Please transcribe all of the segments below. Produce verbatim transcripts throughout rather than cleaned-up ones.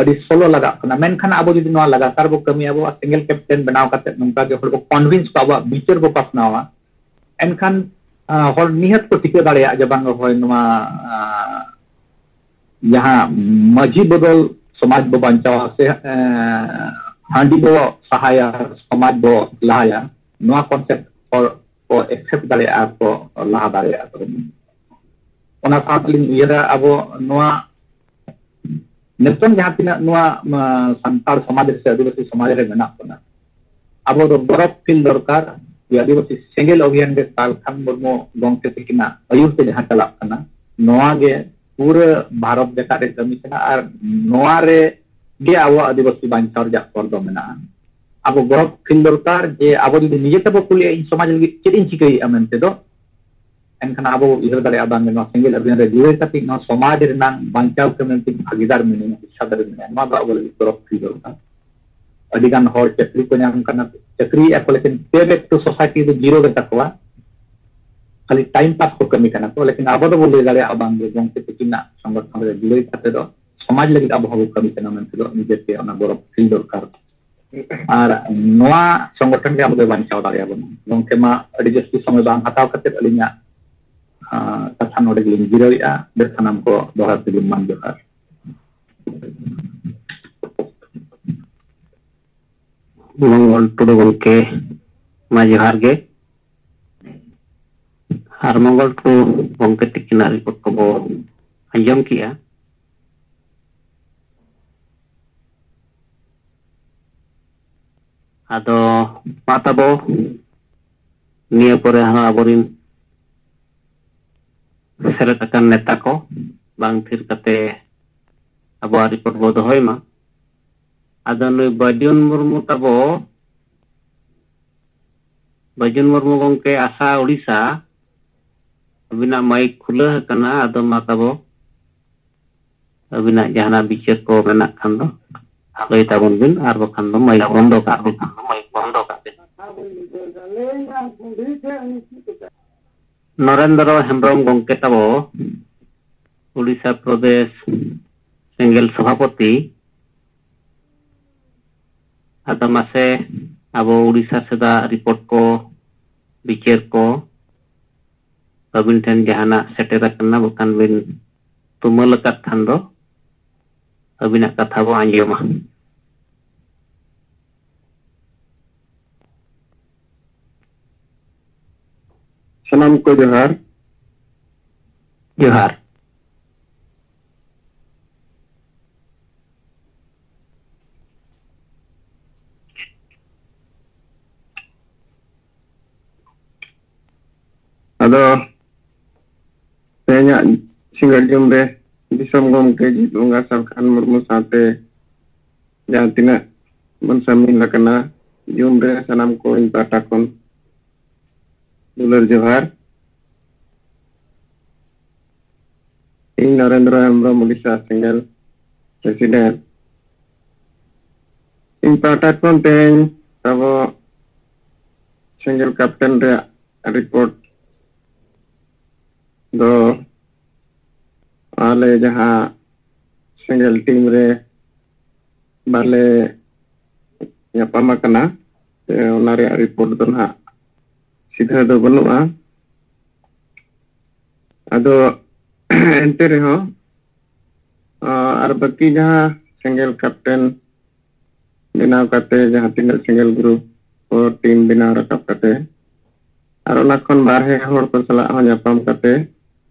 ᱟᱹᱰᱤ ᱥᱚᱞᱚ ᱞᱟᱜᱟᱜ ᱠᱟᱱᱟ᱾ ᱢᱮᱱᱠᱷᱟᱱ ᱟᱵᱚ ᱡᱩᱫᱤ ᱱᱚᱣᱟ ᱞᱟᱜᱟᱛᱟᱨ ᱵᱚ ᱠᱟᱹᱢᱤᱭᱟ, ᱟᱵᱚᱣᱟᱜ ᱥᱮᱸᱜᱮᱞ ᱠᱮᱯᱴᱮᱱ ᱵᱮᱱᱟᱣ ᱠᱟᱛᱮ ᱱᱚᱝᱠᱟ ᱜᱮ ᱦᱚᱲ ᱵᱚ ᱠᱚᱱᱵᱷᱤᱱᱥ ᱠᱚᱣᱟ, ᱟᱵᱚᱣᱟᱜ ᱵᱤᱪᱟᱹᱨ ᱵᱚ ᱯᱟᱥᱱᱟᱣᱟ, ᱮᱱᱠᱷᱟᱱ, ᱟᱸ, ᱦᱚᱲ ᱱᱤᱦᱟᱹᱛ ᱠᱚ ᱴᱷᱤᱠᱟᱹ ᱫᱟᱲᱮᱭᱟᱜᱼᱟ ᱡᱮ ᱵᱟᱝ ᱦᱳᱭ ᱱᱚᱣᱟ, ᱟᱸ, ᱡᱟᱦᱟᱸ ᱢᱟᱹᱡᱷᱤ ᱵᱚᱫᱚᱞ ᱥᱚᱢᱟᱡᱽ ᱵᱚ ᱵᱟᱧᱪᱟᱣᱟ ᱥᱮ, ᱟᱸ, ᱦᱟᱺᱰᱤ ᱵᱚ ᱥᱟᱦᱟᱭᱟ, ᱥᱚᱢᱟᱡᱽ ᱵᱚ ᱞᱟᱦᱟᱭᱟ, ᱱᱚᱣᱟ ᱠᱚᱱᱥᱮᱯᱴ ᱦᱚᱲ ᱠᱚ ᱮᱠᱥᱮᱯᱴ ᱫᱟᱲᱮᱭᱟᱜᱼᱟ, ᱠᱚ ᱞᱟᱦᱟ ᱫᱟᱲᱮᱭᱟᱜᱼᱟ᱾ ᱚᱱᱟ ᱥᱟᱶᱛᱮ ᱞᱤᱧ ᱩᱭᱦᱟᱹᱨᱟ ᱟᱵᱚ ᱱᱚᱣᱟ ᱱᱤᱛᱚᱝ ᱡᱟᱦᱟᱸ ᱛᱤᱱᱟᱹᱜ ᱱᱚᱣᱟ, ᱢᱟ, ᱥᱟᱱᱛᱟᱲ ᱥᱚᱢᱟᱡᱽ ᱨᱮ ᱥᱮ ᱟᱹᱫᱤᱵᱟᱹᱥᱤ ᱥᱚᱢᱟᱡᱽ ᱨᱮ ᱢᱮᱱᱟᱜ ᱵᱚᱱᱟ, ᱟᱵᱚ ᱫᱚ ᱜᱚᱨᱚᱵᱽ ᱯᱷᱤᱞ ᱫᱚᱨᱠᱟᱨ ᱡᱮ ᱟᱹᱫᱤᱵᱟᱹᱥᱤ ᱥᱮᱸᱜᱮᱞ ᱚᱵᱷᱤᱭᱟᱱ ᱨᱮ ᱥᱟᱞᱠᱷᱟᱱ ᱢᱩᱨᱢᱩ ᱜᱚᱢᱠᱮ ᱛᱟᱹᱠᱤᱱᱟᱜ ᱟᱹᱭᱩᱨ ᱛᱮ ᱡᱟᱦᱟᱸ ᱪᱟᱞᱟᱜ ᱠᱟᱱᱟ, ᱱᱚᱣᱟ ᱜᱮ ᱯᱩᱨᱟᱹ ᱵᱷᱟᱨᱚᱛ ᱡᱟᱠᱟᱛ ᱨᱮ ᱠᱟᱹᱢᱤ ᱠᱟᱱᱟ ᱟᱨ ᱱᱚᱣᱟ ᱨᱮ ᱜᱮ ᱟᱵᱚᱣᱟᱜ ᱟᱹᱫᱤᱵᱟᱹᱥᱤ ᱵᱟᱧᱪᱟᱣ ᱨᱮᱭᱟᱜ ᱦᱚᱨ ᱫᱚ ᱢᱮᱱᱟᱜᱼᱟ᱾ ᱟᱵᱚ ᱜᱚᱨᱚᱵᱽ ᱯᱷᱤᱞ ᱫᱚᱨᱠᱟᱨ ᱡᱮ ᱟᱵᱚ ᱡᱩᱫᱤ ᱱᱤᱡᱮ ᱛᱮᱵᱚ ᱠᱩᱞᱤᱭᱟ, "ᱤᱧ ᱥᱚᱢᱟᱡᱽ ᱞᱟᱹᱜᱤᱫ ᱪᱮᱫ ᱤᱧ ᱪᱤᱠᱟᱹᱭᱮᱫᱼᱟ?" ᱢᱮᱱᱛᱮ ᱫᱚ, ᱮᱱᱠᱷᱟᱱ ᱟᱵᱚ ᱵᱚ ᱩᱭᱦᱟᱹᱨ ᱫᱟᱲᱮᱭᱟᱜᱼᱟ, ᱵᱟᱝ ᱱᱚᱣᱟ ᱥᱮᱸᱜᱮᱞ ᱚᱵᱷᱤᱭᱟᱱ ᱨᱮ ᱡᱩᱲᱟᱹᱣ ᱠᱟᱛᱮ ᱱᱚᱣᱟ ᱥᱚᱢᱟᱡᱽ ᱨᱮᱱᱟᱜ ᱵᱟᱧᱪᱟᱣ ᱠᱟᱹᱢᱤ ᱨᱮ ᱵᱷᱟᱜᱤᱫᱟᱨ ᱢᱤᱱᱟᱹᱧᱟ, ᱦᱤᱥᱟᱹᱫᱟᱨ ᱢᱤᱱᱟᱹᱧᱟ, ᱱᱚᱣᱟ ᱫᱚ ᱟᱵᱚ ᱞᱟᱹᱜᱤᱫ ᱜᱚᱨᱚᱵᱽ ᱯᱷᱤᱞ ᱫᱚᱨᱠᱟᱨ᱾ ᱟᱹᱰᱤ ᱜᱟᱱ ᱦᱚᱲ ᱪᱟᱹᱠᱨᱤ ᱠᱚ ᱧᱟᱢ ᱠᱟᱱᱟ, ᱪᱟᱹᱠᱨᱤᱭᱮᱫᱼᱟ ᱠᱚ, ᱞᱮᱠᱤᱱ ᱯᱮ ᱵᱮᱠ ᱴᱩ ᱥᱳᱥᱟᱭᱴᱤ ᱫᱚ ᱡᱤᱨᱳ ᱜᱮ ᱛᱟᱠᱚᱣᱟ, ᱠᱷᱟᱹᱞᱤ ᱴᱟᱭᱤᱢ ᱯᱟᱥ ᱠᱚ ᱠᱟᱹᱢᱤ ᱠᱟᱱᱟ ᱠᱚ, ᱞᱮᱠᱤᱱ ᱟᱵᱚ ᱫᱚᱵᱚ ᱞᱟᱹᱭ ᱫᱟᱲᱮᱭᱟᱜᱼᱟ ᱵᱟᱝ ᱡᱮ ᱜᱚᱢᱠᱮ ᱛᱟᱹᱠᱤᱱᱟᱜ ᱥᱚᱝᱜᱚᱴᱷᱚᱱ ᱨᱮ ᱡᱩᱲᱟᱹᱣ ᱠᱟᱛᱮ ᱫᱚ ᱥᱚᱢᱟᱡᱽ ᱞᱟᱹᱜᱤᱫ ᱟᱵᱚ ᱦᱚᱸᱵᱚ ᱠᱟᱹᱢᱤ ᱠᱟᱱᱟ ᱢᱮᱱᱛᱮ ᱫᱚ ᱱᱤᱡᱮᱛᱮ ᱚᱱᱟ ᱜᱚᱨᱚᱵᱽ ᱯᱷᱤᱞ ᱫᱚᱨᱠᱟᱨ᱾ ᱟᱨ ᱱᱚᱣᱟ ᱥᱚᱝᱜᱚᱴᱷᱚᱱ ᱜᱮ ᱟᱵᱚ ᱫᱚᱭ ᱵᱟᱧᱪᱟᱣ ᱫᱟᱲᱮᱭᱟᱵᱚᱱᱟ᱾ ᱜᱚᱢᱠᱮ ᱢᱟ ᱟᱹᱰᱤ ᱡᱟᱹᱥᱛᱤ ᱥᱚᱢᱚᱭ ᱵᱟᱝ ᱦᱟᱛᱟᱣ ᱠᱟᱛᱮ ᱟᱹᱞᱤᱧᱟᱜ, ᱟᱸ, ᱠᱟᱛᱷᱟ ᱱᱚᱰᱮ ᱜᱮᱞᱤᱧ ᱡᱤᱨᱟᱹᱣᱮᱫᱼᱟ᱾ ᱵᱮᱥ, ᱥᱟᱱᱟᱢ ᱠᱚ ᱫᱚᱦᱲᱟ ᱛᱮ ᱜᱩᱱᱢᱟᱱ ᱡᱚᱦᱟᱨ᱾ ᱢᱚᱝᱜᱚᱞ ᱴᱩᱰᱩ ᱜᱚᱢᱠᱮ, ᱢᱟ ᱡᱚᱦᱟᱨ ᱜᱮ᱾ ᱟᱨ ᱢᱚᱝᱜᱚᱞ ᱴᱩᱰᱩ ᱜᱚᱢᱠᱮ ᱛᱤᱠᱤᱱᱟᱜ ᱨᱤᱯᱳᱨᱴ ᱠᱚᱵᱚ ᱟᱸᱡᱚᱢ ᱠᱮᱜᱼᱟ᱾ ᱟᱫᱚ ᱢᱟ ᱛᱟᱵᱚ, ᱱᱤᱭᱟᱹ ᱯᱚᱨᱮ ᱦᱚᱸ ᱟᱵᱚᱨᱤᱱ ᱥᱮᱞᱮᱫ ᱟᱠᱟᱱ ᱱᱮᱛᱟ ᱠᱚ ᱵᱟᱝ ᱛᱷᱤᱨ ᱠᱟᱛᱮ ᱟᱵᱚᱣᱟᱜ ᱨᱤᱯᱳᱨᱴ ᱵᱚ ᱫᱚᱦᱚᱭ ᱢᱟ᱾ ᱟᱫᱚ ᱱᱩᱭ ᱵᱟᱹᱡᱩᱱ ᱢᱩᱨᱢᱩ ᱛᱟᱵᱚ, ᱵᱟᱹᱡᱩᱱ ᱢᱩᱨᱢᱩ ᱜᱚᱢᱠᱮ, ᱟᱥᱟ ᱩᱲᱤᱥᱥᱟ, ᱟᱹᱵᱤᱱᱟᱜ ᱢᱟᱭᱤᱠ ᱠᱷᱩᱞᱟᱹᱣ ᱟᱠᱟᱱᱟ, ᱟᱫᱚ ᱢᱟ ᱛᱟᱵᱚ ᱟᱹᱵᱤᱱᱟᱜ ᱡᱟᱦᱟᱱᱟᱜ ᱵᱤᱪᱟᱹᱨ ᱠᱚ ᱢᱮᱱᱟᱜ ᱠᱷᱟᱱ ᱫᱚ ᱞᱟᱹᱭ ᱛᱟᱵᱚᱱ ᱵᱤᱱ, ᱟᱨ ᱵᱟᱠᱷᱟᱱ ᱫᱚ ᱢᱟᱭᱤᱠ ᱵᱚᱱᱫᱚ ᱠᱟᱜ ᱵᱤᱱ᱾ ᱱᱚᱨᱮᱱᱫᱨᱚ ᱦᱮᱢᱵᱨᱚᱢ ᱜᱚᱢᱠᱮ ᱛᱟᱵᱚ, ᱩᱲᱤᱥᱥᱟ ᱯᱨᱚᱫᱮᱥ ᱥᱮᱸᱜᱮᱞ ᱥᱚᱵᱷᱟᱯᱚᱛᱤ, ᱟᱫᱚ ᱢᱟᱥᱮ, ᱟᱵᱚ ᱩᱲᱤᱥᱥᱟ ᱥᱮᱫᱟᱜ ᱨᱤᱯᱳᱨᱴ ᱠᱚ, ᱵᱤᱪᱟᱹᱨ ᱠᱚ ᱟᱹᱵᱤᱱ ᱴᱷᱮᱱ ᱡᱟᱦᱟᱱᱟᱜ ᱥᱮᱴᱮᱨ ᱟᱠᱟᱱᱟ, ᱵᱟᱠᱷᱟᱱ ᱵᱤᱱ ᱛᱩᱢᱟᱹᱞ ᱟᱠᱟᱫ ᱠᱷᱟᱱ ᱫᱚ ᱟᱹᱵᱤᱱᱟᱜ ᱠᱟᱛᱷᱟ ᱵᱚ ᱟᱸᱡᱚᱢᱟ᱾ ᱥᱟᱱᱟᱢ ᱠᱚ ᱡᱚᱦᱟᱨ᱾ ᱡᱚᱦᱟᱨ᱾ ᱟᱫᱚ ᱛᱮᱦᱮᱧᱟᱜ ᱥᱤᱸᱜᱟᱹᱲ ᱡᱚᱢ ᱨᱮ ᱫᱤᱥᱚᱢ ᱜᱚᱢᱠᱮ ᱡᱤᱛ ᱵᱚᱸᱜᱟ ᱥᱟᱞᱠᱷᱟᱱ ᱢᱩᱨᱢᱩ ᱥᱟᱶᱛᱮ ᱡᱟᱦᱟᱸ ᱛᱤᱱᱟᱹᱜ ᱵᱚᱱ ᱥᱟᱹᱢᱤᱞ ᱟᱠᱟᱱᱟ ᱡᱩᱢ ᱨᱮ, ᱥᱟᱱᱟᱢ ᱠᱚ ᱤᱧ ᱯᱟᱦᱴᱟ ᱠᱷᱚᱱ ᱫᱩᱞᱟᱹᱲ ᱡᱚᱦᱟᱨ᱾ ᱤᱧ ᱱᱚᱨᱮᱱᱫᱨᱚ ᱦᱮᱢᱵᱨᱚᱢ, ᱩᱰᱤᱥᱟ ᱥᱮᱸᱜᱮᱞ ᱯᱨᱮᱥᱤᱰᱮᱱᱴ᱾ ᱤᱧ ᱯᱟᱦᱴᱟ ᱠᱷᱚᱱ ᱛᱮᱦᱮᱧ ᱟᱵᱚ ᱥᱮᱸᱜᱮᱞ ᱠᱮᱯᱴᱮᱱ ᱨᱮᱭᱟᱜ ᱨᱤᱯᱳᱨᱴ ᱫᱚ ᱟᱞᱮ ᱡᱟᱦᱟᱸ ᱥᱮᱸᱜᱮᱞ ᱴᱤᱢ ᱨᱮ ᱵᱟᱞᱮ ᱧᱟᱯᱟᱢ ᱟᱠᱟᱱᱟ, ᱥᱮ ᱚᱱᱟ ᱨᱮᱭᱟᱜ ᱨᱤᱯᱳᱨᱴ ᱫᱚ ᱱᱟᱦᱟᱜ ᱥᱤᱫᱷᱟᱹ ᱫᱚ ᱵᱟᱹᱱᱩᱜᱼᱟ᱾ ᱟᱫᱚ ᱮᱱᱛᱮ ᱨᱮᱦᱚᱸ, ᱟᱨ ᱵᱟᱹᱠᱤ ᱡᱟᱦᱟᱸ ᱥᱮᱸᱜᱮᱞ ᱠᱮᱯᱴᱮᱱ ᱵᱮᱱᱟᱣ ᱠᱟᱛᱮ, ᱡᱟᱦᱟᱸ ᱛᱤᱱᱟᱹᱜ ᱥᱮᱸᱜᱮᱞ ᱜᱨᱩᱯ ᱠᱚ ᱴᱤᱢ ᱵᱮᱱᱟᱣ ᱨᱟᱠᱟᱵ ᱠᱟᱛᱮ, ᱟᱨ ᱚᱱᱟ ᱠᱷᱚᱱ ᱵᱟᱨᱦᱮ ᱦᱚᱲ ᱠᱚ ᱥᱟᱞᱟᱜ ᱦᱚᱸ ᱧᱟᱯᱟᱢ ᱠᱟᱛᱮ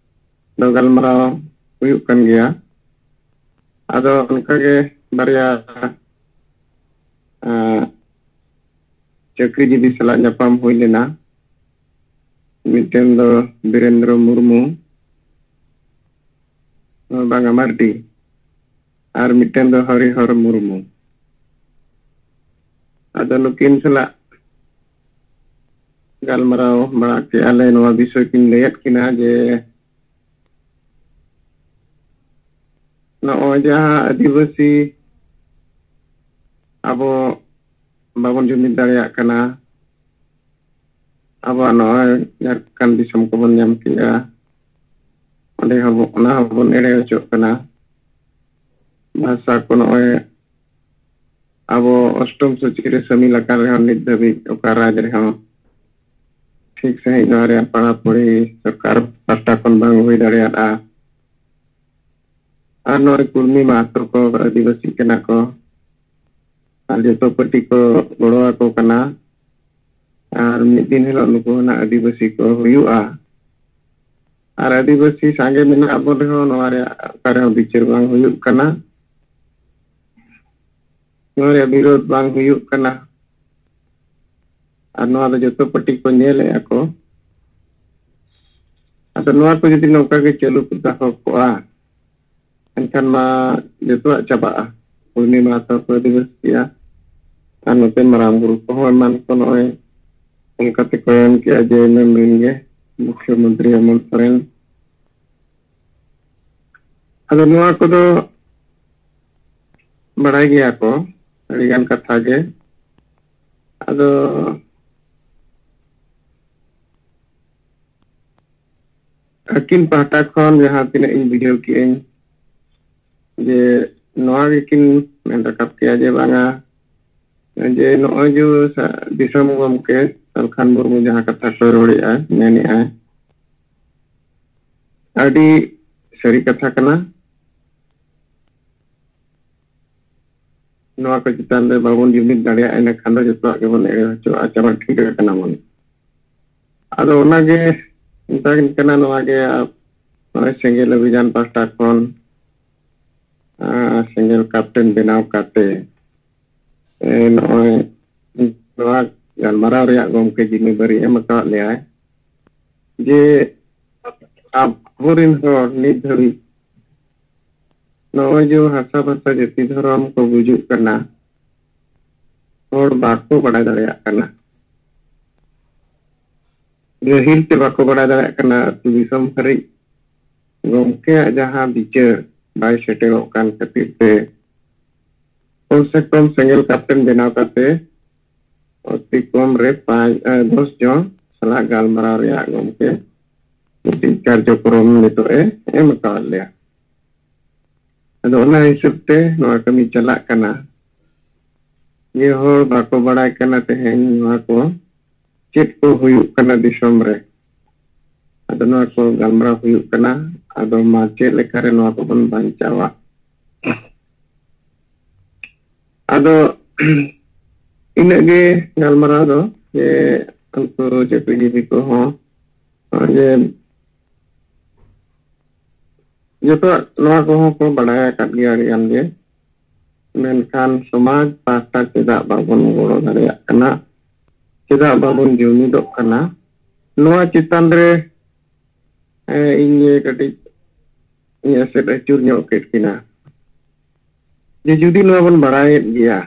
ᱫᱚ ᱜᱟᱞᱢᱟᱨᱟᱣ ᱦᱩᱭᱩᱜ ᱠᱟᱱ ᱜᱮᱭᱟ᱾ ᱟᱫᱚ ᱚᱱᱠᱟᱜᱮ ᱵᱟᱨᱭᱟ, ᱟᱸ, ᱪᱟᱹᱠᱨᱤ ᱡᱤᱵᱤ ᱥᱟᱞᱟᱜ ᱧᱟᱯᱟᱢ ᱦᱩᱭ ᱞᱮᱱᱟ᱾ ᱢᱤᱫᱴᱮᱱ ᱫᱚ ᱵᱤᱨᱮᱱᱫᱨᱚ ᱢᱩᱨᱢᱩ, ᱵᱟᱝᱟ, ᱢᱟᱨᱰᱤ, ᱟᱨ ᱢᱤᱫᱴᱮᱱ ᱫᱚ ᱦᱚᱨᱤᱦᱚᱨ ᱢᱩᱨᱢᱩ᱾ ᱟᱫᱚ ᱱᱩᱠᱤᱱ ᱥᱟᱞᱟᱜ ᱜᱟᱞᱢᱟᱨᱟᱣ ᱵᱟᱲᱟ ᱠᱮᱜᱼᱟ ᱞᱮ᱾ ᱱᱚᱣᱟ ᱵᱤᱥᱚᱭ ᱠᱤᱱ ᱞᱟᱹᱭᱟᱫ ᱠᱤᱱᱟ ᱡᱮ ᱱᱚᱜᱼᱚᱭ ᱡᱟᱦᱟᱸ ᱟᱹᱫᱤᱵᱟᱹᱥᱤ ᱟᱵᱚ ᱵᱟᱵᱚᱱ ᱡᱩᱢᱤᱫ ᱫᱟᱲᱮᱭᱟᱜ ᱠᱟᱱᱟ, ᱟᱵᱚᱣᱟᱜ ᱱᱚᱜᱼᱚᱭ ᱡᱷᱟᱲᱠᱷᱚᱸᱰ ᱫᱤᱥᱚᱢ ᱠᱚᱵᱚᱱ ᱧᱟᱢ ᱠᱮᱜᱼᱟ, ᱚᱸᱰᱮ ᱦᱚᱸ ᱵᱚ-, ᱚᱱᱟ ᱦᱚᱸᱵᱚᱱ ᱮᱲᱮ ᱦᱚᱪᱚᱜ ᱠᱟᱱᱟ᱾ ᱵᱷᱟᱥᱟ ᱠᱚ ᱱᱚᱜᱼᱚᱭ ᱟᱵᱚ ᱚᱥᱴᱚᱢ ᱥᱩᱪᱤ ᱨᱮ ᱥᱟᱹᱢᱤᱞ ᱟᱠᱟᱱ ᱨᱮᱦᱚᱸ, ᱱᱤᱛ ᱫᱷᱟᱹᱵᱤᱡ ᱚᱠᱟ ᱨᱟᱡᱽ ᱨᱮᱦᱚᱸ ᱴᱷᱤᱠ ᱥᱟᱺᱦᱤᱡ ᱱᱚᱣᱟ ᱨᱮᱭᱟᱜ ᱯᱟᱲᱟᱯᱚᱲᱤ ᱥᱚᱨᱠᱟᱨ ᱯᱟᱦᱴᱟ ᱠᱷᱚᱱ ᱵᱟᱝ ᱦᱩᱭ ᱫᱟᱲᱮᱭᱟᱫᱼᱟ᱾ ᱟᱨ ᱱᱚᱜᱼᱚᱭ ᱠᱩᱲᱢᱤ ᱢᱟᱦᱟᱛᱚ ᱠᱚ ᱟᱹᱫᱤᱵᱟᱹᱥᱤ ᱠᱟᱱᱟ ᱠᱚ, ᱟᱨ ᱡᱚᱛᱚ ᱯᱟᱹᱴᱤ ᱠᱚ ᱜᱚᱲᱚ ᱟᱠᱚ ᱠᱟᱱᱟ᱾ ᱟᱨ ᱢᱤᱫ ᱫᱤᱱ ᱦᱤᱞᱳᱜ ᱱᱩᱠᱩ ᱦᱚᱸ ᱱᱟᱜ ᱟᱹᱫᱤᱵᱟᱹᱥᱤ ᱠᱚ ᱦᱩᱭᱩᱜᱼᱟ᱾ ᱟᱨ ᱟᱹᱫᱤᱵᱟᱹᱥᱤ ᱥᱟᱸᱜᱮ ᱢᱮᱱᱟᱜ ᱵᱚᱱ ᱨᱮᱦᱚᱸ, ᱱᱚᱣᱟ ᱨᱮᱭᱟᱜ ᱚᱠᱟ ᱨᱮᱦᱚᱸ ᱵᱤᱪᱟᱹᱨ ᱵᱟᱝ ᱦᱩᱭᱩᱜ ᱠᱟᱱᱟ᱾ ᱱᱚᱣᱟ ᱨᱮᱭᱟᱜ ᱵᱤᱨᱳᱫᱷ ᱵᱟᱝ ᱦᱩᱭᱩᱜ ᱠᱟᱱᱟ᱾ ᱟᱨ ᱱᱚᱣᱟ ᱫᱚ ᱡᱚᱛᱚ ᱯᱟᱹᱴᱤ ᱠᱚ ᱧᱮᱞᱮᱫᱼᱟ ᱠᱚ᱾ ᱟᱫᱚ ᱱᱚᱣᱟ ᱠᱚ ᱡᱩᱫᱤ ᱱᱚᱝᱠᱟ ᱜᱮ ᱪᱟᱹᱞᱩ ᱠᱚ ᱫᱚᱦᱚ ᱠᱚᱜᱼᱟ, ᱮᱱᱠᱷᱟᱱ ᱢᱟ ᱡᱚᱛᱚᱣᱟᱜ ᱪᱟᱵᱟᱜᱼᱟ᱾ ᱯᱩᱨᱱᱤᱢᱟ ᱛᱟᱠᱚ ᱟᱹᱫᱤᱵᱟᱹᱥᱤᱭᱟ, ᱟᱨ ᱱᱚᱛᱮ ᱢᱟᱨᱟᱝ ᱵᱩᱨᱩ ᱠᱚᱦᱚᱸ ᱮᱢᱟᱱ ᱠᱚ ᱱᱚᱜᱼᱚᱭ ᱚᱱᱠᱟ ᱛᱮᱠᱚ ᱮᱢ ᱠᱮᱜᱼᱟ ᱡᱮ ᱮᱢᱮᱢ ᱨᱮᱱ ᱜᱮ ᱢᱩᱠᱷᱭᱚ ᱢᱚᱱᱛᱨᱤ ᱦᱮᱢᱚᱱᱛ ᱥᱚᱨᱮᱱ᱾ ᱟᱫᱚ ᱱᱚᱣᱟ ᱠᱚᱫᱚ ᱵᱟᱲᱟᱭ ᱜᱮᱭᱟ ᱠᱚ ᱟᱹᱰᱤᱜᱟᱱ ᱠᱟᱛᱷᱟ ᱜᱮ᱾ ᱟᱫᱚ ᱟᱹᱠᱤᱱ ᱯᱟᱦᱴᱟ ᱠᱷᱚᱱ ᱡᱟᱦᱟᱸ ᱛᱤᱱᱟᱹᱜ ᱤᱧ ᱵᱩᱡᱷᱟᱹᱣ ᱠᱮᱜᱼᱟᱹᱧ ᱡᱮ ᱱᱚᱣᱟ ᱜᱮᱠᱤᱱ ᱢᱮᱱ ᱨᱟᱠᱟᱵ ᱠᱮᱜᱼᱟ ᱡᱮ ᱵᱟᱝᱟ, ᱡᱮ ᱱᱚᱜᱼᱚᱭ ᱡᱮ ᱥᱟ-, ᱫᱤᱥᱚᱢ ᱜᱚᱢᱠᱮ ᱥᱟᱞᱠᱷᱟᱱ ᱢᱩᱨᱢᱩ ᱡᱟᱦᱟᱸ ᱠᱟᱛᱷᱟ ᱠᱚᱭ ᱨᱚᱲᱮᱜᱼᱟ, ᱢᱮᱱᱮᱜᱼᱟᱭ, ᱟᱹᱰᱤ ᱥᱟᱹᱨᱤ ᱠᱟᱛᱷᱟ ᱠᱟᱱᱟ᱾ ᱱᱚᱣᱟ ᱠᱚ ᱪᱮᱛᱟᱱ ᱨᱮ ᱵᱟᱵᱚᱱ ᱡᱩᱢᱤᱫ ᱫᱟᱲᱮᱭᱟᱜᱼᱟ, ᱤᱱᱟᱹ ᱠᱷᱟᱱ ᱫᱚ ᱡᱚᱛᱚᱣᱟᱜ ᱜᱮᱵᱚᱱ ᱮᱲᱮ ᱦᱚᱪᱚᱜᱼᱟ, ᱪᱟᱵᱟ ᱴᱷᱤᱠ ᱠᱟᱱᱟ ᱵᱚᱱ᱾ ᱟᱫᱚ ᱚᱱᱟᱜᱮ ᱢᱮᱛᱟᱵᱤᱱ ᱠᱟᱱᱟ, ᱱᱚᱣᱟ ᱜᱮ ᱱᱚᱜᱼᱚᱭ ᱥᱮᱸᱜᱮᱞ ᱚᱵᱷᱤᱡᱟᱱ ᱯᱟᱦᱴᱟ ᱠᱷᱚᱱ, ᱟᱨ ᱥᱮᱸᱜᱮᱞ ᱠᱮᱯᱴᱮᱱ ᱵᱮᱱᱟᱣ ᱠᱟᱛᱮ, ᱮ, ᱱᱚᱜᱼᱚᱭ ᱱᱚᱣᱟ ᱜᱟᱞᱢᱟᱨᱟᱣ ᱨᱮᱭᱟᱜ ᱜᱚᱢᱠᱮ ᱡᱤᱢᱟᱹᱫᱟᱨᱤ ᱮᱢ ᱟᱠᱟᱫ ᱞᱮᱭᱟᱭ ᱡᱮ ᱟᱵᱚᱨᱮᱱ ᱦᱚᱲ ᱱᱤᱛ ᱫᱷᱟᱹᱵᱤᱡ ᱱᱚᱜᱼᱚᱭ ᱡᱮ ᱦᱟᱥᱟ ᱵᱷᱟᱥᱟ ᱡᱟᱹᱛᱤ ᱫᱷᱚᱨᱚᱢ ᱠᱚ ᱜᱩᱡᱩᱜ ᱠᱟᱱᱟ, ᱦᱚᱲ ᱵᱟᱠᱚ ᱵᱟᱲᱟᱭ ᱫᱟᱲᱮᱭᱟᱜ ᱠᱟᱱᱟ᱾ ᱜᱟᱹᱦᱤᱨ ᱛᱮ ᱵᱟᱠᱚ ᱵᱟᱲᱟᱭ ᱫᱟᱲᱮᱭᱟᱜ ᱠᱟᱱᱟ᱾ ᱟᱹᱛᱩ ᱫᱤᱥᱚᱢ ᱦᱟᱹᱨᱤᱡ ᱜᱚᱢᱠᱮᱭᱟᱜ ᱡᱟᱦᱟᱸ ᱵᱤᱪᱟᱹᱨ ᱵᱟᱭ ᱥᱮᱴᱮᱨᱚᱜ ᱠᱟᱱ ᱠᱷᱟᱹᱛᱤᱨ ᱛᱮ, ᱠᱚᱢ ᱥᱮ ᱠᱚᱢ ᱥᱮᱸᱜᱮᱞ ᱠᱮᱯᱴᱮᱱ ᱵᱮᱱᱟᱣ ᱠᱟᱛᱮ ᱚᱛᱤ ᱠᱚᱢ ᱨᱮ ᱯᱟᱸᱪ, ᱮ, ᱫᱚᱥ ᱡᱚᱱ ᱥᱟᱞᱟᱜ ᱜᱟᱞᱢᱟᱨᱟᱣ ᱨᱮᱭᱟᱜ ᱜᱚᱢᱠᱮ ᱢᱤᱫᱴᱤᱡ ᱠᱟᱨᱡᱚᱠᱨᱚᱢ ᱱᱤᱛᱚᱜ ᱮ ᱮᱢ ᱟᱠᱟᱣᱟᱫ ᱞᱮᱭᱟ᱾ ᱟᱫᱚ ᱚᱱᱟ ᱦᱤᱥᱟᱹᱵ ᱛᱮ ᱱᱚᱣᱟ ᱠᱟᱹᱢᱤ ᱪᱟᱞᱟᱜ ᱠᱟᱱᱟ᱾ ᱡᱮ ᱦᱚᱲ ᱵᱟᱠᱚ ᱵᱟᱲᱟᱭ ᱠᱟᱱᱟ ᱛᱮᱦᱮᱧ ᱱᱚᱣᱟ ᱠᱚ ᱪᱮᱫ ᱠᱚ ᱦᱩᱭᱩᱜ ᱠᱟᱱᱟ ᱫᱤᱥᱚᱢ ᱨᱮ᱾ ᱟᱫᱚ ᱱᱚᱣᱟ ᱠᱚ ᱜᱟᱞᱢᱟᱨᱟᱣ ᱦᱩᱭᱩᱜ ᱠᱟᱱᱟ᱾ ᱟᱫᱚ ᱢᱟ ᱪᱮᱫ ᱞᱮᱠᱟᱨᱮ ᱱᱚᱣᱟ ᱠᱚᱵᱚᱱ ᱵᱟᱧᱪᱟᱣᱟ? ᱟᱫᱚ ᱤᱱᱟᱹᱜ ᱜᱮ ᱜᱟᱞᱢᱟᱨᱟᱣ ᱫᱚ, ᱡᱮ ᱩᱱᱠᱩ ᱪᱟᱹᱠᱨᱤ ᱡᱤᱵᱤ ᱠᱚᱦᱚᱸ ᱱᱚᱜᱼᱚᱭ ᱡᱮ ᱡᱚᱛᱚᱣᱟᱜ ᱱᱚᱣᱟ ᱠᱚᱦᱚᱸ ᱠᱚ ᱵᱟᱲᱟᱭ ᱟᱠᱟᱫ ᱜᱮᱭᱟ ᱟᱹᱰᱤ ᱜᱟᱱ ᱜᱮ, ᱢᱮᱱᱠᱷᱟᱱ ᱥᱚᱢᱟᱡᱽ ᱯᱟᱦᱴᱟ ᱪᱮᱫᱟᱜ ᱵᱟᱵᱚᱱ ᱜᱚᱲᱚ ᱫᱟᱲᱮᱭᱟᱜ ᱠᱟᱱᱟ, ᱪᱮᱫᱟᱜ ᱵᱟᱵᱚᱱ ᱡᱩᱢᱤᱫᱚᱜ ᱠᱟᱱᱟ, ᱱᱚᱣᱟ ᱪᱮᱛᱟᱱ ᱨᱮ, ᱮ, ᱤᱧ ᱠᱟᱹᱴᱤᱡ ᱤᱧ ᱮᱥᱮᱫ ᱟᱹᱪᱩᱨ ᱧᱚᱜ ᱠᱮᱫ ᱠᱤᱱᱟ᱾ ᱡᱮ ᱡᱩᱫᱤ ᱱᱚᱣᱟ ᱵᱚᱱ ᱵᱟᱲᱟᱭᱮᱫ ᱜᱮᱭᱟ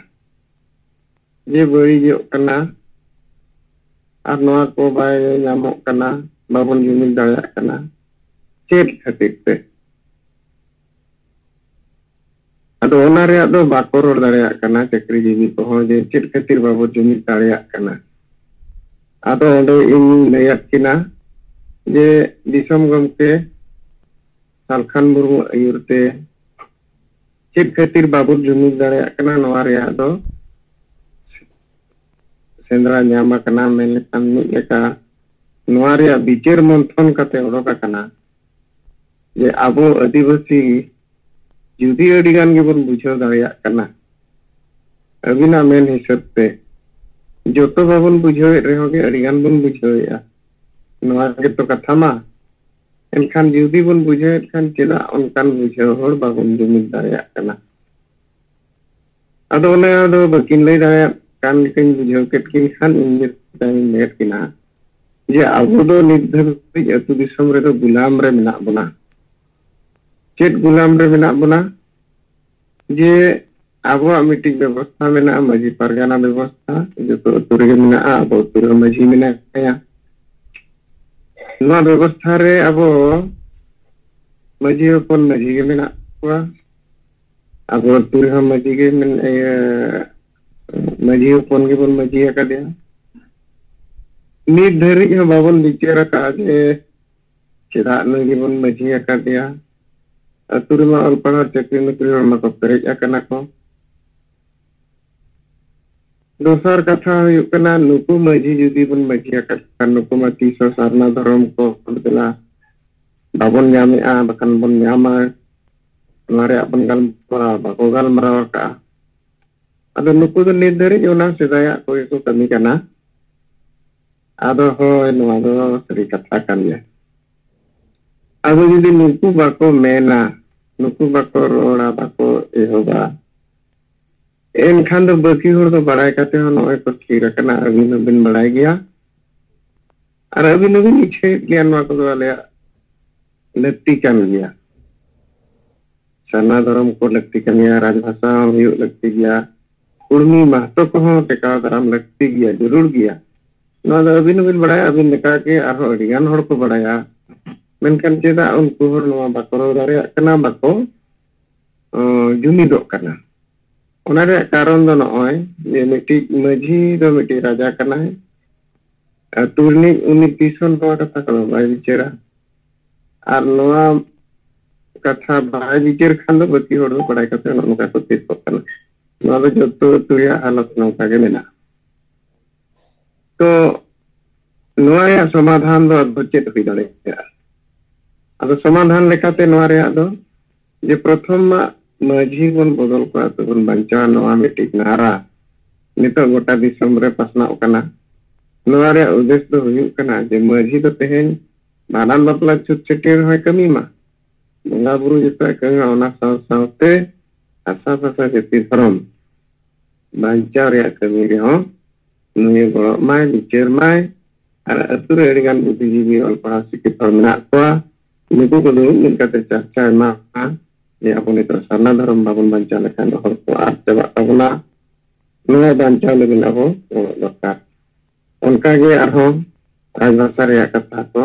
ᱡᱮ ᱵᱟᱹᱲᱤᱡᱚᱜ ᱠᱟᱱᱟ ᱟᱨ ᱱᱚᱣᱟ ᱠᱚ ᱵᱟᱭ ᱧᱟᱢᱚᱜ ᱠᱟᱱᱟ, ᱵᱟᱵᱚᱱ ᱡᱩᱢᱤᱫ ᱫᱟᱲᱮᱭᱟᱜ ᱠᱟᱱᱟ, ᱪᱮᱫ ᱠᱷᱟᱹᱛᱤᱨ ᱛᱮ? ᱟᱫᱚ ᱚᱱᱟ ᱨᱮᱭᱟᱜ ᱫᱚ ᱵᱟᱠᱚ ᱨᱚᱲ ᱫᱟᱲᱮᱭᱟᱜ ᱠᱟᱱᱟ ᱪᱟᱹᱠᱨᱤ ᱡᱤᱵᱤ ᱠᱚᱦᱚᱸ, ᱡᱮ ᱪᱮᱫ ᱠᱷᱟᱹᱛᱤᱨ ᱵᱟᱵᱚ ᱡᱩᱢᱤᱫ ᱫᱟᱲᱮᱭᱟᱜ ᱠᱟᱱᱟ᱾ ᱟᱫᱚ ᱚᱸᱰᱮ ᱤᱧ ᱞᱟᱹᱭᱟᱫ ᱠᱤᱱᱟ ᱡᱮ ᱫᱤᱥᱚᱢ ᱜᱚᱢᱠᱮ ᱥᱟᱞᱠᱷᱟᱱ ᱢᱩᱨᱢᱩ ᱟᱹᱭᱩᱨ ᱛᱮ ᱪᱮᱫ ᱠᱷᱟᱹᱛᱤᱨ ᱵᱟᱵᱚ ᱡᱩᱢᱤᱫ ᱫᱟᱲᱮᱭᱟᱜ ᱠᱟᱱᱟ, ᱱᱚᱣᱟ ᱨᱮᱭᱟᱜ ᱫᱚ ᱥᱮᱸᱫᱽᱨᱟ ᱧᱟᱢ ᱟᱠᱟᱱᱟ᱾ ᱢᱮᱱ ᱞᱮᱠᱷᱟᱱ ᱢᱤᱫ ᱞᱮᱠᱟ ᱱᱚᱣᱟ ᱨᱮᱭᱟᱜ ᱵᱤᱪᱟᱹᱨ ᱢᱚᱱᱛᱷᱚᱱ ᱠᱟᱛᱮ ᱚᱰᱚᱠ ᱟᱠᱟᱱᱟ ᱡᱮ ᱟᱵᱚ ᱟᱹᱫᱤᱵᱟᱹᱥᱤ ᱡᱩᱫᱤ ᱟᱹᱰᱤ ᱜᱟᱱ ᱜᱮᱵᱚᱱ ᱵᱩᱡᱷᱟᱹᱣ ᱫᱟᱲᱮᱭᱟᱜ ᱠᱟᱱᱟ, ᱟᱹᱵᱤᱱᱟᱜ ᱢᱮᱱ ᱦᱤᱥᱟᱹᱵ ᱛᱮ ᱡᱚᱛᱚ ᱵᱟᱵᱚᱱ ᱵᱩᱡᱷᱟᱹᱣᱮᱫ ᱨᱮᱦᱚᱸ ᱜᱮ ᱟᱹᱰᱤ ᱜᱟᱱ ᱵᱚᱱ ᱵᱩᱡᱷᱟᱹᱣᱮᱫᱼᱟ, ᱱᱚᱣᱟ ᱜᱮᱛᱚ ᱠᱟᱛᱷᱟ ᱢᱟ᱾ ᱮᱱᱠᱷᱟᱱ ᱡᱩᱫᱤ ᱵᱚᱱ ᱵᱩᱡᱷᱟᱹᱣᱮᱫ ᱠᱷᱟᱱ ᱪᱮᱫᱟᱜ ᱚᱱᱠᱟᱱ ᱵᱩᱡᱷᱟᱹᱣ ᱦᱚᱲ ᱵᱟᱵᱚᱱ ᱡᱩᱢᱤᱫ ᱫᱟᱲᱮᱭᱟᱜ ᱠᱟᱱᱟ? ᱟᱫᱚ ᱚᱱᱮ ᱟᱫᱚ ᱵᱟᱹᱠᱤᱱ ᱞᱟᱹᱭ ᱫᱟᱲᱮᱭᱟᱜ ᱠᱟᱱ ᱞᱮᱠᱟᱧ ᱵᱩᱡᱷᱟᱹᱣ ᱠᱮᱫ ᱠᱤᱱ ᱠᱷᱟᱱ ᱤᱧ ᱜᱮ ᱛᱟᱭᱚᱢᱤᱧ ᱢᱮᱱᱮᱫ ᱠᱤᱱᱟ ᱡᱮ ᱟᱵᱚ ᱫᱚ ᱱᱤᱛ ᱫᱷᱟᱹᱵᱤᱡ ᱟᱹᱛᱩ ᱫᱤᱥᱚᱢ ᱨᱮᱫᱚ ᱜᱩᱞᱟᱢ ᱨᱮ ᱢᱮᱱᱟᱜ ᱵᱚᱱᱟ᱾ ᱪᱮᱫ ᱜᱩᱞᱟᱢ ᱨᱮ ᱢᱮᱱᱟᱜ ᱵᱚᱱᱟ? ᱡᱮ ᱟᱵᱚᱣᱟᱜ ᱢᱤᱫᱴᱤᱡ ᱵᱮᱵᱚᱥᱛᱷᱟ ᱢᱮᱱᱟᱜᱼᱟ, ᱢᱟᱹᱡᱷᱤ ᱯᱟᱨᱜᱟᱱᱟ ᱵᱮᱵᱚᱥᱛᱷᱟ ᱡᱚᱛᱚ ᱟᱹᱛᱩ ᱨᱮᱜᱮ ᱢᱮᱱᱟᱜᱼᱟ, ᱟᱵᱚ ᱟᱹᱛᱩ ᱨᱮᱦᱚᱸ ᱢᱟᱹᱡᱷᱤ ᱢᱮᱱᱟᱭᱟ᱾ ᱱᱚᱣᱟ ᱵᱮᱵᱚᱥᱛᱷᱟ ᱨᱮ ᱟᱵᱚ ᱢᱟᱹᱡᱷᱤ ᱦᱚᱯᱚᱱ ᱢᱟᱹᱡᱷᱤ ᱜᱮ ᱢᱮᱱᱟᱜ ᱠᱚᱣᱟ, ᱟᱵᱚ ᱟᱹᱛᱩ ᱨᱮᱦᱚᱸ ᱢᱟᱹᱡᱷᱤ ᱜᱮ ᱢᱮᱱ-, ᱤᱭᱟᱹ, ᱢᱟᱹᱡᱷᱤ ᱦᱚᱯᱚᱱ ᱜᱮᱵᱚᱱ ᱢᱟᱹᱡᱷᱤ ᱟᱠᱟᱫᱮᱭᱟ᱾ ᱱᱤᱛ ᱫᱷᱟᱹᱨᱤᱡ ᱦᱚᱸ ᱵᱟᱵᱚᱱ ᱵᱤᱪᱟᱹᱨ ᱟᱠᱟᱫᱼᱟ ᱡᱮ ᱪᱮᱫᱟᱜ ᱱᱩᱭ ᱜᱮᱵᱚᱱ ᱢᱟᱹᱡᱷᱤ ᱟᱠᱟᱫᱮᱭᱟ᱾ ᱟᱹᱛᱩ ᱨᱮᱢᱟ ᱚᱞ ᱯᱟᱲᱦᱟᱣ ᱪᱟᱹᱠᱨᱤ ᱱᱚᱠᱨᱤ ᱦᱚᱲ ᱢᱟᱠᱚ ᱯᱮᱨᱮᱡ ᱟᱠᱟᱱᱟ ᱠᱚ᱾ ᱫᱚᱥᱟᱨ ᱠᱟᱛᱷᱟ ᱦᱩᱭᱩᱜ ᱠᱟᱱᱟ, ᱱᱩᱠᱩ ᱢᱟᱹᱡᱷᱤ ᱡᱩᱫᱤ ᱵᱚᱱ ᱢᱟᱹᱡᱷᱤ ᱟᱠᱟᱫ ᱠᱷᱟᱱ, ᱱᱩᱠᱩ ᱢᱟ ᱛᱤᱥ ᱦᱚᱸ ᱥᱟᱨᱱᱟ ᱫᱷᱚᱨᱚᱢ ᱠᱚ ᱫᱮᱞᱟ ᱵᱟᱵᱚᱱ ᱧᱟᱢᱮᱜᱼᱟ, ᱵᱟᱠᱷᱟᱱ ᱵᱚᱱ ᱧᱟᱢᱟ᱾ ᱱᱚᱣᱟ ᱨᱮᱭᱟᱜ ᱵᱚᱱ ᱜᱟᱞᱢᱟᱨᱟᱣ, ᱵᱟᱠᱚ ᱜᱟᱞᱢᱟᱨᱟᱣ ᱟᱠᱟᱫᱼᱟ᱾ ᱟᱫᱚ ᱱᱩᱠᱩ ᱫᱚ ᱱᱤᱛ ᱫᱷᱟᱹᱨᱤᱡ ᱚᱱᱟ ᱥᱮᱫᱟᱭᱟᱜ ᱠᱚᱜᱮ ᱠᱚ ᱠᱟᱹᱢᱤ ᱠᱟᱱᱟ᱾ ᱟᱫᱚ ᱦᱳᱭ, ᱱᱚᱣᱟ ᱫᱚ ᱥᱟᱹᱨᱤ ᱠᱟᱛᱷᱟ ᱠᱟᱱ ᱜᱮᱭᱟ᱾ ᱟᱫᱚ ᱡᱩᱫᱤ ᱱᱩᱠᱩ ᱵᱟᱠᱚ ᱢᱮᱱᱟ, ᱱᱩᱠᱩ ᱵᱟᱠᱚ ᱨᱚᱲᱟ, ᱵᱟᱠᱚ ᱮᱦᱚᱵᱟ, ᱮᱱᱠᱷᱟᱱ ᱫᱚ ᱵᱟᱹᱠᱤ ᱦᱚᱲ ᱫᱚ ᱵᱟᱲᱟᱭ ᱠᱟᱛᱮ ᱦᱚᱸ ᱱᱚᱜᱼᱚᱭ ᱠᱚ ᱛᱷᱤᱨ ᱟᱠᱟᱱᱟ, ᱟᱹᱵᱤᱱ ᱦᱚᱸᱵᱤᱱ ᱵᱟᱲᱟᱭ ᱜᱮᱭᱟ᱾ ᱟᱨ ᱟᱹᱵᱤᱱ ᱦᱚᱸᱵᱤᱱ ᱤᱪᱪᱷᱟᱹᱭᱮᱫ ᱜᱮᱭᱟ, ᱱᱚᱣᱟ ᱠᱚᱫᱚ ᱟᱞᱮᱭᱟᱜ ᱞᱟᱹᱠᱛᱤ ᱠᱟᱱ ᱜᱮᱭᱟ᱾ ᱥᱟᱨᱱᱟ ᱫᱷᱚᱨᱚᱢ ᱠᱚ ᱞᱟᱹᱠᱛᱤ ᱠᱟᱱ ᱜᱮᱭᱟ, ᱨᱟᱡᱽᱵᱷᱟᱥᱟ ᱦᱚᱸ ᱦᱩᱭᱩᱜ ᱞᱟᱹᱠᱛᱤ ᱜᱮᱭᱟ, ᱠᱩᱲᱢᱤ ᱢᱟᱦᱛᱚ ᱠᱚᱦᱚᱸ ᱴᱮᱠᱟᱣ ᱫᱟᱨᱟᱢ ᱞᱟᱹᱠᱛᱤ ᱜᱮᱭᱟ, ᱡᱟᱹᱨᱩᱲ ᱜᱮᱭᱟ᱾ ᱱᱚᱣᱟ ᱫᱚ ᱟᱹᱵᱤᱱ ᱦᱚᱸᱵᱤᱱ ᱵᱟᱲᱟᱭᱟ, ᱟᱹᱵᱤᱱ ᱞᱮᱠᱟ ᱜᱮ ᱟᱨᱦᱚᱸ ᱟᱹᱰᱤ ᱜᱟᱱ ᱦᱚᱲ ᱠᱚ ᱵᱟᱲᱟᱭᱟ᱾ ᱢᱮᱱᱠᱷᱟᱱ ᱪᱮᱫᱟᱜ ᱩᱱᱠᱩ ᱦᱚᱲ ᱱᱚᱣᱟ ᱵᱟᱠᱚ ᱨᱚᱲ ᱫᱟᱲᱮᱭᱟᱜ ᱠᱟᱱᱟ, ᱵᱟᱠᱚ, ᱚ, ᱡᱩᱢᱤᱫᱚᱜ ᱠᱟᱱᱟ? ᱚᱱᱟ ᱨᱮᱭᱟᱜ ᱠᱟᱨᱚᱱ ᱫᱚ ᱱᱚᱜᱼᱚᱭ ᱡᱮ ᱢᱤᱫᱴᱤᱡ ᱢᱟᱹᱡᱷᱤ ᱫᱚ ᱢᱤᱫᱴᱤᱡ ᱨᱟᱡᱟ ᱠᱟᱱᱟᱭ᱾ ᱟᱹᱛᱩ ᱨᱤᱱᱤᱡ ᱩᱱᱤ ᱛᱤᱥ ᱦᱚᱸ ᱱᱚᱣᱟ ᱠᱟᱛᱷᱟ ᱠᱚᱫᱚ ᱵᱟᱭ ᱵᱤᱪᱟᱹᱨᱟ᱾ ᱟᱨ ᱱᱚᱣᱟ ᱠᱟᱛᱷᱟ ᱵᱟᱭ ᱵᱤᱪᱟᱹᱨ ᱠᱷᱟᱱ ᱫᱚ ᱵᱟᱹᱠᱤ ᱦᱚᱲ ᱫᱚ ᱵᱟᱲᱟᱭ ᱠᱟᱛᱮ ᱱᱚᱜᱼᱚ ᱱᱚᱝᱠᱟ ᱠᱚ ᱛᱤᱨᱯᱚᱜ ᱠᱟᱱᱟ᱾ ᱱᱚᱣᱟ ᱫᱚ ᱡᱚᱛᱚ ᱟᱹᱛᱩ ᱨᱮᱭᱟᱜ ᱦᱟᱞᱚᱛ ᱱᱚᱝᱠᱟ ᱜᱮ ᱢᱮᱱᱟᱜᱼᱟ᱾ ᱛᱚ ᱱᱚᱣᱟ ᱨᱮᱭᱟᱜ ᱥᱚᱢᱟᱫᱷᱟᱱ ᱫᱚ ᱟᱫᱚ ᱪᱮᱫ ᱦᱩᱭ ᱫᱟᱲᱮᱭᱟᱜᱼᱟ? ᱟᱫᱚ ᱥᱚᱢᱟᱫᱷᱟᱱ ᱞᱮᱠᱟᱛᱮ ᱱᱚᱣᱟ ᱨᱮᱭᱟᱜ ᱫᱚ ᱡᱮ ᱯᱨᱚᱛᱷᱚᱢ ᱢᱟ ᱢᱟᱹᱡᱷᱤ ᱵᱚᱱ ᱵᱚᱫᱚᱞ ᱠᱚᱣᱟ, ᱟᱹᱛᱩ ᱵᱚᱱ ᱵᱟᱧᱪᱟᱣᱟ, ᱱᱚᱣᱟ ᱢᱤᱫᱴᱤᱡ ᱱᱟᱨᱟ ᱱᱤᱛᱚᱜ ᱜᱚᱴᱟ ᱫᱤᱥᱚᱢ ᱨᱮ ᱯᱟᱥᱱᱟᱣ ᱠᱟᱱᱟ᱾ ᱱᱚᱣᱟ ᱨᱮᱭᱟᱜ ᱩᱫᱽᱫᱮᱥ ᱫᱚ ᱦᱩᱭᱩᱜ ᱠᱟᱱᱟ ᱡᱮ ᱢᱟᱹᱡᱷᱤ ᱫᱚ ᱛᱮᱦᱮᱧ ᱵᱷᱟᱸᱰᱟᱱ ᱵᱟᱯᱞᱟ ᱪᱷᱩᱛ ᱪᱷᱟᱹᱴᱭᱟᱹᱨ ᱦᱚᱸᱭ ᱠᱟᱹᱢᱤ ᱢᱟ, ᱵᱚᱸᱜᱟ ᱵᱩᱨᱩ ᱡᱚᱛᱚᱭ ᱠᱟᱹᱢᱤ ᱢᱟ, ᱚᱱᱟ ᱥᱟᱶ ᱥᱟᱶᱛᱮ ᱦᱟᱥᱟ ᱵᱷᱟᱥᱟ ᱡᱟᱹᱛᱤ ᱫᱷᱚᱨᱚᱢ ᱵᱟᱧᱪᱟᱣ ᱨᱮᱭᱟᱜ ᱠᱟᱹᱢᱤ ᱨᱮᱦᱚᱸ ᱱᱩᱭᱮ ᱜᱚᱲᱚᱜ ᱢᱟᱭ, ᱵᱤᱪᱟᱹᱨ ᱢᱟᱭ᱾ ᱟᱨ ᱟᱹᱛᱩ ᱨᱮ ᱟᱹᱰᱤᱜᱟᱱ ᱵᱩᱫᱽᱫᱷᱤᱡᱤᱵᱤ, ᱚᱞ ᱯᱟᱲᱦᱟᱣ ᱥᱤᱠᱠᱷᱤᱛ ᱦᱚᱲ ᱢᱮᱱᱟᱜ ᱠᱚᱣᱟ, ᱱᱩᱠᱩ ᱠᱚ ᱫᱩᱲᱩᱵ ᱢᱤᱫ ᱠᱟᱛᱮ ᱪᱟᱨᱪᱟᱭ ᱢᱟ ᱡᱮ ᱟᱵᱚ ᱱᱤᱛᱚᱜ ᱥᱟᱨᱱᱟ ᱫᱷᱚᱨᱚᱢ ᱵᱟᱵᱚᱱ ᱵᱟᱧᱪᱟᱣ ᱞᱮᱠᱷᱟᱱ ᱫᱚ ᱦᱚᱲ ᱠᱚ ᱟᱫ ᱪᱟᱵᱟᱜ ᱛᱟᱵᱚᱱᱟ᱾ ᱱᱚᱣᱟ ᱵᱟᱧᱪᱟᱣ ᱞᱟᱹᱜᱤᱫ ᱟᱵᱚ ᱜᱚᱲᱚ ᱫᱚᱨᱠᱟᱨ᱾ ᱚᱱᱠᱟᱜᱮ ᱟᱨᱦᱚᱸ ᱨᱟᱡᱽᱵᱷᱟᱥᱟ ᱨᱮᱭᱟᱜ ᱠᱟᱛᱷᱟ ᱠᱚ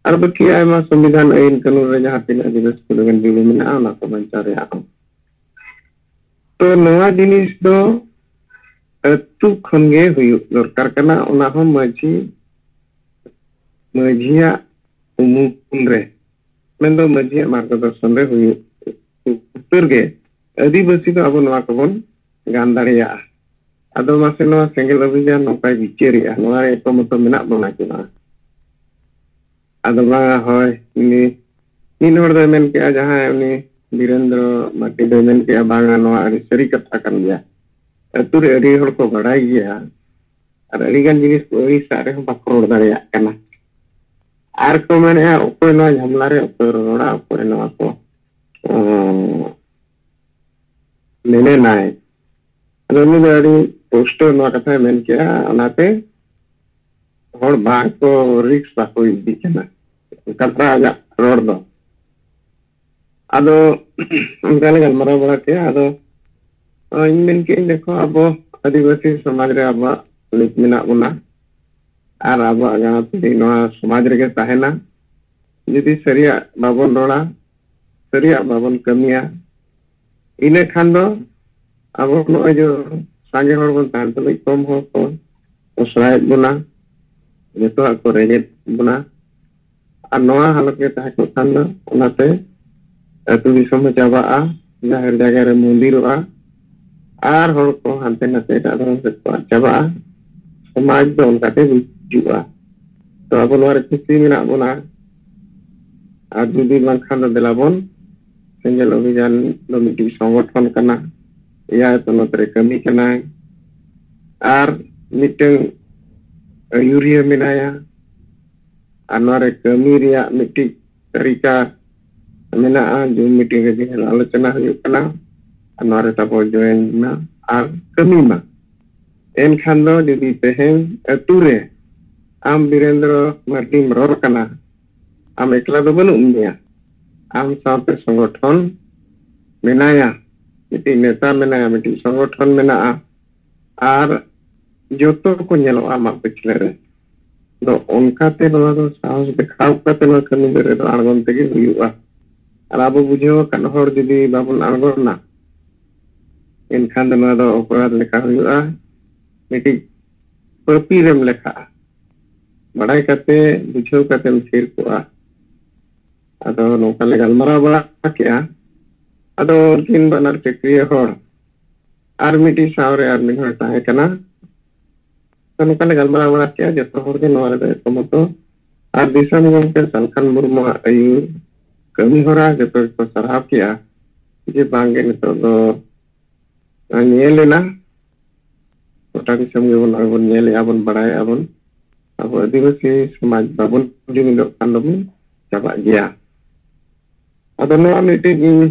ᱟᱨ ᱵᱟᱹᱠᱤ ᱟᱭᱢᱟ ᱥᱚᱝᱵᱤᱫᱷᱟᱱ, ᱟᱹᱭᱤᱱ ᱠᱟᱹᱱᱩᱱ ᱨᱮ ᱡᱟᱦᱟᱸ ᱛᱤᱱᱟᱹᱜ ᱟᱹᱫᱤᱵᱟᱹᱥᱤ ᱠᱚ ᱞᱟᱹᱜᱤᱫ ᱡᱩᱲᱩ ᱢᱮᱱᱟᱜᱼᱟ, ᱚᱱᱟ ᱠᱚ ᱵᱟᱧᱪᱟᱣ ᱨᱮᱭᱟᱜ ᱦᱚᱸ᱾ ᱛᱚ ᱱᱚᱣᱟ ᱡᱤᱱᱤᱥ ᱫᱚ ᱟᱹᱛᱩ ᱠᱷᱚᱱ ᱜᱮ ᱦᱩᱭᱩᱜ ᱫᱚᱨᱠᱟᱨ ᱠᱟᱱᱟ᱾ ᱚᱱᱟ ᱦᱚᱸ ᱢᱟᱹᱡᱷᱤ, ᱢᱟᱹᱡᱷᱤᱭᱟᱜ ᱩᱢᱩᱞ ᱨᱮ, ᱢᱮᱱᱫᱚ ᱢᱟᱹᱡᱷᱤᱭᱟᱜ ᱢᱟᱨᱜᱚᱫᱚᱨᱥᱚᱱ ᱨᱮ ᱦᱩᱭᱩᱜ ᱩᱛᱟᱹᱨ ᱜᱮ ᱟᱹᱫᱤᱵᱟᱹᱥᱤ ᱫᱚ ᱟᱵᱚ ᱱᱚᱣᱟ ᱠᱚᱵᱚᱱ ᱜᱟᱱ ᱫᱟᱲᱮᱭᱟᱜᱼᱟ᱾ ᱟᱫᱚ ᱢᱟᱥᱮ ᱱᱚᱣᱟ ᱥᱮᱸᱜᱮᱞ ᱚᱵᱷᱤᱡᱟᱱ ᱱᱚᱝᱠᱟᱭ ᱵᱤᱪᱟᱹᱨᱮᱜᱼᱟ, ᱱᱚᱣᱟ ᱨᱮ ᱮᱠᱢᱚᱛᱚ ᱢᱮᱱᱟᱜ ᱵᱚᱱᱟ ᱪᱮ ᱵᱟᱝ? ᱟᱫᱚ ᱵᱟᱝᱟ, ᱦᱳᱭ, ᱩᱱᱤ ᱢᱤᱫ ᱦᱚᱲ ᱫᱚᱭ ᱢᱮᱱ ᱠᱮᱜᱼᱟ, ᱡᱟᱦᱟᱸᱭ ᱩᱱᱤ ᱵᱤᱨᱮᱱᱫᱨᱚ ᱢᱟᱨᱰᱤ ᱫᱚᱭ ᱢᱮᱱ ᱠᱮᱜᱼᱟ, ᱵᱟᱝᱟ, ᱱᱚᱣᱟ ᱟᱹᱰᱤ ᱥᱟᱹᱨᱤ ᱠᱟᱛᱷᱟ ᱠᱟᱱ ᱜᱮᱭᱟ᱾ ᱟᱹᱛᱩ ᱨᱮ ᱟᱹᱰᱤ ᱦᱚᱲ ᱠᱚ ᱵᱟᱲᱟᱭ ᱜᱮᱭᱟ, ᱟᱨ ᱟᱹᱰᱤ ᱜᱟᱱ ᱡᱤᱱᱤᱥ ᱠᱚ ᱟᱹᱲᱤᱥᱟᱜ ᱨᱮᱦᱚᱸ ᱵᱟᱠᱚ ᱨᱚᱲ ᱫᱟᱲᱮᱭᱟᱜ ᱠᱟᱱᱟ᱾ ᱟᱨ ᱠᱚ ᱢᱮᱱᱮᱜᱼᱟ, ᱚᱠᱚᱭ ᱱᱚᱣᱟ ᱡᱷᱟᱢᱞᱟ ᱨᱮ ᱚᱠᱚᱭ ᱨᱚᱲᱟ, ᱚᱠᱚᱭ ᱱᱚᱣᱟ ᱠᱚ, ᱚᱸ, ᱢᱮᱱᱮᱱᱟᱭ᱾ ᱟᱫᱚ ᱩᱱᱤ ᱫᱚ ᱟᱹᱰᱤ ᱯᱩᱥᱴᱟᱹᱣ ᱱᱚᱣᱟ ᱠᱟᱛᱷᱟᱭ ᱢᱮᱱ ᱠᱮᱜᱼᱟ, ᱚᱱᱟᱛᱮ ᱦᱚᱲ ᱵᱟᱝ ᱠᱚ ᱨᱤᱠᱥ ᱵᱟᱠᱚ ᱤᱫᱤ ᱠᱟᱱᱟ, ᱠᱟᱛᱷᱟ ᱟᱡᱟᱜ ᱨᱚᱲ ᱫᱚ᱾ ᱟᱫᱚ ᱚᱱᱠᱟ ᱞᱮ ᱜᱟᱞᱢᱟᱨᱟᱣ ᱵᱟᱲᱟ ᱠᱮᱜᱼᱟ᱾ ᱟᱫᱚ ᱤᱧ ᱢᱮᱱ ᱠᱮᱜᱼᱟᱹᱧ, ᱫᱮᱠᱷᱚ, ᱟᱵᱚ ᱟᱹᱫᱤᱵᱟᱹᱥᱤ ᱥᱚᱢᱟᱡᱽ ᱨᱮ ᱟᱵᱚᱣᱟᱜ ᱱᱤᱛ ᱢᱮᱱᱟᱜ ᱵᱚᱱᱟ ᱟᱨ ᱟᱵᱚᱣᱟᱜ ᱡᱟᱦᱟᱸ ᱛᱤᱱᱟᱹᱜ ᱱᱚᱣᱟ ᱥᱚᱢᱟᱡᱽ ᱨᱮᱜᱮ ᱛᱟᱦᱮᱱᱟ, ᱡᱩᱫᱤ ᱥᱟᱹᱨᱤᱭᱟᱜ ᱵᱟᱵᱚᱱ ᱨᱚᱲᱟ, ᱥᱟᱹᱨᱤᱭᱟᱜ ᱵᱟᱵᱚᱱ ᱠᱟᱹᱢᱤᱭᱟ, ᱤᱱᱟᱹ ᱠᱷᱟᱱ ᱫᱚ ᱟᱵᱚ ᱱᱚᱜᱼᱚᱭ ᱡᱮ ᱥᱟᱸᱜᱮ ᱦᱚᱲ ᱵᱚᱱ ᱛᱟᱦᱮᱱ ᱛᱩᱞᱩᱡ ᱠᱚᱢ ᱦᱚᱲ ᱠᱚ ᱯᱚᱥᱲᱟᱭᱮᱫ ᱵᱚᱱᱟ, ᱡᱚᱛᱚᱣᱟᱜ ᱠᱚ ᱨᱮᱡᱮᱫ ᱵᱚᱱᱟ᱾ ᱟᱨ ᱱᱚᱣᱟ ᱦᱟᱞᱚᱛ ᱜᱮ ᱛᱟᱦᱮᱸ ᱠᱚᱜ ᱠᱷᱟᱱ ᱫᱚ ᱚᱱᱟᱛᱮ ᱟᱹᱛᱩ ᱫᱤᱥᱚᱢ ᱦᱚᱸ ᱪᱟᱵᱟᱜᱼᱟ, ᱡᱟᱦᱮᱨ ᱡᱟᱭᱜᱟ ᱨᱮ ᱢᱚᱱᱫᱤᱨᱚᱜᱼᱟ, ᱟᱨ ᱦᱚᱲ ᱠᱚ ᱦᱟᱱᱛᱮ ᱱᱟᱛᱮ ᱮᱴᱟᱜ ᱫᱷᱚᱨᱚᱢ ᱥᱮᱫ ᱠᱚ ᱟᱫ ᱪᱟᱵᱟᱜᱼᱟ᱾ ᱥᱚᱢᱟᱡᱽ ᱫᱚ ᱚᱱᱠᱟᱛᱮ ᱜᱩᱡᱩᱜᱼᱟ᱾ ᱛᱚ ᱟᱵᱚ ᱱᱚᱣᱟ ᱨᱮ ᱠᱩᱥᱤ ᱢᱮᱱᱟᱜ ᱵᱚᱱᱟ, ᱟᱨ ᱡᱩᱫᱤ ᱵᱟᱝᱠᱷᱟᱱ ᱫᱚ ᱫᱮᱞᱟ ᱵᱚᱱ, ᱥᱮᱸᱜᱮᱞ ᱚᱵᱷᱤᱡᱟᱱ ᱫᱚ ᱢᱤᱫᱴᱤᱡ ᱥᱚᱝᱜᱚᱴᱷᱚᱱ ᱠᱟᱱᱟ, ᱮᱭᱟᱭ ᱯᱚᱱᱚᱛ ᱨᱮ ᱠᱟᱹᱢᱤ ᱠᱟᱱᱟᱭ, ᱟᱨ ᱢᱤᱫᱴᱟᱝ ᱟᱹᱭᱩᱨᱤᱭᱟᱹ ᱢᱮᱱᱟᱭᱟ, ᱟᱨ ᱱᱚᱣᱟ ᱨᱮ ᱠᱟᱹᱢᱤ ᱨᱮᱭᱟᱜ ᱢᱤᱫᱴᱤᱡ ᱛᱟᱹᱨᱤᱠᱟ ᱢᱮᱱᱟᱜᱼᱟ᱾ ᱡᱩᱢ ᱢᱤᱴᱤᱝ ᱨᱮ ᱡᱟᱦᱟᱸ ᱟᱞᱳᱪᱚᱱᱟ ᱦᱩᱭᱩᱜ ᱠᱟᱱᱟ, ᱟᱨ ᱱᱚᱣᱟ ᱨᱮ ᱛᱟᱵᱚ ᱡᱚᱭᱮᱱ ᱢᱟ ᱟᱨ ᱠᱟᱹᱢᱤ ᱢᱟ᱾ ᱮᱱᱠᱷᱟᱱ ᱫᱚ ᱡᱩᱫᱤ ᱛᱮᱦᱮᱧ ᱟᱹᱛᱩ ᱨᱮ ᱟᱢ ᱵᱤᱨᱮᱱᱫᱨᱚ ᱢᱟᱨᱰᱤᱢ ᱨᱚᱲ ᱠᱟᱱᱟ, ᱟᱢ ᱮᱠᱞᱟ ᱫᱚ ᱵᱟᱹᱱᱩᱜ ᱢᱮᱭᱟ, ᱟᱢ ᱥᱟᱶᱛᱮ ᱥᱚᱝᱜᱚᱴᱷᱚᱱ ᱢᱮᱱᱟᱭᱟ, ᱢᱤᱫᱴᱤᱡ ᱱᱮᱛᱟ ᱢᱮᱱᱟᱭᱟ, ᱢᱤᱫᱴᱤᱡ ᱥᱚᱝᱜᱚᱴᱷᱚᱱ ᱢᱮᱱᱟᱜᱼᱟ, ᱟᱨ ᱡᱚᱛᱚ ᱠᱚ ᱧᱮᱞᱚᱜᱼᱟ ᱟᱢᱟᱜ ᱯᱟᱹᱪᱷᱞᱟᱹ ᱨᱮ᱾ ᱫᱚ ᱚᱱᱠᱟᱛᱮ ᱱᱚᱣᱟ ᱫᱚ ᱥᱟᱦᱚᱥ ᱫᱮᱠᱷᱟᱣ ᱠᱟᱛᱮ ᱱᱚᱣᱟ ᱠᱟᱹᱢᱤ ᱫᱚ ᱨᱮᱫᱚ ᱟᱬᱜᱚᱱ ᱛᱮᱜᱮ ᱦᱩᱭᱩᱜᱼᱟ᱾ ᱟᱨ ᱟᱵᱚ ᱵᱩᱡᱷᱟᱹᱣ ᱟᱠᱟᱫ ᱦᱚᱲ ᱡᱩᱫᱤ ᱵᱟᱵᱚᱱ ᱟᱬᱜᱚᱱᱟ, ᱮᱱᱠᱷᱟᱱ ᱫᱚ ᱱᱚᱣᱟ ᱫᱚ ᱚᱯᱨᱟᱫᱷ ᱞᱮᱠᱟ ᱦᱩᱭᱩᱜᱼᱟ, ᱢᱤᱫᱴᱤᱡ ᱯᱟᱹᱯᱤ ᱨᱮᱢ ᱞᱮᱠᱷᱟᱜᱼᱟ᱾ ᱵᱟᱲᱟᱭ ᱠᱟᱛᱮ, ᱵᱩᱡᱷᱟᱹᱣ ᱠᱟᱛᱮᱢ ᱛᱷᱤᱨ ᱠᱚᱜᱼᱟ᱾ ᱟᱫᱚ ᱱᱚᱝᱠᱟ ᱞᱮ ᱜᱟᱞᱢᱟᱨᱟᱣ ᱵᱟᱲᱟ ᱠᱮᱜᱼᱟ᱾ ᱟᱫᱚ ᱩᱱᱠᱤᱱ ᱵᱟᱱᱟᱨ ᱪᱟᱹᱠᱨᱤᱭᱟᱹ ᱦᱚᱲ ᱟᱨ ᱢᱤᱫᱴᱤᱡ ᱥᱟᱶᱨᱮ ᱟᱨ ᱢᱤᱫ ᱦᱚᱲ ᱛᱟᱦᱮᱸ ᱠᱟᱱᱟ᱾ ᱛᱚ, ᱱᱚᱝᱠᱟ ᱞᱮ ᱜᱟᱞᱢᱟᱨᱟᱣ ᱵᱟᱲᱟ ᱠᱮᱜᱼᱟ, ᱡᱚᱛᱚ ᱦᱚᱲ ᱜᱮ ᱱᱚᱣᱟ ᱨᱮᱫᱚ ᱮᱠᱢᱚᱛᱚ᱾ ᱟᱨ ᱫᱤᱥᱚᱢ ᱜᱚᱢᱠᱮ ᱥᱟᱞᱠᱷᱟᱱ ᱢᱩᱨᱢᱩᱣᱟᱜ ᱟᱹᱭᱩᱨ ᱠᱟᱹᱢᱤ ᱦᱚᱨᱟ ᱡᱚᱛᱚ ᱜᱮᱠᱚ ᱥᱟᱨᱦᱟᱣ ᱠᱮᱜᱼᱟ, ᱡᱮ ᱵᱟᱝᱜᱮ ᱱᱤᱛᱚᱜ ᱫᱚ ᱧᱮᱞ ᱮᱱᱟ, ᱜᱚᱴᱟ ᱫᱤᱥᱚᱢ ᱜᱮᱵᱚᱱ, ᱱᱚᱜᱼᱚᱭ ᱵᱚᱱ ᱧᱮᱞᱮᱜᱼᱟ, ᱵᱚᱱ ᱵᱟᱲᱟᱭᱮᱜᱼᱟ ᱵᱚᱱ, ᱟᱵᱚ ᱟᱹᱫᱤᱵᱟᱹᱥᱤ ᱥᱚᱢᱟᱡᱽ ᱵᱟᱵᱚᱱ ᱡᱩᱢᱤᱫᱚᱜ ᱠᱷᱟᱱ ᱫᱚᱵᱚᱱ ᱪᱟᱵᱟᱜ ᱜᱮᱭᱟ᱾ ᱟᱫᱚ ᱱᱚᱣᱟ ᱢᱤᱫᱴᱤᱡ ᱤᱧ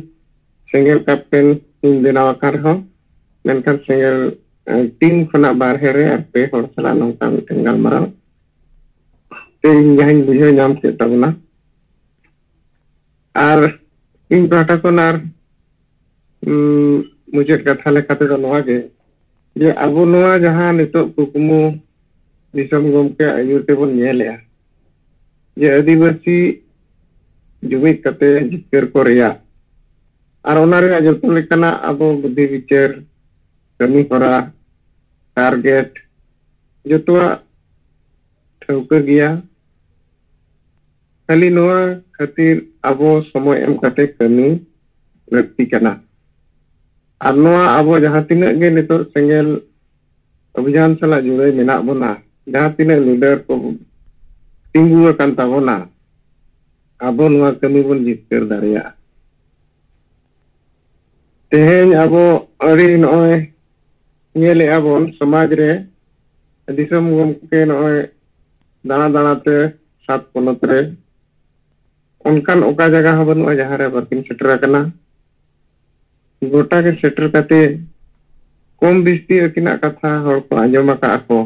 ᱥᱮᱸᱜᱮᱞ ᱠᱟᱯᱴᱮᱱ ᱤᱧ ᱵᱮᱱᱟᱣ ᱟᱠᱟᱱ ᱨᱮᱦᱚᱸ, ᱢᱮᱱᱠᱷᱟᱱ ᱥᱮᱸᱜᱮᱞ, ᱮ, ᱴᱤᱢ ᱠᱷᱚᱱᱟᱜ ᱵᱟᱨᱦᱮ ᱨᱮ ᱟᱨ ᱯᱮ ᱦᱚᱲ ᱥᱟᱞᱟᱜ ᱱᱚᱝᱠᱟ ᱢᱤᱫᱴᱮᱱ ᱜᱟᱞᱢᱟᱨᱟᱣ ᱛᱮ ᱤᱧ ᱡᱟᱦᱟᱸᱧ ᱵᱩᱡᱷᱟᱹᱣ ᱧᱟᱢ ᱠᱮᱫ ᱛᱟᱵᱚᱱᱟ᱾ ᱟᱨ ᱤᱧ ᱯᱟᱦᱴᱟ ᱠᱷᱚᱱ ᱟᱨ, ᱩᱸ, ᱢᱩᱪᱟᱹᱫ ᱠᱟᱛᱷᱟ ᱞᱮᱠᱟ ᱛᱮᱫᱚ ᱱᱚᱣᱟ ᱜᱮ, ᱡᱮ ᱟᱵᱚ ᱱᱚᱣᱟ ᱡᱟᱦᱟᱸ ᱱᱤᱛᱚᱜ ᱠᱩᱠᱢᱩ ᱫᱤᱥᱚᱢ ᱜᱚᱢᱠᱮ ᱟᱹᱭᱩᱨ ᱛᱮᱵᱚᱱ ᱧᱮᱞᱮᱜᱼᱟ, ᱡᱮ ᱟᱹᱫᱤᱵᱟᱹᱥᱤ ᱡᱩᱢᱤᱫ ᱠᱟᱛᱮ ᱡᱤᱛᱠᱟᱹᱨ ᱠᱚ ᱨᱮᱭᱟᱜ, ᱟᱨ ᱚᱱᱟ ᱨᱮᱭᱟᱜ ᱡᱚᱛᱚ ᱞᱮᱠᱟᱱᱟᱜ ᱟᱵᱚ ᱵᱩᱫᱽᱫᱷᱤ ᱵᱤᱪᱟᱹᱨ, ᱠᱟᱹᱢᱤ ᱦᱚᱨᱟ, ᱴᱟᱨᱜᱮᱴ, ᱡᱚᱛᱚᱣᱟᱜ ᱴᱷᱟᱹᱣᱠᱟᱹ ᱜᱮᱭᱟ᱾ ᱠᱷᱟᱹᱞᱤ ᱱᱚᱣᱟ ᱠᱷᱟᱹᱛᱤᱨ ᱟᱵᱚ ᱥᱚᱢᱚᱭ ᱮᱢ ᱠᱟᱛᱮ ᱠᱟᱹᱢᱤ ᱞᱟᱹᱠᱛᱤ ᱠᱟᱱᱟ᱾ ᱟᱨ ᱱᱚᱣᱟ ᱟᱵᱚ ᱡᱟᱦᱟᱸ ᱛᱤᱱᱟᱹᱜ ᱜᱮ ᱱᱤᱛᱚᱜ ᱥᱮᱸᱜᱮᱞ ᱚᱵᱷᱤᱡᱟᱱ ᱥᱟᱞᱟᱜ ᱡᱩᱲᱟᱹᱭ ᱢᱮᱱᱟᱜ ᱵᱚᱱᱟ, ᱡᱟᱦᱟᱸ ᱛᱤᱱᱟᱹᱜ ᱞᱤᱰᱟᱨ ᱠᱚ ᱛᱤᱸᱜᱩ ᱟᱠᱟᱱ ᱛᱟᱵᱚᱱᱟ, ᱟᱵᱚ ᱱᱚᱣᱟ ᱠᱟᱹᱢᱤ ᱵᱚᱱ ᱡᱤᱛᱠᱟᱹᱨ ᱫᱟᱲᱮᱭᱟᱜᱼᱟ᱾ ᱛᱮᱦᱮᱧ ᱟᱵᱚ ᱟᱹᱰᱤ ᱱᱚᱜᱼᱚᱭ ᱧᱮᱞᱮᱜᱼᱟ ᱵᱚᱱ ᱥᱚᱢᱟᱡᱽ ᱨᱮ, ᱫᱤᱥᱚᱢ ᱜᱚᱢᱠᱮ ᱱᱚᱜᱼᱚᱭ ᱫᱟᱬᱟ ᱫᱟᱬᱟ ᱛᱮ ᱥᱟᱛ ᱯᱚᱱᱚᱛ ᱨᱮ ᱚᱱᱠᱟᱱ ᱚᱠᱟ ᱡᱟᱭᱜᱟ ᱦᱚᱸ ᱵᱟᱹᱱᱩᱜᱼᱟ ᱡᱟᱦᱟᱸ ᱨᱮ ᱵᱟᱹᱠᱤᱱ ᱥᱮᱴᱮᱨ ᱟᱠᱟᱱᱟ᱾ ᱜᱚᱴᱟ ᱜᱮ ᱥᱮᱴᱮᱨ ᱠᱟᱛᱮ ᱠᱚᱢ ᱵᱤᱥᱛᱤ ᱟᱹᱠᱤᱱᱟᱜ ᱠᱟᱛᱷᱟ ᱦᱚᱲ ᱠᱚ ᱟᱸᱡᱚᱢ ᱟᱠᱟᱫ ᱠᱚ᱾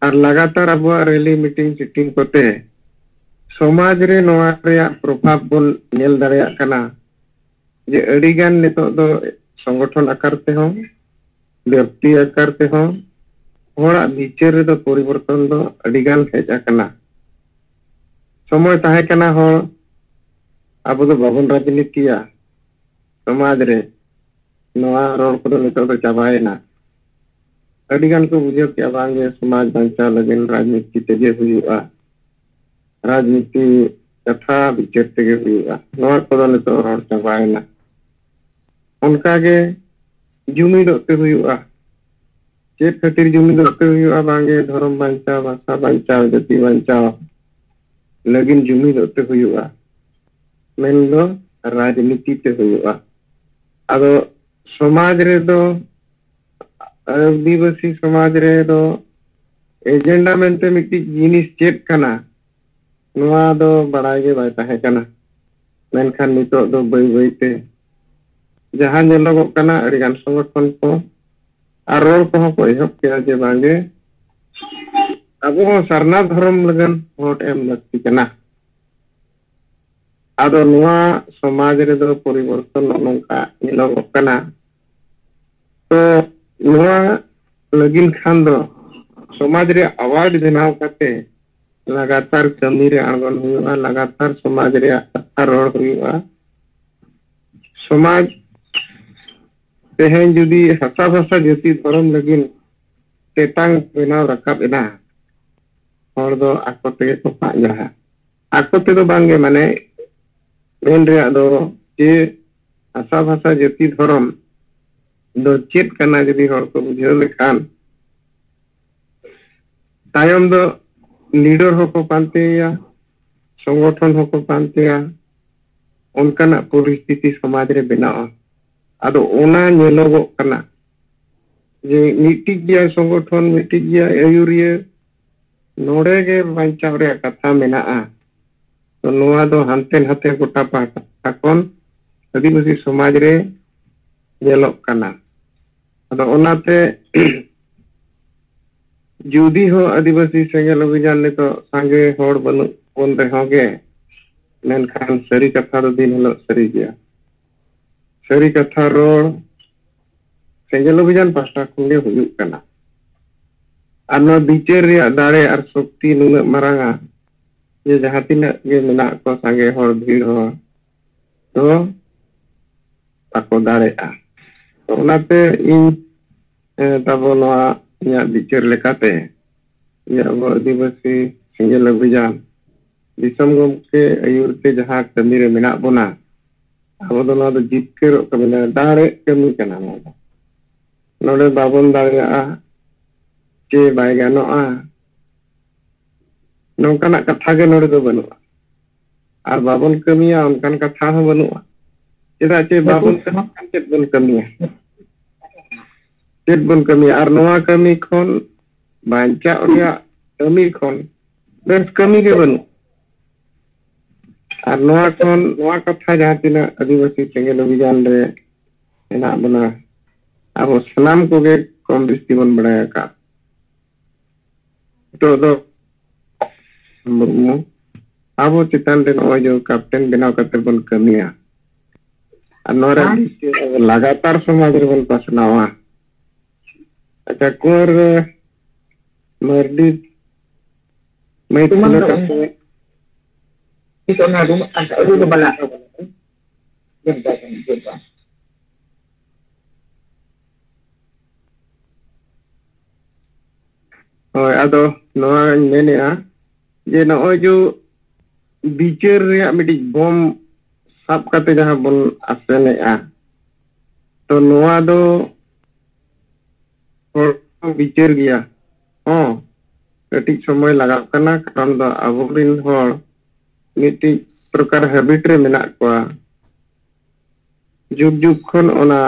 ᱟᱨ ᱞᱟᱜᱟᱛᱟᱨ ᱟᱵᱚᱣᱟᱜ ᱨᱮᱞᱤ, ᱢᱤᱴᱤᱝ, ᱥᱤᱴᱤᱝ ᱠᱚᱛᱮ ᱥᱚᱢᱟᱡᱽ ᱨᱮ ᱱᱚᱣᱟ ᱨᱮᱭᱟᱜ ᱯᱨᱚᱵᱷᱟᱵᱽ ᱵᱚᱱ ᱧᱮᱞ ᱫᱟᱲᱮᱭᱟᱜ ᱠᱟᱱᱟ, ᱡᱮ ᱟᱹᱰᱤ ᱜᱟᱱ ᱱᱤᱛᱚᱜ ᱫᱚ ᱥᱚᱝᱜᱚᱴᱷᱚᱱ ᱟᱠᱟᱨ ᱛᱮᱦᱚᱸ, ᱵᱮᱠᱛᱤ ᱟᱠᱟᱨ ᱛᱮᱦᱚᱸ ᱦᱚᱲᱟᱜ ᱵᱤᱪᱟᱹᱨ ᱨᱮᱫᱚ ᱯᱚᱨᱤᱵᱚᱨᱛᱚᱱ ᱫᱚ ᱟᱹᱰᱤ ᱜᱟᱱ ᱦᱮᱡ ᱟᱠᱟᱱᱟ᱾ ᱥᱚᱢᱚᱭ ᱛᱟᱦᱮᱸ ᱠᱟᱱᱟ ᱦᱚᱲ ᱟᱵᱚ ᱫᱚ ᱵᱟᱵᱚᱱ ᱨᱟᱡᱽᱱᱤᱛᱤᱭᱟ, ᱥᱚᱢᱟᱡᱽ ᱨᱮ ᱱᱚᱣᱟ ᱨᱚᱲ ᱠᱚᱫᱚ ᱱᱤᱛᱚᱜ ᱫᱚ ᱪᱟᱵᱟᱭᱮᱱᱟ᱾ ᱟᱹᱰᱤ ᱜᱟᱱ ᱠᱚ ᱵᱩᱡᱷᱟᱹᱣ ᱠᱮᱜᱼᱟ, ᱵᱟᱝ ᱜᱮ ᱥᱚᱢᱟᱡᱽ ᱵᱟᱧᱪᱟᱣ ᱞᱟᱹᱜᱤᱫ ᱨᱟᱡᱽᱱᱤᱛᱤ ᱛᱮᱜᱮ ᱦᱩᱭᱩᱜᱼᱟ, ᱨᱟᱡᱽᱱᱤᱛᱤ ᱠᱟᱛᱷᱟ ᱵᱤᱪᱟᱹᱨ ᱛᱮᱜᱮ ᱦᱩᱭᱩᱜᱼᱟ᱾ ᱱᱚᱣᱟ ᱠᱚᱫᱚ ᱱᱤᱛᱚᱜ ᱨᱚᱲ ᱪᱟᱵᱟᱭᱮᱱᱟ᱾ ᱚᱱᱠᱟᱜᱮ ᱡᱩᱢᱤᱫᱚᱜ ᱛᱮ ᱦᱩᱭᱩᱜᱼᱟ᱾ ᱪᱮᱫ ᱠᱷᱟᱹᱛᱤᱨ ᱡᱩᱢᱤᱫᱚᱜ ᱛᱮ ᱦᱩᱭᱩᱜᱼᱟ? ᱵᱟᱝᱜᱮ ᱫᱷᱚᱨᱚᱢ ᱵᱟᱧᱪᱟᱣ, ᱵᱷᱟᱥᱟ ᱵᱟᱧᱪᱟᱣ, ᱡᱟᱹᱛᱤ ᱵᱟᱧᱪᱟᱣ ᱞᱟᱹᱜᱤᱫ ᱡᱩᱢᱤᱫᱚᱜ ᱛᱮ ᱦᱩᱭᱩᱜᱼᱟ᱾ ᱢᱮᱱᱫᱚ ᱨᱟᱡᱽᱱᱤᱛᱤ ᱛᱮ ᱦᱩᱭᱩᱜᱼᱟ᱾ ᱟᱫᱚ ᱥᱚᱢᱟᱡᱽ ᱨᱮᱫᱚ, ᱟᱹᱫᱤᱵᱟᱹᱥᱤ ᱥᱚᱢᱟᱡᱽ ᱨᱮᱫᱚ ᱮᱡᱮᱱᱰᱟ ᱢᱮᱱᱛᱮ ᱢᱤᱫᱴᱤᱡ ᱡᱤᱱᱤᱥ ᱪᱮᱫ ᱠᱟᱱᱟ, ᱱᱚᱣᱟ ᱫᱚ ᱵᱟᱲᱟᱭ ᱜᱮ ᱵᱟᱭ ᱛᱟᱦᱮᱸ ᱠᱟᱱᱟ᱾ ᱢᱮᱱᱠᱷᱟᱱ ᱱᱤᱛᱚᱜ ᱫᱚ ᱵᱟᱹᱭ ᱵᱟᱹᱭᱛᱮ ᱡᱟᱦᱟᱸ ᱧᱮᱞᱚᱜᱚᱜ ᱠᱟᱱᱟ, ᱟᱹᱰᱤᱜᱟᱱ ᱥᱚᱝᱜᱚᱴᱷᱚᱱ ᱠᱚ ᱟᱨ ᱨᱚᱲ ᱠᱚᱦᱚᱸ ᱠᱚ ᱮᱦᱚᱵ ᱠᱮᱫᱟ ᱡᱮ ᱵᱟᱝᱜᱮ, ᱟᱵᱚ ᱦᱚᱸ ᱥᱟᱨᱱᱟ ᱫᱷᱚᱨᱚᱢ ᱞᱟᱹᱜᱤᱫ ᱵᱷᱳᱴ ᱮᱢ ᱞᱟᱹᱠᱛᱤ ᱠᱟᱱᱟ᱾ ᱟᱫᱚ ᱱᱚᱣᱟ ᱥᱚᱢᱟᱡᱽ ᱨᱮᱫᱚ ᱯᱚᱨᱤᱵᱚᱨᱛᱚᱱ ᱱᱚᱜᱼᱚ ᱱᱚᱝᱠᱟ ᱧᱮᱞᱚᱜᱚᱜ ᱠᱟᱱᱟ᱾ ᱛᱚ ᱱᱚᱣᱟ ᱞᱟᱹᱜᱤᱫ ᱠᱷᱟᱱ ᱫᱚ ᱥᱚᱢᱟᱡᱽ ᱨᱮᱭᱟᱜ ᱟᱣᱟᱡ ᱵᱮᱱᱟᱣ ᱠᱟᱛᱮ ᱞᱟᱜᱟᱛᱟᱨ ᱠᱟᱹᱢᱤ ᱨᱮ ᱟᱬᱜᱚᱱ ᱦᱩᱭᱩᱜᱼᱟ, ᱞᱟᱜᱟᱛᱟᱨ ᱥᱚᱢᱟᱡᱽ ᱨᱮᱭᱟᱜ ᱠᱟᱛᱷᱟ ᱨᱚᱲ ᱦᱩᱭᱩᱜᱼᱟ᱾ ᱥᱚᱢᱟᱡᱽ ᱛᱮᱦᱮᱧ ᱡᱩᱫᱤ ᱦᱟᱥᱟ ᱵᱷᱟᱥᱟ ᱡᱟᱹᱛᱤ ᱫᱷᱚᱨᱚᱢ ᱞᱟᱹᱜᱤᱫ ᱛᱮᱛᱟᱝ ᱵᱮᱱᱟᱣ ᱨᱟᱠᱟᱵ ᱮᱱᱟ, ᱦᱚᱲ ᱫᱚ ᱟᱠᱚ ᱛᱮᱜᱮ ᱠᱚ ᱯᱟᱸᱡᱟᱜᱼᱟ᱾ ᱟᱠᱚ ᱛᱮᱫᱚ ᱵᱟᱝᱜᱮ, ᱢᱟᱱᱮ ᱢᱮᱱ ᱨᱮᱭᱟᱜ ᱫᱚ ᱡᱮ ᱦᱟᱥᱟ ᱵᱷᱟᱥᱟ ᱡᱟᱹᱛᱤ ᱫᱷᱚᱨᱚᱢ ᱫᱚ ᱪᱮᱫ ᱠᱟᱱᱟ ᱡᱩᱫᱤ ᱦᱚᱲ ᱠᱚ ᱵᱩᱡᱷᱟᱹᱣ ᱞᱮᱠᱷᱟᱱ, ᱛᱟᱭᱚᱢ ᱫᱚ ᱞᱤᱰᱟᱨ ᱦᱚᱸᱠᱚ ᱯᱟᱱᱛᱮᱭᱟ, ᱥᱚᱝᱜᱚᱴᱷᱚᱱ ᱦᱚᱸᱠᱚ ᱯᱟᱱᱛᱮᱭᱟ, ᱚᱱᱠᱟᱱᱟᱜ ᱯᱚᱨᱤᱥᱛᱷᱤᱛᱤ ᱥᱚᱢᱟᱡᱽ ᱨᱮ ᱵᱮᱱᱟᱜᱼᱟ᱾ ᱟᱫᱚ ᱚᱱᱟ ᱧᱮᱞᱚᱜᱚᱜ ᱠᱟᱱᱟ ᱡᱮ ᱢᱤᱫᱴᱤᱡ ᱜᱮᱭᱟᱭ ᱥᱚᱝᱜᱚᱴᱷᱚᱱ, ᱢᱤᱫᱴᱤᱡ ᱜᱮᱭᱟᱭ ᱟᱹᱭᱩᱨᱤᱭᱟᱹ, ᱱᱚᱰᱮ ᱜᱮ ᱵᱟᱧᱪᱟᱣ ᱨᱮᱭᱟᱜ ᱠᱟᱛᱷᱟ ᱢᱮᱱᱟᱜᱼᱟ᱾ ᱛᱚ ᱱᱚᱣᱟ ᱫᱚ ᱦᱟᱱᱛᱮ ᱱᱟᱛᱮ ᱜᱚᱴᱟ ᱯᱟᱦᱴᱟ ᱠᱷᱚᱱ ᱟᱹᱫᱤᱵᱟᱹᱥᱤ ᱥᱚᱢᱟᱡᱽ ᱨᱮ ᱧᱮᱞᱚᱜ ᱠᱟᱱᱟ᱾ ᱟᱫᱚ ᱚᱱᱟᱛᱮ ᱡᱩᱫᱤ ᱦᱚᱸ ᱟᱹᱫᱤᱵᱟᱹᱥᱤ ᱥᱮᱸᱜᱮᱞ ᱚᱵᱷᱤᱡᱟᱱ ᱱᱤᱛᱚᱜ ᱥᱟᱸᱜᱮ ᱦᱚᱲ ᱵᱟᱹᱱᱩᱜ ᱵᱚᱱ ᱨᱮᱦᱚᱸ ᱜᱮ, ᱢᱮᱱᱠᱷᱟᱱ ᱥᱟᱹᱨᱤ ᱠᱟᱛᱷᱟ ᱫᱚ ᱫᱤᱱ ᱦᱤᱞᱳᱜ ᱥᱟᱹᱨᱤ ᱜᱮᱭᱟ᱾ ᱥᱟᱹᱨᱤ ᱠᱟᱛᱷᱟ ᱨᱚᱲ ᱥᱮᱸᱜᱮᱞ ᱚᱵᱷᱤᱡᱟᱱ ᱯᱟᱦᱴᱟ ᱠᱷᱚᱱ ᱜᱮ ᱦᱩᱭᱩᱜ ᱠᱟᱱᱟ᱾ ᱟᱨ ᱱᱚᱣᱟ ᱵᱤᱪᱟᱹᱨ ᱨᱮᱭᱟᱜ ᱫᱟᱲᱮ ᱟᱨ ᱥᱚᱠᱛᱤ ᱱᱩᱱᱟᱹᱜ ᱢᱟᱨᱟᱝᱟ ᱡᱮ ᱡᱟᱦᱟᱸ ᱛᱤᱱᱟᱹᱜ ᱜᱮ ᱢᱮᱱᱟᱜ ᱠᱚ ᱥᱟᱸᱜᱮ ᱦᱚᱲ, ᱵᱷᱤᱲ ᱦᱚᱲ ᱫᱚ ᱵᱟᱠᱚ ᱫᱟᱲᱮᱜᱼᱟ᱾ ᱛᱚ ᱚᱱᱟᱛᱮ ᱤᱧ, ᱮ, ᱛᱟᱵᱚ ᱱᱚᱣᱟ ᱤᱧᱟᱹᱜ ᱵᱤᱪᱟᱹᱨ ᱞᱮᱠᱟᱛᱮ ᱡᱮ ᱟᱵᱚ ᱟᱹᱫᱤᱵᱟᱹᱥᱤ ᱥᱮᱸᱜᱮᱞ ᱚᱵᱷᱤᱡᱟᱱ ᱫᱤᱥᱚᱢ ᱜᱚᱢᱠᱮ ᱟᱹᱭᱩᱨ ᱛᱮ ᱡᱟᱦᱟᱸ ᱠᱟᱹᱢᱤ ᱨᱮ ᱢᱮᱱᱟᱜ ᱵᱚᱱᱟ, ᱟᱵᱚ ᱫᱚ ᱱᱚᱣᱟ ᱫᱚ ᱡᱤᱛᱠᱟᱹᱨᱚᱜ ᱠᱟᱹᱢᱤ, ᱫᱟᱲᱮ ᱠᱟᱹᱢᱤ ᱠᱟᱱᱟ ᱱᱚᱣᱟ ᱫᱚ᱾ ᱱᱚᱰᱮ ᱵᱟᱵᱚᱱ ᱫᱟᱲᱮᱭᱟᱜᱼᱟ ᱪᱮ ᱵᱟᱭ ᱜᱟᱱᱚᱜᱼᱟ, ᱱᱚᱝᱠᱟᱱᱟᱜ ᱠᱟᱛᱷᱟ ᱜᱮ ᱱᱚᱰᱮ ᱫᱚ ᱵᱟᱹᱱᱩᱜᱼᱟ᱾ ᱟᱨ ᱵᱟᱵᱚᱱ ᱠᱟᱹᱢᱤᱭᱟ, ᱚᱱᱠᱟᱱ ᱠᱟᱛᱷᱟ ᱦᱚᱸ ᱵᱟᱹᱱᱩᱜᱼᱟ᱾ ᱪᱮᱫᱟᱜ ᱪᱮ ᱵᱟᱵᱚᱱ ᱠᱟᱹᱢᱤ ᱠᱷᱟᱱ ᱪᱮᱫ ᱵᱚᱱ ᱠᱟᱹᱢᱤᱭᱟ? ᱪᱮᱫ ᱵᱚᱱ ᱠᱟᱹᱢᱤᱭᱟ? ᱟᱨ ᱱᱚᱣᱟ ᱠᱟᱹᱢᱤ ᱠᱷᱚᱱ ᱵᱟᱧᱪᱟᱜ ᱨᱮᱭᱟᱜ ᱠᱟᱹᱢᱤ ᱠᱷᱚᱱ ᱵᱮᱥ ᱠᱟᱹᱢᱤ ᱜᱮ ᱵᱟᱹᱱᱩᱜ᱾ ᱟᱨ ᱱᱚᱣᱟ ᱠᱷᱚᱱ, ᱱᱚᱣᱟ ᱠᱟᱛᱷᱟ ᱡᱟᱦᱟᱸ ᱛᱤᱱᱟᱹᱜ ᱟᱹᱫᱤᱵᱟᱹᱥᱤ ᱥᱮᱸᱜᱮᱞ ᱚᱵᱷᱤᱡᱟᱱ ᱨᱮ ᱢᱮᱱᱟᱜ ᱵᱚᱱᱟ, ᱟᱵᱚ ᱥᱟᱱᱟᱢ ᱠᱚᱜᱮ ᱠᱚᱢ ᱵᱮᱥᱤ ᱵᱚᱱ ᱵᱟᱲᱟᱭ ᱟᱠᱟᱫ᱾ ᱱᱤᱛᱚᱜ ᱫᱚ ᱢᱩᱨᱢᱩ ᱟᱵᱚ ᱪᱮᱛᱟᱱ ᱨᱮ ᱱᱚᱜᱼᱚᱭ ᱡᱮ ᱠᱮᱯᱴᱮᱱ ᱵᱮᱱᱟᱣ ᱠᱟᱛᱮ ᱵᱚᱱ ᱠᱟᱹᱢᱤᱭᱟ, ᱟᱨ ᱱᱚᱣᱟ ᱨᱮ ᱦᱮᱸ᱾ ᱞᱟᱜᱟᱛᱟᱨ ᱥᱚᱢᱟᱡᱽ ᱨᱮᱵᱚᱱ ᱯᱟᱥᱱᱟᱣᱟ᱾ ᱟᱪᱪᱷᱟ, ᱠᱩᱸᱣᱟᱨ ᱢᱟᱨᱰᱤ ᱢᱟᱹᱭ ᱛᱩᱢᱟᱹᱞ ᱠᱷᱩᱞᱟᱹ ᱫᱚ ᱠᱟᱛᱮ ᱛᱤᱥ ᱚᱱᱟ ᱨᱩᱢ ᱟᱨ ᱨᱩ ᱫᱚ ᱵᱟᱞᱟ᱾ ᱦᱳᱭ, ᱟᱫᱚ ᱱᱚᱣᱟᱧ ᱢᱮᱱᱮᱫᱼᱟ ᱡᱮ ᱱᱚᱜᱼᱚᱭ ᱡᱮ ᱵᱤᱪᱟᱹᱨ ᱨᱮᱭᱟᱜ ᱢᱤᱫᱴᱤᱡ ᱵᱳᱢ ᱥᱟᱵ ᱠᱟᱛᱮ ᱡᱟᱦᱟᱸ ᱵᱚᱱ ᱟᱥᱮᱱᱮᱫᱼᱟ, ᱛᱚ ᱱᱚᱣᱟ ᱫᱚ ᱦᱚᱲ ᱠᱚ ᱵᱤᱪᱟᱹᱨ ᱜᱮᱭᱟ᱾ ᱦᱚᱸ, ᱠᱟᱹᱴᱤᱡ ᱥᱚᱢᱚᱭ ᱞᱟᱜᱟᱜ ᱠᱟᱱᱟ, ᱠᱟᱨᱚᱱ ᱫᱚ ᱟᱵᱚᱨᱮᱱ ᱦᱚᱲ ᱢᱤᱫᱴᱤᱡ ᱯᱨᱚᱠᱟᱨ ᱦᱮᱵᱤᱴ ᱨᱮ ᱢᱮᱱᱟᱜ ᱠᱚᱣᱟ᱾ ᱡᱩᱜᱽ ᱡᱩᱜᱽ ᱠᱷᱚᱱ ᱚᱱᱟ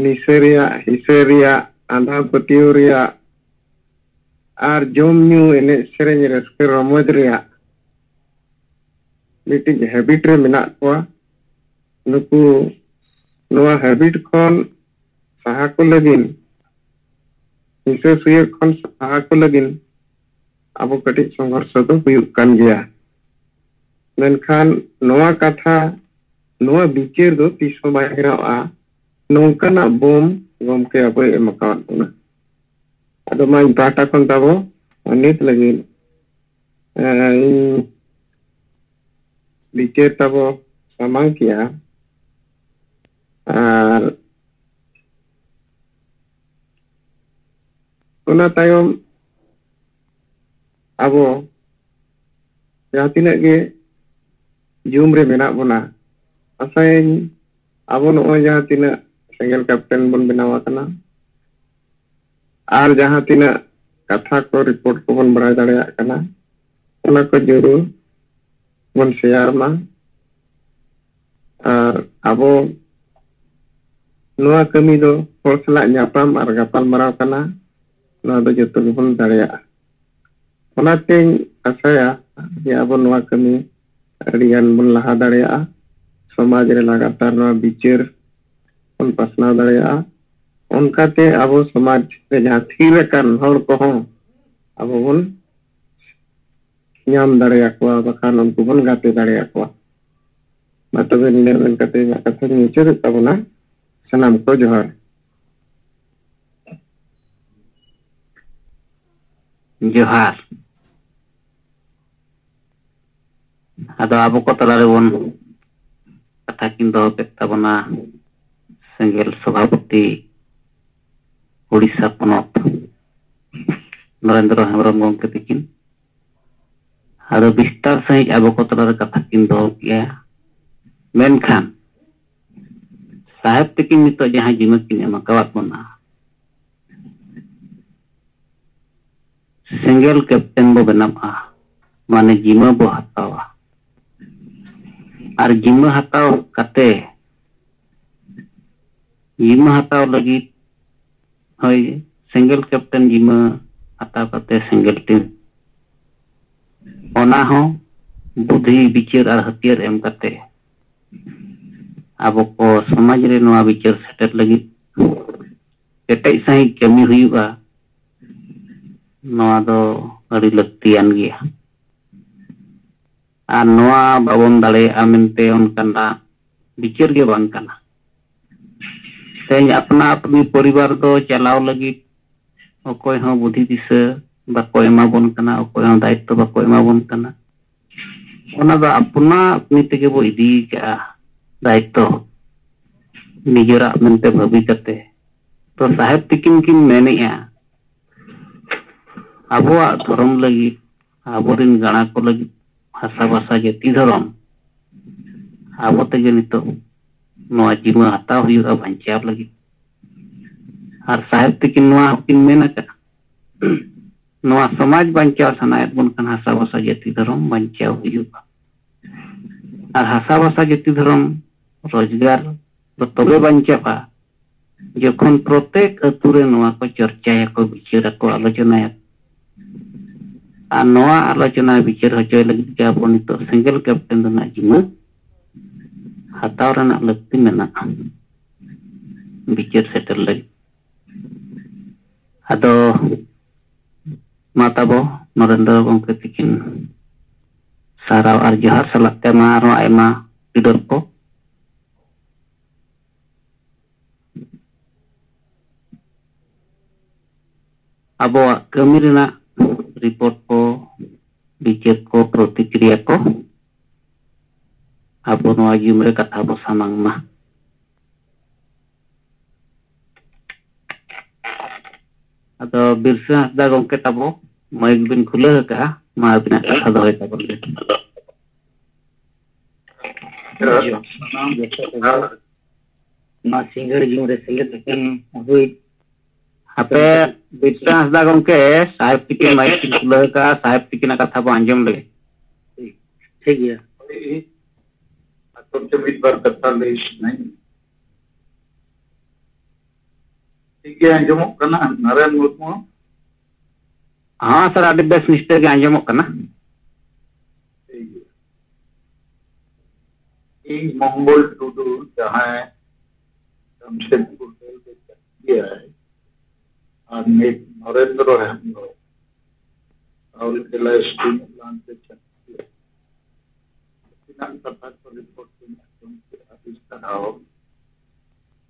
ᱱᱤᱥᱟᱹ ᱨᱮᱭᱟᱜ, ᱦᱤᱥᱟᱹ ᱨᱮᱭᱟᱜ, ᱟᱸᱫᱷᱟ ᱯᱟᱹᱛᱭᱟᱹᱣ ᱨᱮᱭᱟᱜ, ᱟᱨ ᱡᱚᱢ ᱧᱩ, ᱮᱱᱮᱡ ᱥᱮᱨᱮᱧ, ᱨᱟᱹᱥᱠᱟᱹ ᱨᱚᱢᱚᱡᱽ ᱨᱮᱭᱟᱜ ᱢᱤᱫᱴᱤᱡ ᱦᱮᱵᱤᱴ ᱨᱮ ᱢᱮᱱᱟᱜ ᱠᱚᱣᱟ᱾ ᱱᱩᱠᱩ ᱱᱚᱣᱟ ᱦᱮᱵᱤᱴ ᱠᱷᱚᱱ ᱥᱟᱦᱟ ᱠᱚ ᱞᱟᱹᱜᱤᱫ, ᱦᱤᱥᱟᱹ ᱥᱩᱭᱟᱹ ᱠᱷᱚᱱ ᱥᱟᱦᱟ ᱠᱚ ᱞᱟᱹᱜᱤᱫ ᱟᱵᱚ ᱠᱟᱹᱴᱤᱡ ᱥᱚᱝᱜᱷᱚᱨᱥᱚ ᱫᱚ ᱦᱩᱭᱩᱜ ᱠᱟᱱ ᱜᱮᱭᱟ᱾ ᱢᱮᱱᱠᱷᱟᱱ ᱱᱚᱣᱟ ᱠᱟᱛᱷᱟ, ᱱᱚᱣᱟ ᱵᱤᱪᱟᱹᱨ ᱫᱚ ᱛᱤᱥ ᱦᱚᱸ ᱵᱟᱭ ᱜᱷᱮᱨᱟᱣᱜᱼᱟ ᱱᱚᱝᱠᱟᱱᱟᱜ ᱵᱳᱢ ᱜᱚᱢᱠᱮ ᱟᱵᱚᱭ ᱮᱢ ᱟᱠᱟᱣᱟᱫ ᱵᱚᱱᱟ᱾ ᱟᱫᱚ ᱢᱟ ᱤᱧ ᱯᱟᱦᱴᱟ ᱠᱷᱚᱱ ᱛᱟᱵᱚ ᱱᱤᱛ ᱞᱟᱹᱜᱤᱫ, ᱮᱸ, ᱤᱧ ᱵᱤᱪᱟᱹᱨ ᱛᱟᱵᱚ ᱥᱟᱢᱟᱝ ᱠᱮᱜᱼᱟ᱾ ᱟᱨ ᱚᱱᱟ ᱛᱟᱭᱚᱢ ᱟᱵᱚ ᱡᱟᱦᱟᱸ ᱛᱤᱱᱟᱹᱜ ᱜᱮ ᱡᱩᱢ ᱨᱮ ᱢᱮᱱᱟᱜ ᱵᱚᱱᱟ, ᱟᱥᱟᱭᱟᱹᱧ ᱟᱵᱚ ᱱᱚᱜᱼᱚᱭ ᱡᱟᱦᱟᱸ ᱛᱤᱱᱟᱹᱜ ᱥᱮᱸᱜᱮᱞ ᱠᱮᱯᱴᱮᱱ ᱵᱚᱱ ᱵᱮᱱᱟᱣ ᱟᱠᱟᱱᱟ᱾ ᱟᱨ ᱡᱟᱦᱟᱸ ᱛᱤᱱᱟᱹᱜ ᱠᱟᱛᱷᱟ ᱠᱚ, ᱨᱤᱯᱳᱨᱴ ᱠᱚᱵᱚᱱ ᱵᱟᱲᱟᱭ ᱫᱟᱲᱮᱭᱟᱜ ᱠᱟᱱᱟ, ᱚᱱᱟ ᱠᱚ ᱡᱟᱹᱨᱩᱲ ᱵᱚᱱ ᱥᱮᱭᱟᱨ ᱢᱟ᱾ ᱟᱨ ᱟᱵᱚ ᱱᱚᱣᱟ ᱠᱟᱹᱢᱤ ᱫᱚ ᱦᱚᱲ ᱥᱟᱞᱟᱜ ᱧᱟᱯᱟᱢ ᱟᱨ ᱜᱟᱯᱟᱞ ᱢᱟᱨᱟᱣ ᱠᱟᱱᱟ᱾ ᱱᱚᱣᱟ ᱫᱚ ᱡᱚᱛᱚ ᱜᱮᱵᱚᱱ ᱫᱟᱲᱮᱭᱟᱜᱼᱟ᱾ ᱚᱱᱟᱛᱮᱧ ᱟᱥᱟᱭᱟ ᱡᱮ ᱟᱵᱚ ᱱᱚᱣᱟ ᱠᱟᱹᱢᱤ ᱟᱹᱰᱤ ᱜᱟᱱ ᱵᱚᱱ ᱞᱟᱦᱟ ᱫᱟᱲᱮᱭᱟᱜᱼᱟ᱾ ᱥᱚᱢᱟᱡᱽ ᱨᱮ ᱞᱟᱜᱟᱛᱟᱨ ᱱᱚᱣᱟ ᱵᱤᱪᱟᱹᱨ ᱵᱚᱱ ᱯᱟᱥᱱᱟᱣ ᱫᱟᱲᱮᱭᱟᱜᱼᱟ᱾ ᱚᱱᱠᱟᱛᱮ ᱟᱵᱚ ᱥᱚᱢᱟᱡᱽ ᱨᱮ ᱡᱟᱦᱟᱸ ᱛᱷᱤᱨ ᱟᱠᱟᱱ ᱦᱚᱲ ᱠᱚᱦᱚᱸ ᱟᱵᱚ ᱵᱚᱱ ᱧᱟᱢ ᱫᱟᱲᱮᱭᱟᱠᱚᱣᱟ, ᱵᱟᱠᱷᱟᱱ ᱩᱱᱠᱩ ᱵᱚᱱ ᱜᱟᱛᱮ ᱫᱟᱲᱮᱭᱟᱠᱚᱣᱟ᱾ ᱢᱟ ᱛᱚᱵᱮ ᱱᱤᱱᱟᱹᱜ ᱢᱮᱱ ᱠᱟᱛᱮ ᱤᱧᱟᱹᱜ ᱠᱟᱛᱷᱟᱧ ᱢᱩᱪᱟᱹᱫᱮᱫ ᱛᱟᱵᱚᱱᱟ᱾ ᱥᱟᱱᱟᱢ ᱠᱚ ᱡᱚᱦᱟᱨ᱾ ᱡᱚᱦᱟᱨ᱾ ᱟᱫᱚ ᱟᱵᱚ ᱠᱚ ᱛᱟᱞᱟ ᱨᱮᱵᱚᱱ ᱠᱟᱛᱷᱟ ᱠᱤᱱ ᱫᱚᱦᱚ ᱠᱮᱫ ᱛᱟᱵᱚᱱᱟ ᱥᱮᱸᱜᱮᱞ ᱥᱚᱵᱷᱟᱯᱚᱛᱤ ᱩᱲᱤᱥᱥᱟ ᱯᱚᱱᱚᱛ ᱱᱚᱨᱮᱱᱫᱨᱚ ᱦᱮᱢᱵᱨᱚᱢ ᱜᱚᱢᱠᱮ ᱛᱤᱠᱤᱱ᱾ ᱟᱫᱚ ᱵᱤᱥᱛᱟᱨ ᱥᱟᱺᱦᱤᱡ ᱟᱵᱚ ᱠᱚ ᱛᱟᱞᱟᱨᱮ ᱠᱟᱛᱷᱟ ᱠᱤᱱ ᱫᱚᱦᱚ ᱠᱮᱜᱼᱟ᱾ ᱢᱮᱱᱠᱷᱟᱱ ᱥᱟᱦᱮᱵᱽ ᱛᱤᱠᱤᱱ ᱱᱤᱛᱚᱜ ᱡᱟᱦᱟᱸ ᱡᱤᱢᱟᱹ ᱠᱤᱱ ᱮᱢ ᱟᱠᱟᱣᱟᱫ ᱵᱚᱱᱟ, ᱥᱮᱸᱜᱮᱞ ᱠᱮᱯᱴᱮᱱ ᱵᱚ ᱵᱮᱱᱟᱜᱼᱟ, ᱢᱟᱱᱮ ᱡᱤᱢᱟᱹ ᱵᱚ ᱦᱟᱛᱟᱣᱟ᱾ ᱟᱨ ᱡᱤᱢᱟᱹ ᱦᱟᱛᱟᱣ ᱠᱟᱛᱮ, ᱡᱤᱢᱟᱹ ᱦᱟᱛᱟᱣ ᱞᱟᱹᱜᱤᱫ, ᱦᱳᱭ, ᱥᱮᱸᱜᱮᱞ ᱠᱮᱯᱴᱮᱱ ᱡᱤᱢᱟᱹ ᱦᱟᱛᱟᱣ ᱠᱟᱛᱮ ᱥᱮᱸᱜᱮᱞ ᱴᱤᱢ, ᱚᱱᱟ ᱦᱚᱸ ᱵᱩᱫᱷᱤ, ᱵᱤᱪᱟᱹᱨ ᱟᱨ ᱦᱟᱹᱛᱭᱟᱹᱨ ᱮᱢ ᱠᱟᱛᱮ ᱟᱵᱚ ᱠᱚ ᱥᱚᱢᱟᱡᱽ ᱨᱮ ᱱᱚᱣᱟ ᱵᱤᱪᱟᱹᱨ ᱥᱮᱴᱮᱨ ᱞᱟᱹᱜᱤᱫ ᱠᱮᱴᱮᱡ ᱥᱟᱺᱦᱤᱡ ᱠᱟᱹᱢᱤ ᱦᱩᱭᱩᱜᱼᱟ᱾ ᱱᱚᱣᱟ ᱫᱚ ᱟᱹᱰᱤ ᱞᱟᱹᱠᱛᱤᱭᱟᱱ ᱜᱮᱭᱟ᱾ ᱟᱨ ᱱᱚᱣᱟ ᱵᱟᱵᱚᱱ ᱫᱟᱲᱮᱭᱟᱜᱼᱟ ᱢᱮᱱᱛᱮ ᱚᱱᱠᱟᱱᱟᱜ ᱵᱤᱪᱟᱹᱨ ᱜᱮ ᱵᱟᱝ ᱠᱟᱱᱟ᱾ ᱛᱮᱦᱮᱧ ᱟᱯᱱᱟ ᱟᱯᱱᱤ ᱯᱚᱨᱤᱵᱟᱨ ᱫᱚ ᱪᱟᱞᱟᱣ ᱞᱟᱹᱜᱤᱫ ᱚᱠᱚᱭ ᱦᱚᱸ ᱵᱩᱫᱷᱤ ᱫᱤᱥᱟᱹ ᱵᱟᱠᱚ ᱮᱢᱟ ᱵᱚᱱ ᱠᱟᱱᱟ, ᱚᱠᱚᱭ ᱦᱚᱸ ᱫᱟᱭᱤᱛᱛᱚ ᱵᱟᱠᱚ ᱮᱢᱟ ᱵᱚᱱ ᱠᱟᱱᱟ᱾ ᱚᱱᱟ ᱫᱚ ᱟᱯᱱᱟ ᱟᱯᱱᱤ ᱛᱮᱜᱮ ᱵᱚ ᱤᱫᱤ ᱠᱟᱜᱼᱟ ᱫᱟᱭᱤᱛᱛᱚ, ᱱᱤᱡᱮᱨᱟᱜ ᱢᱮᱱᱛᱮ ᱵᱷᱟᱹᱵᱤ ᱠᱟᱛᱮ᱾ ᱛᱚ ᱥᱟᱦᱮᱵᱽ ᱛᱤᱠᱤᱱ ᱠᱤᱱ ᱢᱮᱱᱮᱜᱼᱟ, ᱟᱵᱚᱣᱟᱜ ᱫᱷᱚᱨᱚᱢ ᱞᱟᱹᱜᱤᱫ, ᱟᱵᱚᱨᱮᱱ ᱜᱟᱬᱟ ᱠᱚ ᱞᱟᱹᱜᱤᱫ, ᱵᱷᱟᱥᱟ ᱵᱷᱟᱥᱟ ᱡᱟᱹᱛᱤ ᱫᱷᱚᱨᱚᱢ ᱟᱵᱚ ᱛᱮᱜᱮ ᱱᱤᱛᱚᱜ ᱱᱚᱣᱟ ᱡᱤᱢᱟᱹ ᱦᱟᱛᱟᱣ ᱦᱩᱭᱩᱜᱼᱟ ᱵᱟᱧᱪᱟᱣ ᱞᱟᱹᱜᱤᱫ᱾ ᱟᱨ ᱥᱟᱦᱮᱵᱽ ᱛᱤᱠᱤᱱ ᱱᱚᱣᱟ ᱦᱚᱸᱠᱤᱱ ᱢᱮᱱ ᱟᱠᱟᱫᱼᱟ, ᱱᱚᱣᱟ ᱥᱚᱢᱟᱡᱽ ᱵᱟᱧᱪᱟᱣ ᱥᱟᱱᱟᱭᱮᱫ ᱵᱚᱱ ᱠᱷᱟᱱ ᱦᱟᱥᱟ ᱵᱷᱟᱥᱟ ᱡᱟᱹᱛᱤ ᱫᱷᱚᱨᱚᱢ ᱵᱟᱧᱪᱟᱣ ᱦᱩᱭᱩᱜᱼᱟ᱾ ᱟᱨ ᱦᱟᱥᱟ ᱵᱷᱟᱥᱟ ᱡᱟᱹᱛᱤ ᱫᱷᱚᱨᱚᱢ ᱨᱳᱡᱽᱜᱟᱨ ᱫᱚ ᱛᱚᱵᱮ ᱵᱟᱧᱪᱟᱜᱼᱟ ᱡᱚᱠᱷᱚᱱ ᱯᱨᱚᱛᱮᱠ ᱟᱹᱛᱩ ᱨᱮ ᱱᱚᱣᱟ ᱠᱚ ᱪᱚᱨᱪᱟᱭᱟᱠᱚ, ᱵᱤᱪᱟᱹᱨᱟᱠᱚ, ᱟᱞᱳᱪᱚᱱᱟᱭᱟᱠᱚ᱾ ᱟᱨ ᱱᱚᱣᱟ ᱟᱞᱳᱪᱚᱱᱟ ᱵᱤᱪᱟᱹᱨ ᱦᱚᱪᱚᱭ ᱞᱟᱹᱜᱤᱫ ᱜᱮ ᱟᱵᱚ ᱱᱤᱛᱚᱜ ᱥᱮᱸᱜᱮᱞ ᱠᱮᱯᱴᱮᱱ ᱨᱮᱱᱟᱜ ᱡᱤᱢᱟᱹ ᱦᱟᱛᱟᱣ ᱨᱮᱱᱟᱜ ᱞᱟᱹᱠᱛᱤ ᱢᱮᱱᱟᱜᱼᱟ ᱵᱤᱪᱟᱹᱨ ᱥᱮᱴᱮᱨ ᱞᱟᱹᱜᱤᱫ᱾ ᱟᱫᱚ ᱢᱟ ᱛᱟᱵᱚ ᱱᱚᱨᱮᱱᱫᱨᱚ ᱜᱚᱢᱠᱮ ᱛᱤᱠᱤᱱ ᱥᱟᱨᱦᱟᱣ ᱟᱨ ᱡᱚᱦᱟᱨ ᱥᱟᱞᱟᱜ ᱛᱮ ᱢᱟ ᱟᱨᱦᱚᱸ ᱟᱭᱢᱟ ᱵᱤᱰᱟᱹᱨ ᱠᱚ ᱟᱵᱚᱣᱟᱜ ᱠᱟᱹᱢᱤ ᱨᱮᱱᱟᱜ ᱨᱤᱯᱳᱨᱴ ᱠᱚ, ᱵᱤᱪᱟᱹᱨ ᱠᱚ, ᱯᱨᱚᱛᱤᱠᱨᱤᱭᱟ ᱠᱚ ᱟᱵᱚ ᱱᱚᱣᱟ ᱡᱩᱢ ᱨᱮ ᱠᱟᱛᱷᱟ ᱵᱚ ᱥᱟᱢᱟᱝ ᱢᱟ᱾ ᱟᱫᱚ ᱵᱤᱨᱥᱟᱹ ᱦᱟᱸᱥᱫᱟ ᱜᱚᱢᱠᱮ ᱛᱟᱵᱚ, ᱢᱟᱭᱤᱠ ᱵᱤᱱ ᱠᱷᱩᱞᱟᱹᱣ ᱟᱠᱟᱫᱼᱟ, ᱢᱟ ᱟᱹᱵᱤᱱᱟᱜ ᱠᱟᱛᱷᱟ ᱫᱚᱦᱚᱭ ᱛᱟᱵᱚᱱ ᱵᱤᱱ᱾ ᱡᱚᱦᱟᱨ᱾ ᱥᱟᱱᱟᱢ ᱡᱚᱛᱚ ᱠᱚᱜᱮ ᱱᱚᱣᱟ ᱥᱤᱸᱜᱟᱹᱲ ᱡᱤᱢ ᱨᱮ ᱥᱮᱞᱮᱫ ᱟᱠᱟᱱ ᱟᱵᱚᱭᱤᱡ ᱦᱟᱯᱮ, ᱵᱤᱨᱥᱟ ᱦᱟᱸᱥᱫᱟ ᱜᱚᱢᱠᱮ, ᱥᱟᱦᱮᱵᱽ ᱛᱤᱠᱤᱱ ᱢᱟᱭᱤᱠ ᱠᱤᱱ ᱠᱷᱩᱞᱟᱹᱣ ᱟᱠᱟᱫᱼᱟ, ᱥᱟᱦᱮᱵᱽ ᱛᱤᱠᱤᱱᱟᱜ ᱠᱟᱛᱷᱟ ᱵᱚ ᱟᱸᱡᱚᱢ ᱞᱮᱜᱮ᱾ ᱴᱷᱤᱠ ᱜᱮᱭᱟ᱾ ᱟᱠᱚ ᱛᱮ ᱢᱤᱫ ᱵᱟᱨ ᱠᱟᱛᱷᱟ ᱞᱟᱹᱭ ᱥᱟᱱᱟᱧ᱾ ᱴᱷᱤᱠ ᱜᱮ ᱟᱸᱡᱚᱢᱚᱜ ᱠᱟᱱᱟ, ᱱᱟᱨᱟᱭᱚᱱ ᱢᱩᱨᱢᱩ? ᱦᱮᱸ ᱥᱟᱨ, ᱟᱹᱰᱤ ᱵᱮᱥ ᱱᱤᱥᱴᱟᱹ ᱜᱮ ᱟᱸᱡᱚᱢᱚᱜ ᱠᱟᱱᱟ᱾ ᱴᱷᱤᱠ ᱜᱮᱭᱟ᱾ ᱤᱧ ᱢᱚᱝᱜᱚᱞ ᱴᱩᱰᱩ, ᱡᱟᱦᱟᱸᱭ ᱡᱟᱢᱥᱮᱫᱽᱯᱩᱨ ᱨᱮ ᱪᱟᱹᱠᱨᱤᱭᱟᱭ, ᱟᱨ ᱱᱤᱛ ᱱᱚᱨᱮᱱᱫᱨᱚ ᱦᱮᱢᱵᱨᱚᱢ, ᱨᱟᱩᱨᱠᱮᱞᱟ ᱥᱴᱤᱞ ᱯᱞᱟᱱᱴ ᱨᱮ ᱪᱟᱹᱠᱨᱤᱭᱟᱭ᱾ ᱩᱱᱠᱤᱱᱟᱜ ᱠᱟᱛᱷᱟ ᱠᱚ ᱨᱤᱯᱳᱨᱴ ᱠᱚᱧ ᱟᱸᱡᱚᱢ ᱠᱮᱫᱼᱟ, ᱟᱹᱰᱤ ᱥᱟᱨᱦᱟᱣ᱾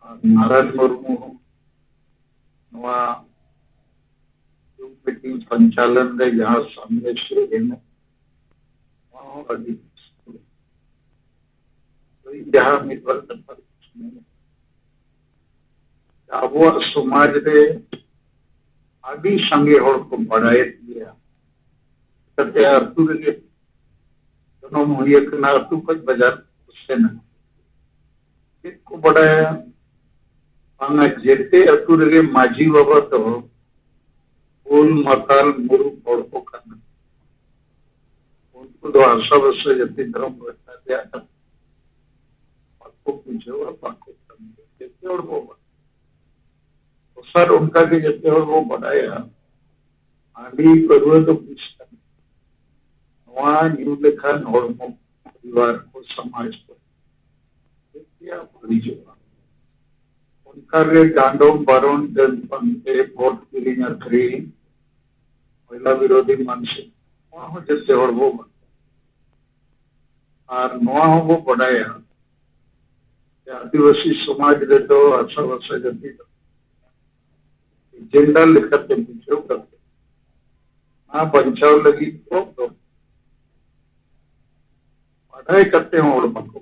ᱟᱨ ᱱᱟᱨᱟᱭᱚᱱ ᱢᱩᱨᱢᱩ ᱱᱚᱣᱟ ᱡᱩᱢ ᱢᱤᱴᱤᱝ ᱥᱚᱧᱪᱟᱞᱚᱱ ᱨᱮ ᱡᱟᱦᱟᱸ ᱥᱟᱸᱫᱮᱥ ᱮ ᱮᱢᱚᱜ, ᱱᱚᱣᱟ ᱦᱚᱸ ᱟᱹᱰᱤ ᱵᱮᱥ᱾ ᱛᱚ, ᱤᱧ ᱡᱟᱦᱟᱸ ᱢᱤᱫ ᱵᱟᱨ ᱠᱟᱛᱷᱟ ᱢᱮᱱᱟ, ᱟᱵᱚᱣᱟᱜ ᱥᱚᱢᱟᱡᱽ ᱨᱮ ᱟᱹᱰᱤ ᱥᱟᱸᱜᱮ ᱦᱚᱲ ᱠᱚ ᱵᱟᱲᱟᱭᱮᱫ ᱜᱮᱭᱟ, ᱪᱤᱠᱟᱹᱛᱮ ᱟᱹᱛᱩ ᱨᱮᱜᱮ ᱡᱚᱱᱚᱢ ᱦᱩᱭ ᱟᱠᱟᱱᱟ, ᱟᱹᱛᱩ ᱠᱷᱚᱱ ᱵᱟᱡᱟᱨ ᱠᱚ ᱥᱮᱱ ᱟᱠᱟᱱᱟ᱾ ᱪᱮᱫ ᱠᱚ ᱵᱟᱰᱟᱭᱟ? ᱵᱟᱝᱟ, ᱡᱮᱛᱮ ᱟᱹᱛᱩ ᱨᱮᱜᱮ ᱢᱟᱹᱡᱷᱤ ᱵᱟᱵᱟ ᱫᱚ ᱵᱩᱞ ᱢᱟᱛᱟᱞ ᱢᱩᱨᱩᱠ ᱦᱚᱲ ᱠᱚ ᱠᱟᱱᱟ᱾ ᱩᱱᱠᱩ ᱫᱚ ᱦᱟᱥᱟ ᱵᱷᱟᱥᱟ ᱡᱟᱹᱛᱤ ᱫᱷᱚᱨᱚᱢ ᱨᱮᱱᱟᱜ ᱨᱮᱭᱟᱜ ᱠᱟᱛᱷᱟ ᱵᱟᱠᱚ ᱵᱩᱡᱷᱟᱹᱣᱟ, ᱵᱟᱠᱚ ᱠᱟᱹᱢᱤᱭᱟ᱾ ᱡᱮᱛᱮ ᱦᱚᱲ ᱵᱚ ᱵᱟᱰᱟᱭᱟ᱾ ᱫᱚᱥᱟᱨ ᱚᱱᱠᱟ ᱜᱮ ᱡᱮᱛᱮ ᱦᱚᱲ ᱵᱚ ᱵᱟᱰᱟᱭᱟ, ᱦᱟᱺᱰᱤ ᱯᱟᱹᱨᱣᱟᱹ ᱫᱚ ᱵᱤᱥ ᱠᱟᱱᱟ᱾ ᱱᱚᱣᱟ ᱧᱩ ᱞᱮᱠᱷᱟᱱ ᱦᱚᱲᱢᱚ, ᱯᱚᱨᱤᱵᱟᱨ ᱠᱚ, ᱥᱚᱢᱟᱡᱽ ᱠᱚ ᱡᱮᱛᱮᱭᱟᱜ ᱵᱟᱹᱲᱤᱡᱚᱜᱼᱟ᱾ ᱚᱱᱠᱟᱜᱮ ᱰᱟᱸᱰᱚᱢ, ᱵᱟᱨᱚᱱ, ᱰᱟᱹᱱ ᱯᱟᱱᱛᱮ, ᱵᱷᱳᱴ ᱠᱤᱨᱤᱧ ᱟᱹᱠᱷᱨᱤᱧ, ᱢᱚᱦᱤᱞᱟ ᱵᱤᱨᱳᱫᱷᱤ ᱢᱟᱱᱥᱤᱠ, ᱱᱚᱣᱟ ᱦᱚᱸ ᱡᱮᱛᱮ ᱦᱚᱲ ᱵᱚ ᱵᱟᱰᱟᱭᱟ᱾ ᱟᱨ ᱱᱚᱣᱟ ᱦᱚᱸᱵᱚ ᱵᱟᱰᱟᱭᱟ ᱡᱮ ᱟᱹᱫᱤᱵᱟᱹᱥᱤ ᱥᱚᱢᱟᱡᱽ ᱨᱮᱫᱚ ᱦᱟᱥᱟ ᱵᱷᱟᱥᱟ ᱡᱟᱹᱛᱤ ᱫᱚ ᱡᱮᱱᱰᱟᱨ ᱞᱮᱠᱟᱛᱮ ᱵᱩᱡᱷᱟᱹᱣ ᱠᱟᱛᱮ ᱚᱱᱟ ᱵᱟᱧᱪᱟᱣ ᱞᱟᱹᱜᱤᱫ ᱠᱚ ᱵᱟᱰᱟᱭ ᱠᱟᱛᱮ ᱦᱚᱸ ᱦᱚᱲ ᱵᱟᱠᱚ᱾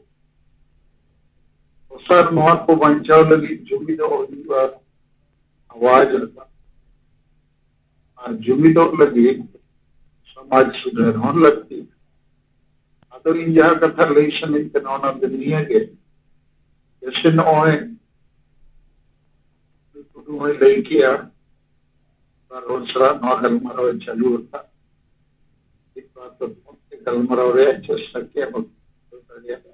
ᱫᱚᱥᱟᱨ, ᱱᱚᱣᱟ ᱠᱚ ᱵᱟᱧᱪᱟᱣ ᱞᱟᱹᱜᱤᱫ ᱡᱩᱢᱤᱫᱚᱜ ᱦᱩᱭᱩᱜᱼᱟ, ᱟᱣᱟᱡ ᱨᱟᱠᱟᱵ᱾ ᱟᱨ ᱡᱩᱢᱤᱫᱚᱜ ᱞᱟᱹᱜᱤᱫ ᱥᱚᱢᱟᱡᱽ ᱥᱩᱫᱷᱟᱹᱨ ᱦᱚᱸ ᱞᱟᱹᱠᱛᱤ᱾ ᱟᱫᱚ ᱤᱧ ᱡᱟᱦᱟᱸ ᱠᱟᱛᱷᱟ ᱞᱟᱹᱭ ᱥᱟᱱᱟᱧ ᱠᱟᱱᱟ, ᱚᱱᱟ ᱫᱚ ᱱᱤᱭᱟᱹ ᱜᱮ, ᱡᱮᱭᱥᱮ ᱱᱚᱜᱼᱚᱭ ᱴᱩᱰᱩ ᱦᱚᱸᱭ ᱞᱟᱹᱭ ᱠᱮᱜᱼᱟ, ᱵᱟᱨ ᱦᱚᱲ ᱥᱟᱞᱟᱜ ᱱᱚᱣᱟ ᱜᱟᱞᱢᱟᱨᱟᱣ ᱮ ᱪᱟᱹᱞᱩ ᱟᱠᱟᱫ᱾ ᱢᱤᱫ ᱵᱟᱨ ᱫᱚ ᱯᱷᱳᱱ ᱛᱮ ᱜᱟᱞᱢᱟᱨᱟᱣ ᱨᱮᱭᱟᱜ ᱪᱮᱥᱴᱟ ᱠᱮᱜᱼᱟ, ᱵᱟᱠᱚ ᱵᱩᱡᱷᱟᱹᱣ ᱫᱟᱲᱮᱭᱟᱫᱟ᱾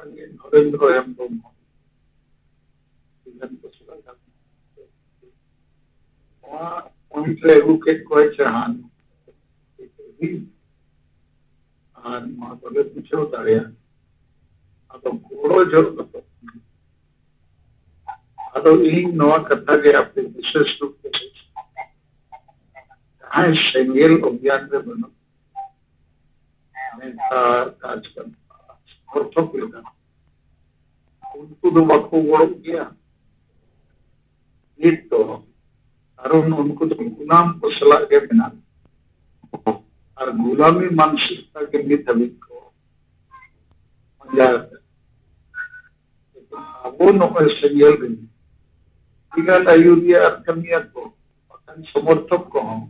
ᱚᱱᱠᱟᱜᱮ ᱱᱚᱨᱮᱱᱫᱨᱚ ᱦᱮᱢᱵᱨᱚᱢ ᱦᱚᱸ ᱟᱹᱰᱤ ᱜᱟᱱ ᱠᱚ ᱥᱟᱞᱟᱜ ᱜᱟᱞᱢᱟᱨᱟᱣ᱾ ᱱᱚᱣᱟ ᱯᱚᱭᱮᱱᱴ ᱨᱮ ᱟᱹᱜᱩ ᱠᱮᱫ ᱠᱚᱣᱟᱭ ᱡᱟᱦᱟᱸ ᱟᱨ ᱱᱚᱣᱟ ᱫᱚᱞᱮ ᱵᱩᱡᱷᱟᱹᱣ ᱫᱟᱲᱮᱭᱟᱜᱼᱟ᱾ ᱟᱫᱚ ᱜᱚᱲᱚ ᱡᱚᱦᱚᱜ ᱫᱚ ᱟᱫᱚ ᱤᱧ ᱱᱚᱣᱟ ᱠᱟᱛᱷᱟ ᱜᱮ ᱟᱯᱮ ᱵᱤᱥᱮᱥ ᱨᱩᱯ ᱛᱮ ᱡᱟᱦᱟᱸᱭ ᱥᱮᱸᱜᱮᱞ ᱚᱵᱷᱤᱭᱟᱱ ᱨᱮ ᱵᱟᱹᱱᱩᱜ ᱱᱮᱛᱟ, ᱠᱟᱨᱡᱚᱠᱚᱨᱛᱟ, ᱥᱚᱢᱚᱨᱛᱷᱚᱠ ᱞᱮᱠᱟ ᱩᱱᱠᱩ ᱫᱚ ᱵᱟᱠᱚ ᱜᱚᱲᱚᱜ ᱜᱮᱭᱟ ᱱᱤᱛ ᱫᱚ, ᱠᱟᱨᱚᱱ ᱩᱱᱠᱩ ᱫᱚ ᱜᱩᱞᱟᱢ ᱠᱚ ᱥᱟᱞᱟᱜ ᱜᱮ ᱢᱮᱱᱟᱜ ᱠᱚᱣᱟ᱾ ᱟᱨ ᱜᱩᱞᱟᱢᱤ ᱢᱟᱱᱥᱤᱠᱛᱟ ᱜᱮ ᱱᱤᱛ ᱦᱟᱹᱵᱤᱡ ᱠᱚ ᱯᱟᱸᱡᱟ ᱟᱠᱟᱫᱟ᱾ ᱟᱵᱚ ᱱᱚᱜᱼᱚᱭ ᱥᱮᱸᱜᱮᱞ ᱨᱮ ᱟᱹᱰᱤᱜᱟᱱ ᱟᱹᱭᱩᱨᱤᱭᱟᱹ ᱟᱨ ᱠᱟᱹᱢᱤᱭᱟᱹ ᱠᱚ, ᱵᱟᱠᱷᱟᱱ ᱥᱚᱢᱚᱨᱛᱷᱚᱠ ᱠᱚᱦᱚᱸ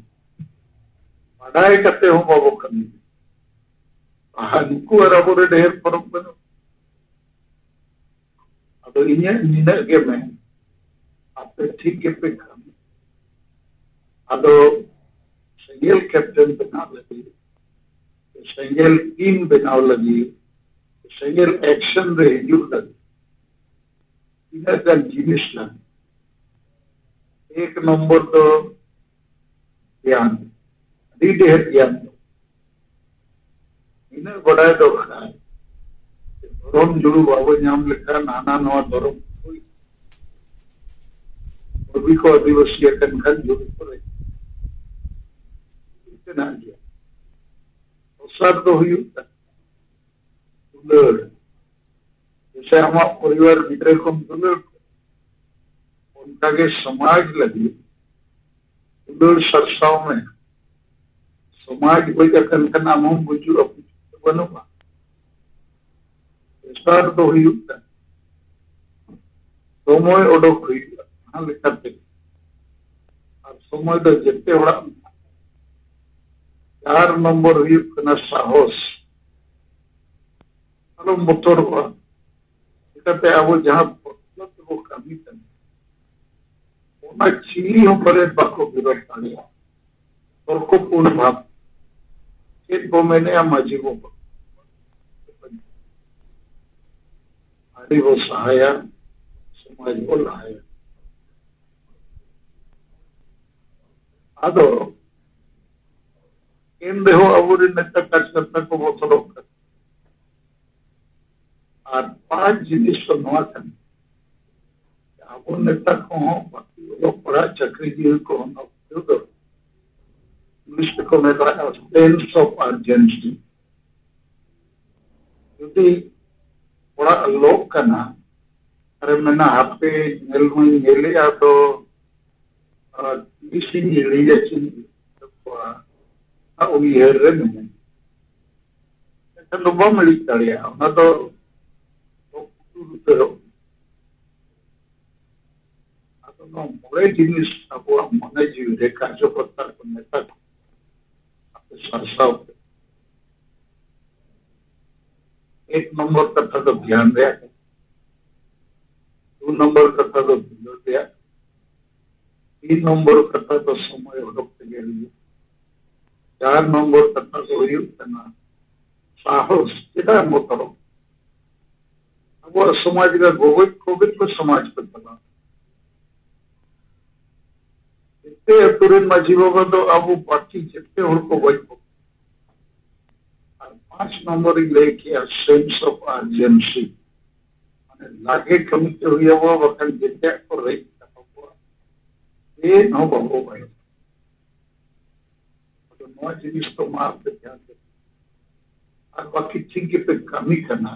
ᱵᱟᱰᱟᱭ ᱠᱟᱛᱮ ᱦᱚᱸ ᱵᱟᱵᱚ ᱠᱟᱹᱢᱤ᱾ ᱟᱨ ᱱᱩᱠᱩ ᱟᱨ ᱟᱵᱚ ᱨᱮ ᱰᱷᱮᱨ ᱯᱷᱚᱨᱚᱠ ᱵᱟᱹᱱᱩᱜ᱾ ᱛᱚ ᱤᱧᱟᱹᱜ ᱱᱤᱱᱟᱹᱜ ᱜᱮ ᱢᱮᱱ, ᱟᱯᱮ ᱴᱷᱤᱠ ᱜᱮᱯᱮ ᱠᱟᱹᱢᱤ᱾ ᱟᱫᱚ ᱥᱮᱸᱜᱮᱞ ᱠᱮᱯᱴᱮᱱ ᱵᱮᱱᱟᱣ ᱞᱟᱹᱜᱤᱫ, ᱥᱮᱸᱜᱮᱞ ᱴᱤᱢ ᱵᱮᱱᱟᱣ ᱞᱟᱹᱜᱤᱫ, ᱥᱮᱸᱜᱮᱞ ᱮᱠᱥᱮᱱ ᱨᱮ ᱦᱤᱡᱩᱜ ᱞᱟᱹᱜᱤᱫ ᱛᱤᱱᱟᱹᱜ ᱜᱟᱱ ᱡᱤᱱᱤᱥ ᱞᱟᱹᱜᱤᱫ᱾ ᱮᱠ ᱱᱚᱢᱵᱚᱨ ᱫᱚ ᱜᱮᱭᱟᱱ, ᱟᱹᱰᱤ ᱰᱷᱮᱨ ᱜᱮᱭᱟᱱ ᱫᱚ᱾ ᱤᱱᱟᱹᱜ ᱵᱟᱰᱟᱭ ᱫᱚᱨᱠᱟᱨ᱾ ᱫᱷᱚᱨᱚᱢ ᱡᱩᱲᱩ ᱵᱟᱵᱚ ᱧᱟᱢ ᱞᱮᱠᱷᱟᱱ ᱦᱟᱱᱟ ᱱᱚᱣᱟ ᱫᱷᱚᱨᱚᱢ ᱦᱩᱭ᱾ ᱠᱚ ᱟᱹᱫᱤᱵᱟᱹᱥᱤ ᱟᱠᱟᱱ ᱠᱷᱟᱱ ᱡᱩᱲᱩ ᱠᱚᱨᱮ ᱛᱮᱱᱟᱜ ᱜᱮᱭᱟ᱾ ᱫᱚᱥᱟᱨ ᱫᱚ ᱦᱩᱭᱩᱜ ᱠᱟᱱᱟ ᱫᱩᱞᱟᱹᱲ᱾ ᱡᱮᱥᱮ ᱟᱢᱟᱜ ᱯᱚᱨᱤᱵᱟᱨ ᱜᱤᱫᱽᱨᱟᱹ ᱠᱚᱢ ᱫᱩᱞᱟᱹᱲ ᱠᱚᱣᱟ, ᱚᱱᱠᱟᱜᱮ ᱥᱚᱢᱟᱡᱽ ᱞᱟᱹᱜᱤᱫ ᱫᱩᱞᱟᱹᱲ ᱥᱟᱨᱥᱟᱣ ᱢᱮ᱾ ᱥᱚᱢᱟᱡᱽ ᱜᱚᱡ ᱟᱠᱟᱱ ᱠᱷᱟᱱ ᱟᱢ ᱦᱚᱸᱢ ᱜᱩᱡᱩᱜᱼᱟ, ᱵᱩᱡᱩᱜ ᱫᱚ ᱵᱟᱹᱱᱩᱜᱼᱟ᱾ ᱛᱮᱥᱟᱨ ᱫᱚ ᱦᱩᱭᱩᱜ ᱠᱟᱱᱟ ᱥᱚᱢᱚᱭ ᱚᱰᱚᱠ ᱦᱩᱭᱩᱜᱼᱟ ᱡᱟᱦᱟᱸ ᱞᱮᱠᱟᱛᱮ, ᱟᱨ ᱥᱚᱢᱚᱭ ᱫᱚ ᱡᱮᱛᱮ ᱦᱚᱲᱟᱜ ᱢᱮᱱᱟᱜᱼᱟ᱾ ᱪᱟᱨ ᱱᱚᱢᱵᱚᱨ ᱦᱩᱭᱩᱜ ᱠᱟᱱᱟ ᱥᱟᱦᱚᱥ᱾ ᱟᱞᱚᱢ ᱵᱚᱛᱚᱨᱚᱜᱼᱟ᱾ ᱪᱤᱠᱟᱹᱛᱮ ᱟᱵᱚ ᱡᱟᱦᱟᱸ ᱵᱚᱛᱚᱨ ᱛᱮᱵᱚ ᱠᱟᱹᱢᱤ ᱠᱟᱱᱟ, ᱚᱱᱟ ᱪᱤᱞᱤ ᱦᱚᱸ ᱯᱟᱞᱮ ᱵᱟᱠᱚ ᱵᱤᱨᱳᱫ ᱫᱟᱲᱮᱭᱟᱜᱼᱟ᱾ ᱛᱚᱨᱠᱚᱯᱩᱨᱱ ᱵᱷᱟᱵᱽ ᱪᱮᱫ ᱵᱚ ᱢᱮᱱᱮᱜᱼᱟ ᱢᱟᱹᱡᱷᱤ ᱵᱟᱵᱟ? ᱟᱹᱰᱤ ᱵᱚ ᱥᱟᱦᱟᱭᱟ, ᱥᱚᱢᱟᱡᱽ ᱵᱚ ᱞᱟᱦᱟᱭᱟ᱾ ᱟᱫᱚ ᱮᱱ ᱨᱮᱦᱚᱸ ᱟᱵᱚᱨᱮᱱ ᱱᱮᱛᱟ ᱠᱟᱨᱡᱚᱠᱚᱨᱛᱟ ᱠᱚ ᱵᱚᱛᱚᱨᱚᱜ ᱠᱟᱱᱟ᱾ ᱟᱨ ᱯᱟᱸᱪ ᱡᱤᱱᱤᱥ ᱫᱚ ᱱᱚᱣᱟ ᱠᱟᱱᱟ, ᱟᱵᱚ ᱱᱮᱛᱟ ᱠᱚᱦᱚᱸ ᱵᱟᱹᱠᱤ ᱚᱞᱚᱜ ᱯᱟᱲᱦᱟᱜ ᱪᱟᱹᱠᱨᱤ ᱡᱤᱣᱤ ᱠᱚᱦᱚᱸ ᱱᱚᱣᱟ ᱫᱚ ᱤᱝᱞᱤᱥ ᱛᱮᱠᱚ ᱢᱮᱛᱟᱜᱼᱟ sense of urgency᱾ ᱡᱩᱫᱤ ᱚᱲᱟᱜ ᱞᱚᱜ ᱠᱟᱱᱟ, ᱟᱨᱮ ᱢᱮᱱᱟ, "ᱦᱟᱯᱮ ᱧᱮᱞ ᱢᱟᱧ ᱧᱮᱞᱮᱜᱼᱟ, ᱛᱚ ᱟᱨ ᱛᱤᱥᱤᱧ ᱦᱤᱲᱤᱧᱟ ᱪᱮᱫ ᱤᱧ ᱩᱭᱦᱟᱹᱨ ᱠᱚᱣᱟ, ᱚᱱᱟ ᱩᱭᱦᱟᱹᱨ ᱨᱮ ᱢᱮᱱᱟᱹᱧ", ᱮᱱᱠᱷᱟᱱ ᱫᱚ ᱵᱟᱢ ᱦᱤᱲᱤᱧ ᱫᱟᱲᱮᱭᱟᱜᱼᱟ᱾ ᱚᱱᱟ ᱫᱚ ᱩᱛᱟᱹᱨᱚᱜ᱾ ᱟᱫᱚ ᱱᱚᱣᱟ ᱢᱚᱬᱮ ᱡᱤᱱᱤᱥ ᱟᱵᱚᱣᱟᱜ ᱢᱚᱱᱮ ᱡᱤᱣᱤ ᱨᱮ ᱠᱟᱨᱡᱚᱠᱚᱨᱛᱟ ᱠᱚ ᱱᱮᱛᱟ ᱠᱚ ᱟᱯᱮ ᱥᱟᱨᱥᱟᱣ ᱯᱮ᱾ ᱮᱠ ᱱᱚᱢᱵᱚᱨ ᱠᱟᱛᱷᱟ ᱫᱚ ᱜᱮᱭᱟᱱ ᱨᱮᱭᱟᱜ ᱠᱟᱱᱟ᱾ ᱱᱚᱢᱵᱚᱨ ᱠᱟᱛᱷᱟ ᱫᱚ ᱵᱷᱤᱸᱫᱟᱹᱲ ᱨᱮᱭᱟᱜ, ᱛᱤᱱ ᱱᱚᱢᱵᱚᱨ ᱠᱟᱛᱷᱟ ᱫᱚ ᱥᱚᱢᱚᱭ ᱚᱰᱚᱠ ᱛᱮᱜᱮ ᱦᱩᱭᱩᱜ, ᱪᱟᱨ ᱱᱚᱢᱵᱚᱨ ᱠᱟᱛᱷᱟ ᱫᱚ ᱦᱩᱭᱩᱜ ᱠᱟᱱᱟ ᱥᱟᱦᱚᱥ᱾ ᱪᱮᱫᱟᱜ ᱮᱢ ᱵᱚᱛᱚᱨᱚᱜ? ᱟᱵᱚᱣᱟᱜ ᱥᱚᱢᱟᱡᱽ ᱨᱮ ᱜᱚᱜᱚᱡ ᱠᱚᱜᱚᱡ ᱠᱚ ᱥᱚᱢᱟᱡᱽ ᱠᱚ ᱪᱟᱞᱟᱣ᱾ ᱡᱮᱛᱮ ᱟᱹᱛᱩ ᱨᱮᱱ ᱢᱟᱹᱡᱷᱤ ᱵᱟᱵᱟ ᱫᱚ ᱟᱵᱚ ᱯᱟᱹᱨᱴᱤ ᱡᱮᱛᱮ ᱦᱚᱲ ᱠᱚ ᱜᱚᱡ ᱠᱚ᱾ ᱟᱨ ᱯᱟᱸᱪ ᱱᱚᱢᱵᱚᱨ ᱤᱧ ᱞᱟᱹᱭ ᱠᱮᱜᱼᱟ, sense of urgency᱾ ᱢᱟᱱᱮ ᱞᱟᱜᱮ ᱠᱟᱹᱢᱤ ᱛᱮ ᱦᱩᱭ ᱟᱵᱚ, ᱵᱟᱠᱷᱟᱱ ᱡᱮᱛᱮᱭᱟᱜ ᱠᱚ ᱨᱮᱡ ᱪᱟᱵᱟ ᱠᱚᱣᱟ᱾ ᱪᱮᱫ ᱦᱚᱸ ᱵᱟᱵᱚ ᱵᱟᱲᱟᱭᱟ᱾ ᱟᱫᱚ ᱱᱚᱣᱟ ᱡᱤᱱᱤᱥ ᱫᱚ ᱢᱟ ᱟᱯᱮ ᱫᱷᱮᱭᱟᱱ ᱨᱮ᱾ ᱟᱨ ᱵᱟᱹᱠᱤ ᱴᱷᱤᱠ ᱜᱮᱯᱮ ᱠᱟᱹᱢᱤ ᱠᱟᱱᱟ᱾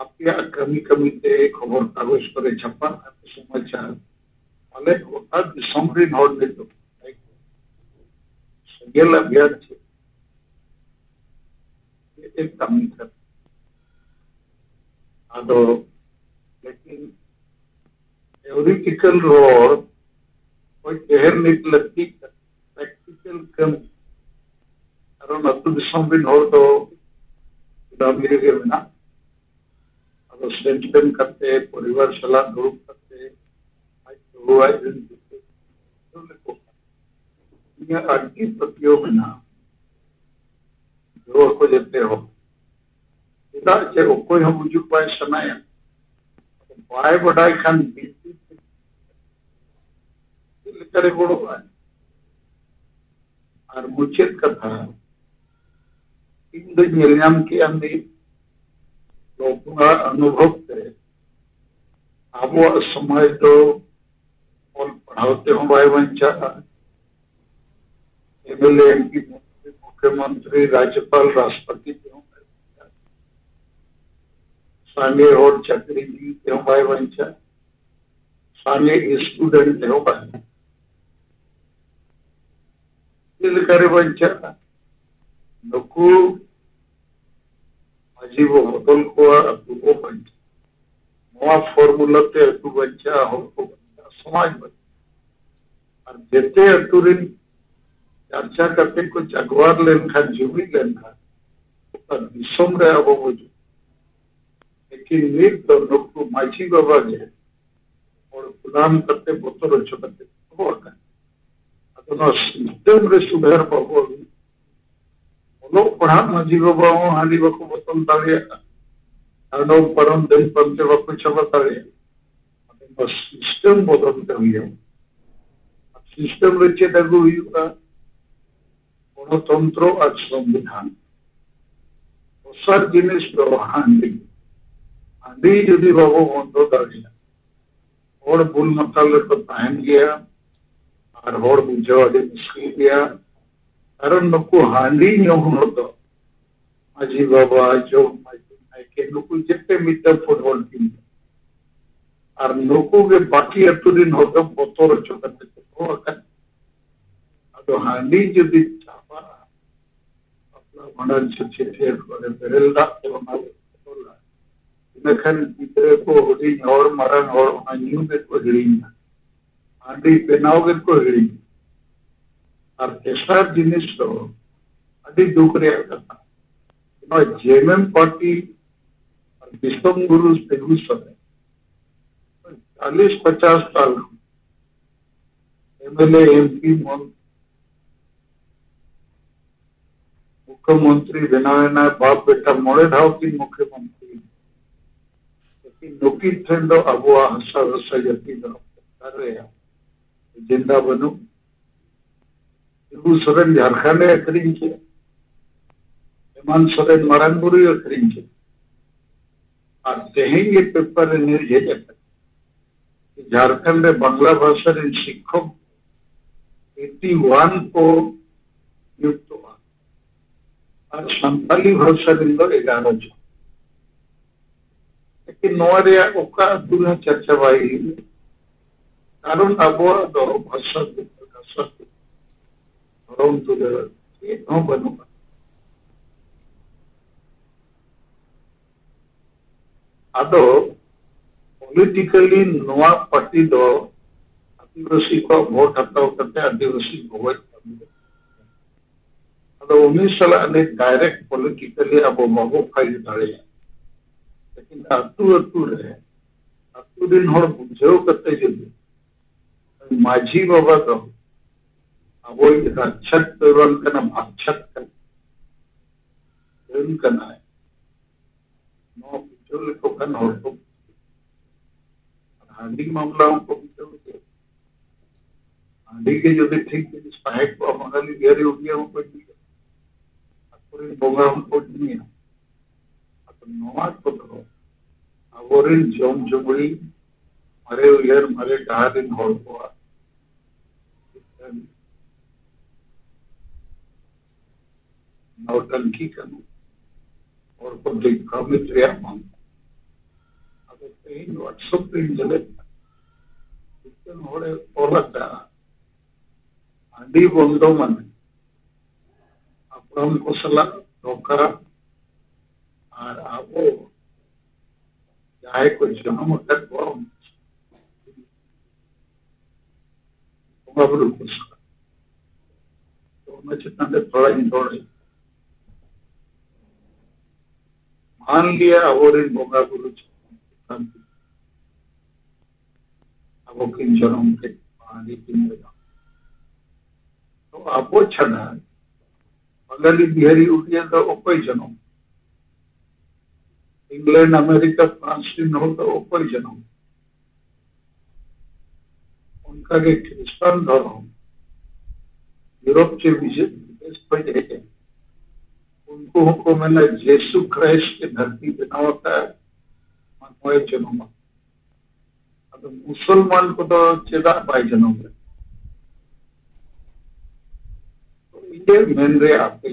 ᱟᱯᱮᱭᱟᱜ ᱠᱟᱹᱢᱤ ᱠᱟᱹᱢᱤ ᱛᱮ ᱠᱷᱚᱵᱚᱨ ᱠᱟᱜᱚᱡᱽ ᱠᱚᱨᱮ ᱪᱷᱟᱯᱟᱜ ᱠᱟᱱᱟ, ᱥᱚᱢᱟᱪᱟᱨ᱾ ᱯᱟᱞᱮ ᱜᱚᱴᱟ ᱫᱤᱥᱚᱢ ᱨᱮᱱ ᱦᱚᱲ ᱱᱤᱛᱚᱜ ᱥᱮᱸᱜᱮᱞ ᱟᱵᱷᱤᱭᱟᱱ ᱪᱮᱫ ᱪᱮᱫ ᱮ ᱠᱟᱹᱢᱤ ᱠᱟᱱᱟ᱾ ᱟᱫᱚ ᱞᱮᱠᱤᱱ ᱛᱷᱤᱭᱳᱨᱤᱴᱤᱠᱟᱞ ᱨᱚᱲ ᱠᱷᱚᱡ ᱰᱷᱮᱨ ᱱᱤᱛ ᱞᱟᱹᱠᱛᱤᱜ ᱠᱟᱱᱟ, ᱯᱨᱮᱠᱴᱤᱠᱟᱞ ᱠᱟᱹᱢᱤ᱾ ᱠᱟᱨᱚᱱ ᱟᱹᱛᱩ ᱫᱤᱥᱚᱢ ᱨᱮᱱ ᱦᱚᱲ ᱫᱚ ᱫᱟᱹᱵᱤ ᱨᱮᱜᱮ ᱢᱮᱱᱟᱜ᱾ ᱟᱫᱚ ᱥᱮᱱ ᱥᱮᱱ ᱠᱟᱛᱮ, ᱯᱚᱨᱤᱵᱟᱨ ᱥᱟᱞᱟᱜ ᱫᱩᱲᱩᱵ ᱠᱟᱛᱮ, ᱟᱡ ᱵᱟᱹᱦᱩ ᱟᱡ ᱨᱮᱱ ᱜᱤᱫᱽᱨᱟᱹ ᱠᱚ ᱤᱧᱟᱹᱜ ᱟᱹᱰᱤ ᱯᱟᱹᱛᱭᱟᱹᱣ ᱢᱮᱱᱟᱜᱼᱟ᱾ ᱨᱩᱣᱟᱹ ᱠᱚ ᱡᱚᱛᱚ ᱦᱚᱲ᱾ ᱪᱮᱫᱟᱜ ᱡᱮ ᱚᱠᱚᱭ ᱦᱚᱸ ᱜᱩᱡᱩᱜ ᱵᱟᱭ ᱥᱟᱱᱟᱭᱟ᱾ ᱵᱟᱭ ᱵᱟᱰᱟᱭ ᱠᱷᱟᱱ ᱵᱤᱱᱛᱤ ᱪᱮᱫ ᱞᱮᱠᱟᱨᱮ ᱜᱚᱲᱚᱜᱼᱟ? ᱟᱨ ᱢᱩᱪᱟᱹᱫ ᱠᱟᱛᱷᱟ, ᱤᱧ ᱫᱚᱧ ᱧᱮᱞ ᱧᱟᱢ ᱠᱮᱜᱼᱟ ᱢᱤᱫ ᱞᱚᱵᱩᱱᱟᱜ ᱚᱱᱩᱵᱷᱚᱵ ᱛᱮ ᱟᱵᱚᱣᱟᱜ ᱥᱚᱢᱟᱡᱽ ᱫᱚ ᱚᱞ ᱯᱟᱲᱦᱟᱣ ᱛᱮᱦᱚᱸ ᱵᱟᱭ ᱵᱟᱧᱪᱟᱜᱼᱟ᱾ M L A, M P, ᱢᱚᱱᱛᱨᱤ, ᱢᱩᱠᱷᱭᱚᱢᱚᱱᱛᱨᱤ, ᱨᱟᱡᱽᱡᱚᱯᱟᱞ, ᱨᱟᱥᱴᱨᱚᱯᱚᱛᱤ ᱛᱮᱦᱚᱸ ᱵᱟᱭ ᱵᱟᱧᱪᱟᱜᱼᱟ᱾ ᱥᱟᱸᱜᱮ ᱦᱚᱲ ᱪᱟᱹᱠᱨᱤ ᱡᱤᱣᱤ ᱛᱮᱦᱚᱸ ᱵᱟᱭ ᱵᱟᱧᱪᱟᱜᱼᱟ᱾ ᱥᱟᱸᱜᱮ ᱥᱴᱩᱰᱮᱱᱴ ᱛᱮᱦᱚᱸ ᱵᱟᱭ ᱵᱟᱧᱪᱟᱜᱼᱟ᱾ ᱪᱮᱫ ᱞᱮᱠᱟᱨᱮ ᱵᱟᱧᱪᱟᱜᱼᱟ? ᱱᱩᱠᱩ ᱢᱟᱹᱡᱷᱤ ᱵᱚ ᱵᱚᱫᱚᱞ ᱠᱚᱣᱟ, ᱟᱹᱛᱩ ᱵᱚ ᱵᱟᱧᱪᱟᱜᱼᱟ᱾ ᱱᱚᱣᱟ ᱯᱷᱚᱨᱢᱩᱞᱟ ᱛᱮ ᱟᱹᱛᱩ ᱵᱟᱧᱪᱟᱜᱼᱟ, ᱦᱚᱲ ᱠᱚ ᱵᱟᱧᱪᱟᱜᱼᱟ, ᱥᱚᱢᱟᱡᱽ ᱵᱟᱧᱪᱟᱜᱼᱟ᱾ ᱟᱨ ᱡᱮᱛᱮ ᱟᱹᱛᱩ ᱨᱮᱱ ᱪᱟᱨᱪᱟ ᱠᱟᱛᱮ ᱠᱚ ᱡᱟᱜᱣᱟᱨ ᱞᱮᱱᱠᱷᱟᱱ, ᱡᱩᱢᱤᱫ ᱞᱮᱱᱠᱷᱟᱱ, ᱚᱠᱟ ᱫᱤᱥᱚᱢ ᱨᱮ ᱟᱵᱚ ᱵᱚ ᱡᱩᱢᱤᱫ᱾ ᱞᱮᱠᱤᱱ ᱱᱤᱛ ᱫᱚ ᱱᱩᱠᱩ ᱢᱟᱹᱡᱷᱤ ᱵᱟᱵᱟ ᱜᱮ ᱯᱨᱚᱜᱨᱟᱢ ᱠᱟᱛᱮ, ᱵᱚᱛᱚᱨ ᱦᱚᱪᱚ ᱠᱟᱛᱮ ᱫᱚᱦᱚ ᱟᱠᱟᱱᱟ᱾ ᱟᱫᱚ ᱱᱚᱣᱟ ᱥᱤᱥᱴᱮᱢ ᱨᱮ ᱥᱩᱫᱷᱟᱹᱨ ᱵᱟᱵᱚᱱ, ᱚᱞᱚᱜ ᱯᱟᱲᱦᱟᱜ ᱢᱟᱹᱡᱷᱤ ᱵᱟᱵᱟ ᱦᱚᱸ ᱦᱟᱺᱰᱤ ᱵᱟᱠᱚ ᱵᱚᱛᱚᱞ ᱫᱟᱲᱮᱭᱟᱜᱼᱟ, ᱟᱰᱚᱢ ᱯᱟᱨᱚᱢ ᱫᱮᱱ ᱯᱟᱱᱛᱮ ᱵᱟᱠᱚ ᱪᱟᱵᱟ ᱫᱟᱲᱮᱭᱟᱜᱼᱟ᱾ ᱟᱫᱚ ᱱᱚᱣᱟ ᱥᱤᱥᱴᱮᱢ ᱵᱚᱫᱚᱞ ᱛᱮ ᱦᱩᱭᱩᱜᱼᱟ᱾ ᱥᱤᱥᱴᱮᱢ ᱨᱮ ᱪᱮᱫ ᱟᱹᱜᱩ ᱦᱩᱭᱩᱜᱼᱟ? ᱜᱚᱱᱚᱛᱚᱱᱛᱨᱚ ᱟᱨ ᱥᱚᱝᱵᱤᱫᱷᱟᱱ᱾ ᱫᱚᱥᱟᱨ ᱡᱤᱱᱤᱥ ᱫᱚ ᱦᱟᱺᱰᱤ᱾ ᱦᱟᱺᱰᱤ ᱡᱩᱫᱤ ᱵᱟᱵᱚ ᱵᱚᱱᱫᱚ ᱫᱟᱲᱮᱭᱟᱜᱼᱟ, ᱦᱚᱲ ᱵᱩᱞ ᱢᱟᱛᱟᱞ ᱨᱮᱠᱚ ᱛᱟᱦᱮᱱ ᱜᱮᱭᱟ, ᱟᱨ ᱦᱚᱲ ᱵᱩᱡᱷᱟᱹᱣ ᱟᱹᱰᱤ ᱢᱩᱥᱠᱤᱞ ᱜᱮᱭᱟ᱾ ᱠᱟᱨᱚᱱ ᱱᱩᱠᱩ ᱦᱟᱺᱰᱤ ᱧᱩ ᱦᱚᱲ ᱫᱚ ᱢᱟᱹᱡᱷᱤ ᱵᱟᱵᱟ, ᱡᱚᱜᱽ ᱢᱟᱹᱡᱷᱤ, ᱱᱟᱭᱠᱮ, ᱱᱩᱠᱩ ᱡᱮᱛᱮ ᱢᱤᱫᱴᱟᱝ ᱯᱷᱩᱴᱵᱚᱞ ᱴᱤᱢ᱾ ᱟᱨ ᱱᱩᱠᱩ ᱜᱮ ᱵᱟᱹᱠᱤ ᱟᱹᱛᱩ ᱨᱤᱱ ᱦᱚᱲ ᱫᱚ ᱵᱚᱛᱚᱨ ᱦᱚᱪᱚ ᱠᱟᱛᱮ ᱠᱚ ᱫᱚᱦᱚ ᱟᱠᱟᱫ᱾ ᱟᱫᱚ ᱦᱟᱺᱰᱤ ᱡᱩᱫᱤ ᱪᱟᱵᱟᱜᱼᱟ, ᱵᱟᱯᱞᱟ ᱵᱷᱟᱸᱰᱟᱱ ᱥᱮ ᱪᱷᱟᱹᱴᱭᱟᱹᱨ ᱠᱚᱨᱮ ᱵᱮᱨᱮᱞ ᱫᱟᱜ ᱛᱮ ᱚᱱᱟ ᱞᱮ ᱵᱚᱫᱚᱞᱟ, ᱤᱱᱟᱹᱠᱷᱟᱱ ᱜᱤᱫᱽᱨᱟᱹ ᱠᱚ, ᱦᱩᱰᱤᱧ ᱦᱚᱲ, ᱢᱟᱨᱟᱝ ᱦᱚᱲ ᱚᱱᱟ ᱧᱩ ᱜᱮᱠᱚ ᱦᱤᱲᱤᱧᱟ, ᱦᱟᱺᱰᱤ ᱵᱮᱱᱟᱣ ᱜᱮᱠᱚ ᱦᱤᱲᱤᱧᱟ᱾ ᱟᱨ ᱛᱮᱥᱟᱨ ᱡᱤᱱᱤᱥ ᱫᱚ ᱟᱹᱰᱤ ᱫᱩᱠ ᱨᱮᱭᱟᱜ ᱠᱟᱛᱷᱟ, ᱱᱚᱣᱟ ᱡᱮ ᱮᱢ ᱮᱢ ᱯᱟᱨᱴᱤ ᱟᱨ ᱫᱤᱥᱚᱢ ᱜᱩᱨᱩ ᱛᱤᱸᱜᱩ ᱥᱚᱨᱮᱱ ᱪᱟᱞᱤᱥ ᱯᱚᱪᱟᱥ ᱥᱟᱞ ᱠᱷᱚᱱ M L A, M P, ᱢᱚᱱ-, ᱢᱩᱠᱷᱭᱚᱢᱚᱱᱛᱨᱤ ᱵᱮᱱᱟᱣ ᱮᱱᱟᱭ, ᱵᱟᱯ ᱵᱮᱴᱟ ᱢᱚᱬᱮ ᱫᱷᱟᱣ ᱠᱤᱱ ᱢᱩᱠᱷᱭᱚᱢᱚᱱᱛᱨᱤ᱾ ᱞᱮᱠᱤᱱ ᱱᱩᱠᱤᱱ ᱴᱷᱮᱱ ᱫᱚ ᱟᱵᱚᱣᱟᱜ ᱦᱟᱥᱟ ᱵᱷᱟᱥᱟ ᱡᱟᱹᱛᱤ ᱫᱚ ᱥᱚᱨᱠᱟᱨ ᱨᱮᱭᱟᱜ ᱮᱡᱮᱱᱰᱟ ᱵᱟᱹᱱᱩᱜ᱾ ᱥᱤᱵᱩ ᱥᱚᱨᱮᱱ ᱡᱷᱟᱲᱠᱷᱚᱸᱰ ᱮ ᱟᱹᱠᱷᱨᱤᱧ ᱠᱮᱫ, ᱦᱮᱢᱟᱱᱛ ᱥᱚᱨᱮᱱ ᱢᱟᱨᱟᱝ ᱵᱩᱨᱩᱭ ᱟᱹᱠᱷᱨᱤᱧ ᱠᱮᱫ᱾ ᱟᱨ ᱛᱮᱦᱮᱧ ᱜᱮ ᱯᱮᱯᱟᱨ ᱨᱮ ᱱᱤᱭᱩᱡᱽ ᱦᱮᱡ ᱟᱠᱟᱱᱟ, ᱡᱷᱟᱲᱠᱷᱚᱸᱰ ᱨᱮ ᱵᱟᱝᱞᱟ ᱵᱷᱟᱥᱟ ᱨᱮᱱ ᱥᱤᱠᱠᱷᱚᱠ ᱮᱭᱤᱴᱤ ᱣᱟᱱ ᱠᱚ ᱱᱤᱭᱩᱠᱛᱚᱜᱼᱟ ᱟᱨ ᱥᱟᱱᱛᱟᱞᱤ ᱵᱷᱟᱥᱟ ᱨᱮᱱ ᱫᱚ ᱮᱜᱟᱨᱚ ᱡᱚᱱ᱾ ᱞᱮᱠᱤᱱ ᱱᱚᱣᱟ ᱨᱮᱭᱟᱜ ᱚᱠᱟ ᱟᱹᱛᱩ ᱨᱮᱦᱚᱸ ᱪᱟᱨᱪᱟ ᱵᱟᱭ ᱦᱩᱭᱩᱜᱼᱟ᱾ ᱠᱟᱨᱚᱱ ᱟᱵᱚᱣᱟᱜ ᱫᱚ ᱵᱷᱟᱥᱟ ᱫᱚ, ᱵᱷᱟᱥᱟ ᱫᱚ, ᱫᱷᱚᱨᱚᱢ ᱫᱩᱞᱟᱹᱲ ᱪᱮᱫ ᱦᱚᱸ ᱵᱟᱹᱱᱩᱜᱼᱟ᱾ ᱟᱫᱚ ᱯᱚᱞᱤᱴᱤᱠᱟᱞᱤ ᱱᱚᱣᱟ ᱯᱟᱨᱴᱤ ᱫᱚ ᱟᱹᱫᱤᱵᱟᱹᱥᱤ ᱠᱚᱣᱟᱜ ᱵᱷᱳᱴ ᱦᱟᱛᱟᱣ ᱠᱟᱛᱮ ᱟᱹᱫᱤᱵᱟᱹᱥᱤ ᱵᱷᱚᱜᱚᱡ ᱠᱟᱹᱢᱤ᱾ ᱟᱫᱚ ᱩᱱᱤ ᱥᱟᱞᱟᱜ ᱱᱤᱛ ᱰᱟᱭᱨᱮᱠᱴ ᱯᱚᱞᱤᱴᱤᱠᱟᱞᱤ ᱟᱵᱚ ᱵᱟᱵᱚ ᱯᱷᱟᱭᱤᱴ ᱫᱟᱲᱮᱭᱟᱜᱼᱟ᱾ ᱞᱮᱠᱤᱱ ᱟᱹᱛᱩ ᱟᱹᱛᱩ ᱨᱮ, ᱟᱹᱛᱩ ᱟᱹᱛᱩ ᱨᱤᱱ ᱦᱚᱲ ᱵᱩᱡᱷᱟᱹᱣ ᱠᱟᱛᱮ ᱡᱩᱫᱤ ᱢᱟᱹᱡᱷᱤ ᱵᱟᱵᱟ ᱫᱚ ᱟᱵᱚᱭᱤᱡ ᱨᱟᱠᱪᱷᱟᱠ ᱛᱚᱨᱟᱱ ᱠᱟᱱᱟ, ᱵᱷᱟᱠᱪᱷᱟᱠ ᱠᱟᱱᱟ, ᱰᱟᱹᱱ ᱠᱟᱱᱟᱭ, ᱱᱚᱣᱟ ᱵᱩᱡᱷᱟᱹᱣ ᱞᱮᱠᱚ ᱠᱷᱟᱱ ᱦᱚᱲ ᱠᱚ ᱵᱩᱡᱷᱟᱹᱣ᱾ ᱟᱨ ᱦᱟᱺᱰᱤ ᱢᱟᱢᱞᱟ ᱦᱚᱸᱠᱚ ᱵᱩᱡᱷᱟᱹᱣ ᱜᱮᱭᱟ᱾ ᱦᱟᱺᱰᱤ ᱜᱮ ᱡᱩᱫᱤ ᱴᱷᱤᱠ ᱡᱤᱱᱤᱥ ᱛᱟᱦᱮᱸ ᱠᱚᱜᱼᱟ, ᱵᱟᱝᱜᱟᱞᱤ ᱵᱤᱦᱟᱨᱤ ᱩᱰᱤᱭᱟ ᱦᱚᱸᱠᱚ ᱧᱩᱭᱟ, ᱟᱠᱚᱨᱮᱱ ᱵᱚᱸᱜᱟ ᱦᱚᱸᱠᱚ ᱧᱩᱭᱟ᱾ ᱟᱫᱚ ᱱᱚᱣᱟ ᱠᱚᱫᱚ ᱟᱵᱚᱨᱮᱱ ᱡᱚᱢ ᱡᱩᱜᱽᱲᱤ, ᱢᱟᱨᱮ ᱩᱭᱦᱟᱹᱨ, ᱢᱟᱨᱮ ᱰᱟᱦᱟᱨ ᱨᱮᱱ ᱦᱚᱲ ᱠᱚᱣᱟᱜ ᱢᱤᱫᱴᱟᱝ ᱱᱚᱣᱴᱟᱝᱠᱤ ᱠᱟᱱᱟ᱾ ᱦᱚᱲ ᱠᱚ ᱫᱤᱜᱽᱵᱷᱨᱚᱢᱤᱛ ᱨᱮᱭᱟᱜ ᱵᱟᱝ᱾ ᱟᱫᱚ ᱛᱮᱦᱮᱧ WhatsApp ᱨᱮᱧ ᱧᱮᱞᱮᱫ ᱠᱟᱱᱟ, ᱢᱤᱫᱴᱟᱝ ᱦᱚᱲᱮ ᱚᱞ ᱟᱠᱟᱫᱼᱟ, ᱦᱟᱺᱰᱤ ᱵᱚᱱᱫᱚ ᱢᱟᱱᱮ ᱦᱟᱯᱲᱟᱢ ᱠᱚ ᱥᱟᱞᱟᱜ ᱫᱷᱳᱠᱟ, ᱟᱨ ᱟᱵᱚ ᱡᱟᱦᱟᱸᱭ ᱠᱚ ᱡᱚᱱᱚᱢ ᱟᱠᱟᱫ ᱠᱚᱣᱟ, ᱵᱚᱸᱜᱟ ᱵᱩᱨᱩ ᱠᱚ ᱥᱟᱞᱟᱜ᱾ ᱛᱚ, ᱚᱱᱟ ᱪᱮᱛᱟᱱ ᱨᱮ ᱛᱷᱚᱲᱟᱧ ᱨᱚᱲᱟ᱾ ᱢᱟᱱ ᱞᱤᱭᱟ ᱟᱵᱚᱨᱮᱱ ᱵᱚᱸᱜᱟ ᱵᱩᱨᱩ ᱪᱮᱛᱟᱱ ᱟᱵᱚ ᱠᱤᱱ ᱡᱚᱱᱚᱢ ᱠᱮᱫ ᱵᱚᱱᱟ, ᱟᱹᱰᱤ ᱫᱤᱱ ᱨᱮ᱾ ᱛᱚ ᱟᱵᱚ ᱪᱷᱟᱰᱟ ᱵᱟᱝᱜᱟᱞᱤ, ᱵᱤᱦᱟᱨᱤ, ᱩᱰᱤᱭᱟ ᱫᱚ ᱚᱠᱚᱭ ᱡᱚᱱᱚᱢ? ᱤᱝᱞᱮᱱᱰ, ᱟᱢᱮᱨᱤᱠᱟ, ᱯᱷᱨᱟᱱᱥ ᱨᱮᱱ ᱦᱚᱲ ᱫᱚ ᱚᱠᱚᱭ ᱡᱚᱱᱚᱢ? ᱚᱱᱠᱟᱜᱮ ᱠᱷᱨᱤᱥᱴᱟᱱ ᱫᱷᱚᱨᱚᱢ ᱤᱭᱩᱨᱳᱯ ᱪᱮ ᱵᱤᱫᱮᱥ ᱠᱷᱚᱱ ᱦᱮᱡ ᱮᱱ᱾ ᱩᱱᱠᱩ ᱦᱚᱸᱠᱚ ᱢᱮᱱᱟ, ᱡᱤᱥᱩ ᱠᱷᱨᱤᱥᱴ ᱜᱮ ᱫᱷᱟᱹᱨᱛᱤ ᱵᱮᱱᱟᱣ ᱟᱠᱟᱫ, ᱢᱟᱱᱣᱟᱭ ᱡᱚᱱᱚᱢᱟ᱾ ᱟᱫᱚ ᱢᱩᱥᱚᱞᱢᱟᱱ ᱠᱚᱫᱚ ᱪᱮᱫᱟᱜ ᱵᱟᱭ ᱡᱚᱱᱚᱢ ᱞᱮᱫ? ᱛᱚ ᱤᱧᱟᱹᱜ ᱢᱮᱱ ᱨᱮ ᱟᱯᱮ,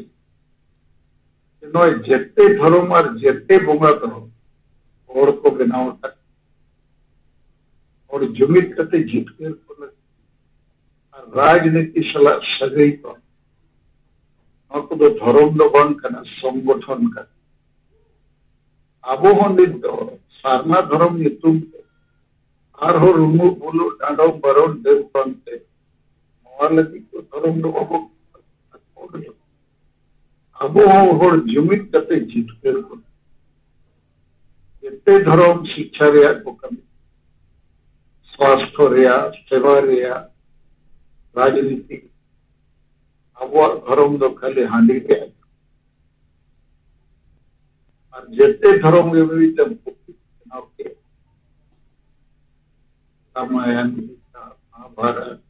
ᱱᱚᱣᱟ ᱡᱮᱛᱮ ᱫᱷᱚᱨᱚᱢ ᱟᱨ ᱡᱮᱛᱮ ᱵᱚᱸᱜᱟ ᱫᱚ ᱦᱚᱲ ᱠᱚ ᱵᱮᱱᱟᱣ ᱟᱠᱟᱫ᱾ ᱦᱚᱲ ᱡᱩᱢᱤᱫ ᱠᱟᱛᱮ ᱡᱤᱛᱠᱟᱹᱨ ᱠᱚ ᱞᱟᱹᱜᱤᱫ ᱟᱨ ᱨᱟᱡᱽᱱᱤᱛᱤ ᱥᱟᱞᱟᱜ ᱥᱟᱹᱜᱟᱹᱭ ᱠᱚ᱾ ᱱᱚᱣᱟ ᱠᱚᱫᱚ ᱫᱷᱚᱨᱚᱢ ᱫᱚ ᱵᱟᱝ ᱠᱟᱱᱟ, ᱥᱚᱝᱜᱚᱴᱷᱚᱱ ᱠᱟᱱᱟ᱾ ᱟᱵᱚ ᱦᱚᱸ ᱱᱤᱛ ᱫᱚ ᱥᱟᱨᱱᱟ ᱫᱷᱚᱨᱚᱢ ᱧᱩᱛᱩᱢ ᱛᱮ ᱟᱨᱦᱚᱸ ᱨᱩᱢᱩᱜ ᱵᱩᱞᱩᱜ, ᱰᱟᱸᱰᱚᱢ ᱵᱟᱨᱚᱱ, ᱰᱟᱹᱱ ᱯᱟᱱᱛᱮ, ᱱᱚᱣᱟ ᱞᱟᱹᱜᱤᱫ ᱫᱚ ᱫᱷᱚᱨᱚᱢ ᱫᱚ ᱵᱟᱵᱚ᱾ ᱟᱵᱚ ᱦᱚᱸ ᱦᱚᱲ ᱡᱩᱢᱤᱫ ᱠᱟᱛᱮ ᱡᱤᱛᱠᱟᱹᱨ ᱠᱚ᱾ ᱡᱮᱛᱮ ᱫᱷᱚᱨᱚᱢ ᱥᱤᱠᱷᱟ ᱨᱮᱭᱟᱜ ᱠᱚ ᱠᱟᱹᱢᱤ᱾ ᱥᱟᱥᱛᱷᱚ ᱨᱮᱭᱟᱜ, ᱥᱮᱵᱟ ᱨᱮᱭᱟᱜ, ᱨᱟᱡᱽᱱᱤᱛᱤ, ᱟᱵᱚᱣᱟᱜ ᱫᱷᱚᱨᱚᱢ ᱫᱚ ᱠᱷᱟᱹᱞᱤ ᱦᱟᱺᱰᱤ ᱨᱮᱭᱟᱜ᱾ ᱟᱨ ᱡᱮᱛᱮ ᱫᱷᱚᱨᱚᱢ ᱜᱮ ᱢᱤᱫᱴᱟᱝ ᱯᱩᱛᱷᱤ ᱵᱮᱱᱟᱣ ᱠᱮᱫ᱾ ᱨᱟᱢᱟᱭᱚᱱ, ᱜᱤᱛᱟ, ᱢᱚᱦᱟᱵᱷᱟᱨᱚᱛ,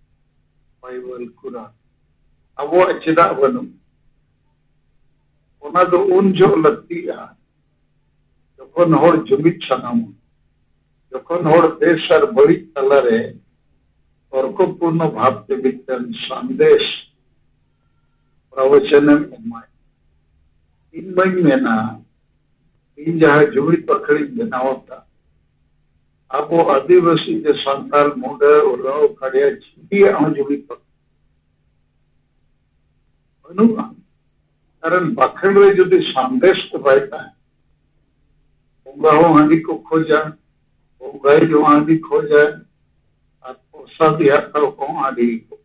ᱵᱟᱭᱵᱚᱞ, ᱠᱩᱨᱟᱱ᱾ ᱟᱵᱚᱣᱟᱜ ᱪᱮᱫᱟᱜ ᱵᱟᱹᱱᱩᱜ? ᱚᱱᱟ ᱫᱚ ᱩᱱ ᱡᱚᱦᱚᱜ ᱞᱟᱹᱠᱛᱤᱜᱼᱟ, ᱡᱚᱠᱷᱚᱱ ᱦᱚᱲ ᱡᱩᱢᱤᱫ ᱥᱟᱱᱟᱢᱟ, ᱡᱚᱠᱷᱚᱱ ᱦᱚᱲ ᱵᱮᱥ ᱟᱨ ᱵᱟᱹᱲᱤᱡ ᱛᱟᱞᱟᱨᱮ ᱛᱚᱨᱠᱚᱯᱩᱨᱱᱚ ᱵᱷᱟᱵᱽᱛᱮ ᱢᱤᱫᱴᱟᱝ ᱥᱟᱸᱫᱮᱥ ᱯᱨᱚᱵᱚᱪᱚᱱᱮᱢ ᱮᱢᱟᱭ᱾ ᱤᱧ ᱢᱟᱧ ᱢᱮᱱᱟ, ᱤᱧ ᱡᱟᱦᱟᱸ ᱡᱩᱢᱤᱫ ᱵᱟᱠᱷᱮᱲᱤᱧ ᱵᱮᱱᱟᱣ ᱟᱠᱟᱫ, ᱟᱵᱚ ᱟᱹᱫᱤᱵᱟᱹᱥᱤ ᱡᱮ ᱥᱟᱱᱛᱟᱲ, ᱢᱩᱰᱟᱹ, ᱳᱨᱟᱸᱣ, ᱠᱷᱟᱲᱭᱟ, ᱡᱷᱤᱞᱤᱭᱟᱜ ᱦᱚᱸ ᱡᱩᱢᱤᱫ ᱵᱟᱠᱷᱮᱲ ᱵᱟᱹᱱᱩᱜᱼᱟ᱾ ᱠᱟᱨᱚᱱ ᱵᱟᱠᱷᱮᱲ ᱨᱮ ᱡᱩᱫᱤ ᱥᱟᱸᱫᱮᱥ ᱠᱚ ᱵᱟᱭ ᱛᱟᱦᱮᱸ, ᱵᱚᱸᱜᱟ ᱦᱚᱸ ᱦᱟᱺᱰᱤ ᱠᱚ ᱠᱷᱚᱡᱟ, ᱵᱚᱸᱜᱟᱭᱤᱡ ᱦᱚᱸ ᱦᱟᱺᱰᱤ ᱠᱷᱚᱡᱟᱭ, ᱟᱨ ᱯᱨᱚᱥᱟᱫᱤ ᱦᱟᱛᱟᱣ ᱠᱚᱦᱚᱸ ᱦᱟᱺᱰᱤ ᱜᱮᱠᱚ᱾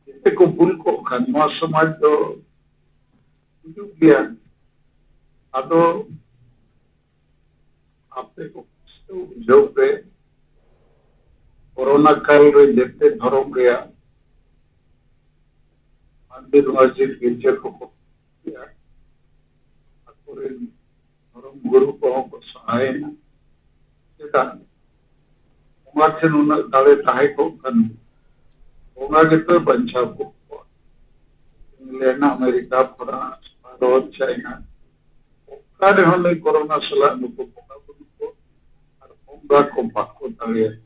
ᱡᱮᱛᱮ ᱠᱚ ᱵᱷᱩᱞ ᱠᱚᱜ ᱠᱷᱟᱱ ᱱᱚᱣᱟ ᱥᱚᱢᱟᱡᱽ ᱫᱚ ᱜᱩᱡᱩᱜ ᱜᱮᱭᱟ᱾ ᱟᱫᱚ ᱟᱯᱮ ᱠᱚ ᱯᱩᱥᱴᱟᱹᱣ ᱵᱩᱡᱷᱟᱹᱣ ᱯᱮ, ᱠᱚᱨᱳᱱᱟ ᱠᱟᱞ ᱨᱮ ᱡᱮᱛᱮ ᱫᱷᱚᱨᱚᱢ ᱨᱮᱭᱟᱜ ᱢᱚᱱᱫᱤᱨ, ᱢᱚᱥᱡᱤᱫ, ᱜᱤᱨᱡᱟᱹ ᱠᱚᱠᱚ ᱠᱮᱜᱼᱟ᱾ ᱟᱠᱚᱨᱮᱱ ᱫᱷᱚᱨᱚᱢ ᱜᱩᱨᱩ ᱠᱚᱦᱚᱸ ᱠᱚ ᱥᱟᱦᱟᱭᱮᱱᱟ᱾ ᱪᱮᱫᱟᱜ? ᱵᱚᱸᱜᱟ ᱴᱷᱮᱱ ᱩᱱᱟᱹᱜ ᱫᱟᱲᱮ ᱛᱟᱦᱮᱸ ᱠᱚᱜ ᱠᱷᱟᱱ ᱵᱚᱸᱜᱟ ᱜᱮᱛᱚ ᱵᱟᱧᱪᱟᱣ ᱠᱚᱜ ᱠᱚᱣᱟ᱾ England, America, France, Bharat, China, ᱚᱠᱟ ᱨᱮᱦᱚᱸ ᱱᱩᱭ ᱠᱚᱨᱳᱱᱟ ᱥᱟᱞᱟᱜ ᱱᱩᱠᱩ ᱵᱚᱸᱜᱟ ᱵᱩᱨᱩ ᱠᱚ ᱟᱨ ᱵᱚᱸᱜᱟ ᱠᱚ ᱵᱟᱠᱚ ᱫᱟᱲᱮᱭᱟᱜᱼᱟ᱾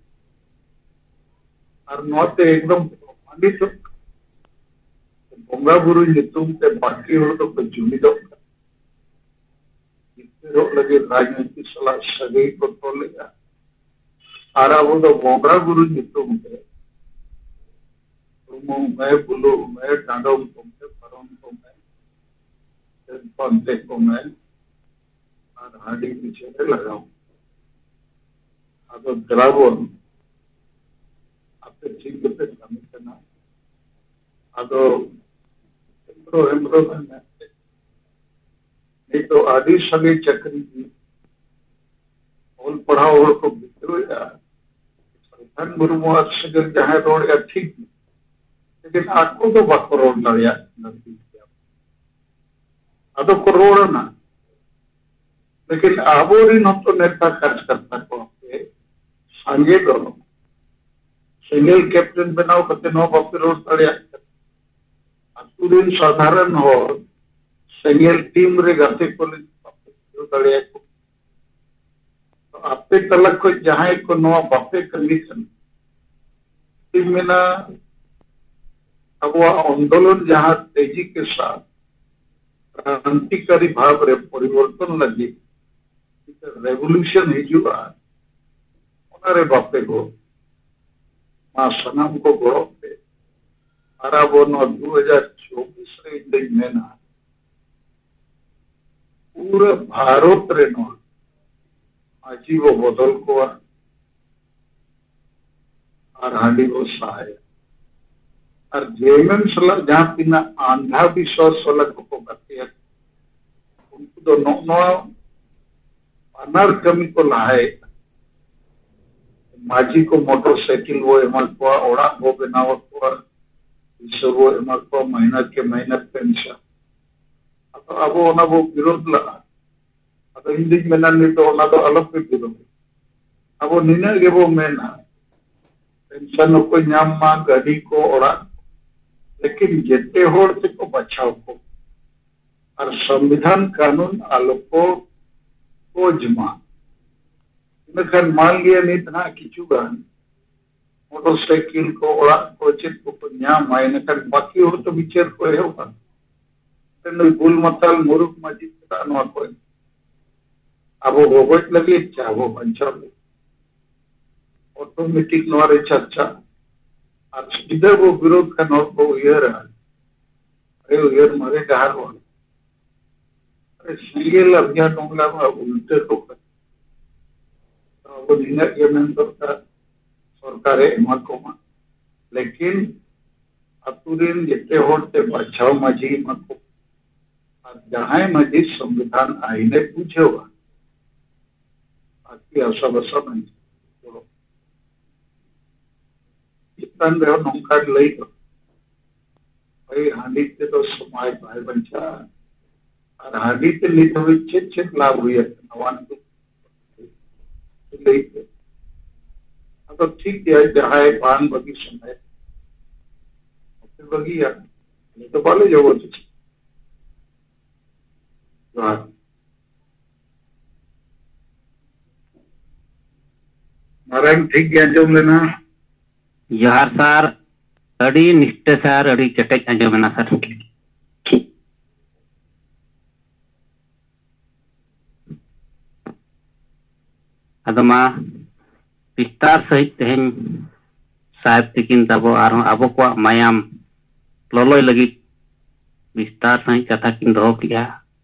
ᱟᱨ ᱱᱚᱣᱟᱛᱮ ᱮᱠᱫᱚᱢ ᱯᱨᱚᱢᱟᱱᱤᱛᱚᱜ ᱠᱟᱱᱟ᱾ ᱵᱚᱸᱜᱟ ᱵᱩᱨᱩ ᱧᱩᱛᱩᱢ ᱛᱮ ᱵᱟᱹᱠᱤ ᱦᱚᱲ ᱫᱚᱠᱚ ᱡᱩᱢᱤᱫᱚᱜ ᱠᱟᱱᱟ᱾ ᱡᱤᱛᱠᱟᱹᱨᱚᱜ ᱞᱟᱹᱜᱤᱫ ᱨᱟᱡᱽᱱᱤᱛᱤ ᱥᱟᱞᱟᱜ ᱥᱟᱹᱜᱟᱹᱭ ᱠᱚ ᱛᱚᱞᱮᱜᱼᱟ᱾ ᱟᱨ ᱟᱵᱚ ᱫᱚ ᱵᱚᱸᱜᱟ ᱵᱩᱨᱩ ᱧᱩᱛᱩᱢ ᱛᱮ ᱦᱚᱲᱢᱚ ᱢᱮ, ᱵᱩᱞᱩᱜ ᱢᱮ, ᱰᱟᱸᱰᱚᱢ ᱠᱚᱢᱮ, ᱯᱟᱨᱚᱢ ᱠᱚᱢᱮ, ᱯᱟᱱᱛᱮ ᱠᱚᱢᱮ, ᱟᱨ ᱦᱟᱺᱰᱤ ᱯᱤᱪᱷᱟᱹ ᱨᱮ ᱞᱟᱜᱟᱣ᱾ ᱟᱫᱚ ᱫᱮᱞᱟᱵᱚᱱ, ᱟᱯᱮ ᱴᱷᱤᱠ ᱜᱮᱯᱮ ᱠᱟᱹᱢᱤ ᱠᱟᱱᱟ᱾ ᱟᱫᱚ ᱦᱮᱢᱵᱽᱨᱚᱢ, ᱦᱮᱢᱵᱽᱨᱚᱢ ᱮ ᱢᱮᱱ ᱠᱮᱫ, ᱱᱤᱛᱚᱜ ᱟᱹᱰᱤ ᱥᱟᱸᱜᱮ ᱪᱟᱹᱠᱨᱤ ᱜᱮ ᱚᱞ ᱯᱟᱲᱦᱟᱣ ᱦᱚᱲ ᱠᱚ ᱵᱤᱫᱽᱨᱳᱦᱮᱫᱼᱟ, ᱢᱩᱨᱢᱩ ᱟᱨ ᱥᱟᱹᱜᱟᱹᱭ ᱡᱟᱦᱟᱸᱭ ᱨᱚᱲᱮᱫᱼᱟ ᱴᱷᱤᱠ ᱜᱮ, ᱞᱮᱠᱤᱱ ᱟᱠᱚ ᱫᱚ ᱵᱟᱠᱚ ᱨᱚᱲ ᱫᱟᱲᱮᱭᱟᱜ ᱠᱟᱱᱟ, ᱴᱷᱤᱠ ᱜᱮᱭᱟ᱾ ᱟᱫᱚ ᱠᱚ ᱨᱚᱲ ᱮᱱᱟ, ᱞᱮᱠᱤᱱ ᱟᱵᱚᱨᱮᱱ ᱦᱚᱸᱛᱚ ᱱᱮᱛᱟ ᱠᱟᱨᱡᱚᱠᱚᱨᱛᱟ ᱠᱚ ᱟᱯᱮ ᱥᱟᱸᱜᱮ ᱫᱚ ᱥᱮᱸᱜᱮᱞ ᱠᱮᱯᱴᱮᱱ ᱵᱮᱱᱟᱣ ᱠᱟᱛᱮ ᱱᱚᱣᱟ ᱵᱟᱯᱮ ᱨᱚᱲ ᱫᱟᱲᱮᱭᱟᱜ ᱠᱟᱱᱟ᱾ ᱟᱛᱳ ᱨᱮᱱ ᱥᱟᱫᱷᱟᱨᱚᱱ ᱦᱚᱲ ᱥᱮᱸᱜᱮᱞ ᱴᱤᱢ ᱨᱮ ᱜᱟᱛᱮ ᱠᱚ ᱞᱟᱹᱜᱤᱫ ᱵᱟᱯᱮ ᱵᱩᱡᱷᱟᱹᱣ ᱫᱟᱲᱮᱭᱟᱠᱚ᱾ ᱛᱚ ᱟᱯᱮ ᱛᱟᱞᱟ ᱠᱷᱚᱱ ᱡᱟᱦᱟᱸᱭ ᱠᱚ ᱱᱚᱣᱟ ᱵᱟᱯᱮ ᱠᱟᱹᱢᱤ ᱠᱟᱱᱟ, ᱤᱧ ᱢᱮᱱᱟ ᱟᱵᱚᱣᱟᱜ ᱟᱱᱫᱳᱞᱚᱱ ᱡᱟᱦᱟᱸ ᱛᱮᱡᱤ ᱠᱮ ᱥᱟᱛ ᱠᱨᱟᱱᱛᱤᱠᱟᱨᱤ ᱵᱷᱟᱵᱽ ᱨᱮ ᱯᱚᱨᱤᱵᱚᱨᱛᱚᱱ ᱞᱟᱹᱜᱤᱫ ᱨᱮᱵᱷᱚᱞᱩᱥᱚᱱ ᱦᱤᱡᱩᱜᱼᱟ, ᱚᱱᱟᱨᱮ ᱵᱟᱯᱮ ᱜᱚᱲᱚ᱾ ᱢᱟ ᱥᱟᱱᱟᱢ ᱠᱚ ᱜᱚᱲᱚ ᱯᱮ᱾ ᱟᱨ ᱟᱵᱚ ᱱᱚᱣᱟ ᱫᱩ ᱦᱟᱡᱟᱨ ᱪᱚᱵᱵᱤᱥ ᱨᱮ ᱤᱧ ᱫᱚᱧ ᱢᱮᱱᱟ, ᱯᱩᱨᱟᱹ ᱵᱷᱟᱨᱚᱛ ᱨᱮ ᱱᱚᱣᱟ ᱢᱟᱹᱡᱷᱤ ᱵᱚ ᱵᱚᱫᱚᱞ ᱠᱚᱣᱟ ᱟᱨ ᱦᱟᱺᱰᱤ ᱵᱚ ᱥᱟᱦᱟᱭᱟ᱾ ᱟᱨ ᱡᱮᱢᱮᱱ ᱥᱟᱞᱟᱜ ᱡᱟᱦᱟᱸ ᱛᱤᱱᱟᱹᱜ ᱟᱱᱫᱷᱟ ᱵᱤᱥᱣᱟᱥ ᱥᱟᱞᱟᱜ ᱠᱚᱠᱚ ᱜᱟᱛᱮᱜᱼᱟ, ᱩᱱᱠᱩ ᱫᱚ ᱱᱚᱜᱼᱚ ᱱᱚᱣᱟ ᱵᱟᱱᱟᱨ ᱠᱟᱹᱢᱤ ᱠᱚ ᱞᱟᱦᱟᱭᱮᱫᱼᱟ᱾ ᱢᱟᱹᱡᱷᱤ ᱠᱚ ᱢᱚᱴᱚᱨ ᱥᱟᱭᱠᱮᱞ ᱵᱚ ᱮᱢᱟ ᱠᱚᱣᱟ, ᱚᱲᱟᱜ ᱵᱚ ᱵᱮᱱᱟᱣ ᱟᱠᱚᱣᱟ, ᱯᱩᱭᱥᱟᱹ ᱵᱚ ᱮᱢᱟ ᱠᱚᱣᱟ ᱢᱟᱹᱦᱱᱟᱹ ᱠᱮ ᱢᱟᱹᱦᱱᱟᱹ ᱯᱮᱱᱥᱚᱱ᱾ ᱟᱫᱚ ᱟᱵᱚ ᱚᱱᱟ ᱵᱚ ᱵᱤᱨᱳᱫᱷ ᱞᱟᱜᱼᱟ᱾ ᱟᱫᱚ ᱤᱧ ᱫᱩᱧ ᱢᱮᱱᱟ ᱱᱤᱛ ᱫᱚ ᱚᱱᱟ ᱫᱚ ᱟᱞᱚᱯᱮ ᱵᱤᱨᱳᱫᱷ᱾ ᱟᱵᱚ ᱱᱤᱱᱟᱹᱜ ᱜᱮᱵᱚ ᱢᱮᱱᱟ, ᱯᱮᱱᱥᱚᱱ ᱦᱚᱸᱠᱚ ᱧᱟᱢ ᱢᱟ, ᱜᱟᱹᱰᱤ ᱠᱚ, ᱚᱲᱟᱜ ᱠᱚ, ᱞᱮᱠᱤᱱ ᱡᱮᱛᱮ ᱦᱚᱲ ᱛᱮᱠᱚ ᱵᱟᱪᱷᱟᱣ ᱠᱚ ᱟᱨ ᱥᱚᱝᱵᱤᱫᱷᱟᱱ ᱠᱟᱹᱱᱩᱱ ᱟᱞᱚ ᱠᱚ ᱠᱚᱡᱽ ᱢᱟ᱾ ᱤᱱᱟᱹᱠᱷᱟᱱ ᱢᱟᱱ ᱞᱤᱭᱟ ᱱᱤᱛ ᱦᱟᱸᱜ ᱠᱤᱪᱷᱩ ᱜᱟᱱ ᱢᱚᱴᱚᱨ ᱥᱟᱭᱠᱮᱞ ᱠᱚ, ᱚᱲᱟᱜ ᱠᱚ, ᱪᱮᱫ ᱠᱚᱠᱚ ᱧᱟᱢᱟ, ᱤᱱᱟᱹᱠᱷᱟᱱ ᱵᱟᱹᱠᱤ ᱦᱚᱲ ᱛᱚ ᱵᱤᱪᱟᱹᱨ ᱠᱚ ᱮᱦᱚᱵᱟ᱾ ᱱᱩᱭ ᱵᱩᱞ ᱢᱟᱛᱟᱞ ᱢᱩᱨᱩᱠ ᱢᱟᱹᱡᱷᱤ ᱪᱮᱫᱟᱜ ᱱᱚᱣᱟ ᱠᱚ ᱟᱵᱚ ᱜᱚᱜᱚᱡ ᱞᱟᱹᱜᱤᱫ ᱪᱮ ᱟᱵᱚ ᱵᱟᱧᱪᱟᱣ ᱞᱟᱹᱜᱤᱫ? ᱚᱴᱳᱢᱮᱴᱤᱠ ᱱᱚᱣᱟ ᱨᱮ ᱪᱟᱨᱪᱟ᱾ ᱟᱨ ᱥᱤᱫᱷᱟᱹ ᱵᱚ ᱵᱤᱨᱳᱫᱷ ᱠᱷᱟᱱ ᱦᱚᱲ ᱠᱚ ᱩᱭᱦᱟᱹᱨᱟ, ᱟᱨᱮ ᱩᱭᱦᱟᱹᱨ ᱢᱟᱨᱮ ᱰᱟᱦᱟᱨ ᱵᱚᱱ, ᱟᱨᱮ ᱥᱮᱸᱜᱮᱞ ᱟᱨ ᱡᱟᱦᱟᱸ ᱱᱚᱝᱨᱟ ᱵᱚᱱ ᱩᱞᱴᱟᱹ ᱠᱚ ᱠᱟᱱᱟ᱾ ᱛᱚ ᱟᱵᱚ ᱱᱤᱱᱟᱹᱜ ᱜᱮ ᱢᱮᱱ ᱫᱚᱨᱠᱟᱨ, ᱥᱚᱨᱠᱟᱨᱮ ᱮᱢᱟ ᱠᱚᱢᱟ, ᱞᱮᱠᱤᱱ ᱟᱛᱳ ᱨᱮᱱ ᱡᱮᱛᱮ ᱦᱚᱲ ᱛᱮ ᱵᱟᱪᱷᱟᱣ ᱢᱟᱹᱡᱷᱤ ᱮᱢᱟ ᱠᱚ, ᱟᱨ ᱡᱟᱦᱟᱸᱭ ᱢᱟᱹᱡᱷᱤ ᱥᱚᱝᱵᱤᱫᱷᱟᱱ ᱟᱹᱭᱤᱱᱮ ᱵᱩᱡᱷᱟᱹᱣᱟ, ᱟᱨᱠᱤ ᱟᱥᱟ ᱵᱷᱟᱥᱟ ᱢᱟᱹᱡᱷᱤ᱾ ᱪᱮᱛᱟᱱ ᱨᱮᱦᱚᱸ ᱱᱚᱝᱠᱟ ᱞᱟᱹᱭ ᱠᱟᱱᱟ, ᱦᱳᱭ, ᱦᱟᱺᱰᱤ ᱛᱮᱫᱚ ᱥᱚᱢᱟᱡᱽ ᱵᱟᱭ ᱵᱟᱧᱪᱟᱜᱼᱟ᱾ ᱟᱨ ᱦᱟᱺᱰᱤ ᱛᱮ ᱱᱤᱛ ᱦᱟᱹᱵᱤᱡ ᱪᱮᱫ ᱪᱮᱫ ᱞᱟᱵᱷ ᱦᱩᱭ ᱟᱠᱟᱱᱟ, ᱱᱚᱣᱟ ᱱᱤᱛᱚᱜ ᱞᱟᱹᱭ ᱯᱮ᱾ ᱟᱫᱚ ᱴᱷᱤᱠ ᱜᱮᱭᱟ, ᱡᱟᱦᱟᱸᱭ ᱵᱟᱝ ᱵᱟᱹᱜᱤ ᱥᱟᱱᱟᱭᱮᱫ, ᱵᱟᱯᱮ ᱵᱟᱹᱜᱤᱭᱟ, ᱟᱞᱮ ᱫᱚ ᱵᱟᱞᱮ ᱡᱚᱵᱚᱨᱫᱚᱥᱛᱤ᱾ ᱡᱚᱦᱟᱨ᱾ ᱢᱟᱨᱟᱝ ᱴᱷᱤᱠ ᱜᱮ ᱟᱸᱡᱚᱢ ᱞᱮᱱᱟ᱾ ᱡᱚᱦᱟᱨ ᱥᱟᱨ, ᱟᱹᱰᱤ ᱱᱤᱥᱴᱟᱹ ᱥᱟᱨ, ᱟᱹᱰᱤ ᱠᱮᱴᱮᱡ ᱟᱸᱡᱚᱢ ᱮᱱᱟ ᱥᱟᱨ᱾ ᱟᱫᱚ ᱢᱟ ᱵᱤᱥᱛᱟᱨ ᱥᱟᱺᱦᱤᱡ ᱛᱮᱦᱮᱧ ᱥᱟᱦᱮᱵᱽ ᱛᱤᱠᱤᱱ ᱛᱟᱵᱚ ᱟᱨᱦᱚᱸ ᱟᱵᱚ ᱠᱚᱣᱟᱜ ᱢᱟᱭᱟᱢ ᱞᱚᱞᱚᱭ ᱞᱟᱹᱜᱤᱫ ᱵᱤᱥᱛᱟᱨ ᱥᱟᱺᱦᱤᱡ ᱠᱟᱛᱷᱟ ᱠᱤᱱ ᱫᱚᱦᱚ ᱠᱮᱜᱼᱟ᱾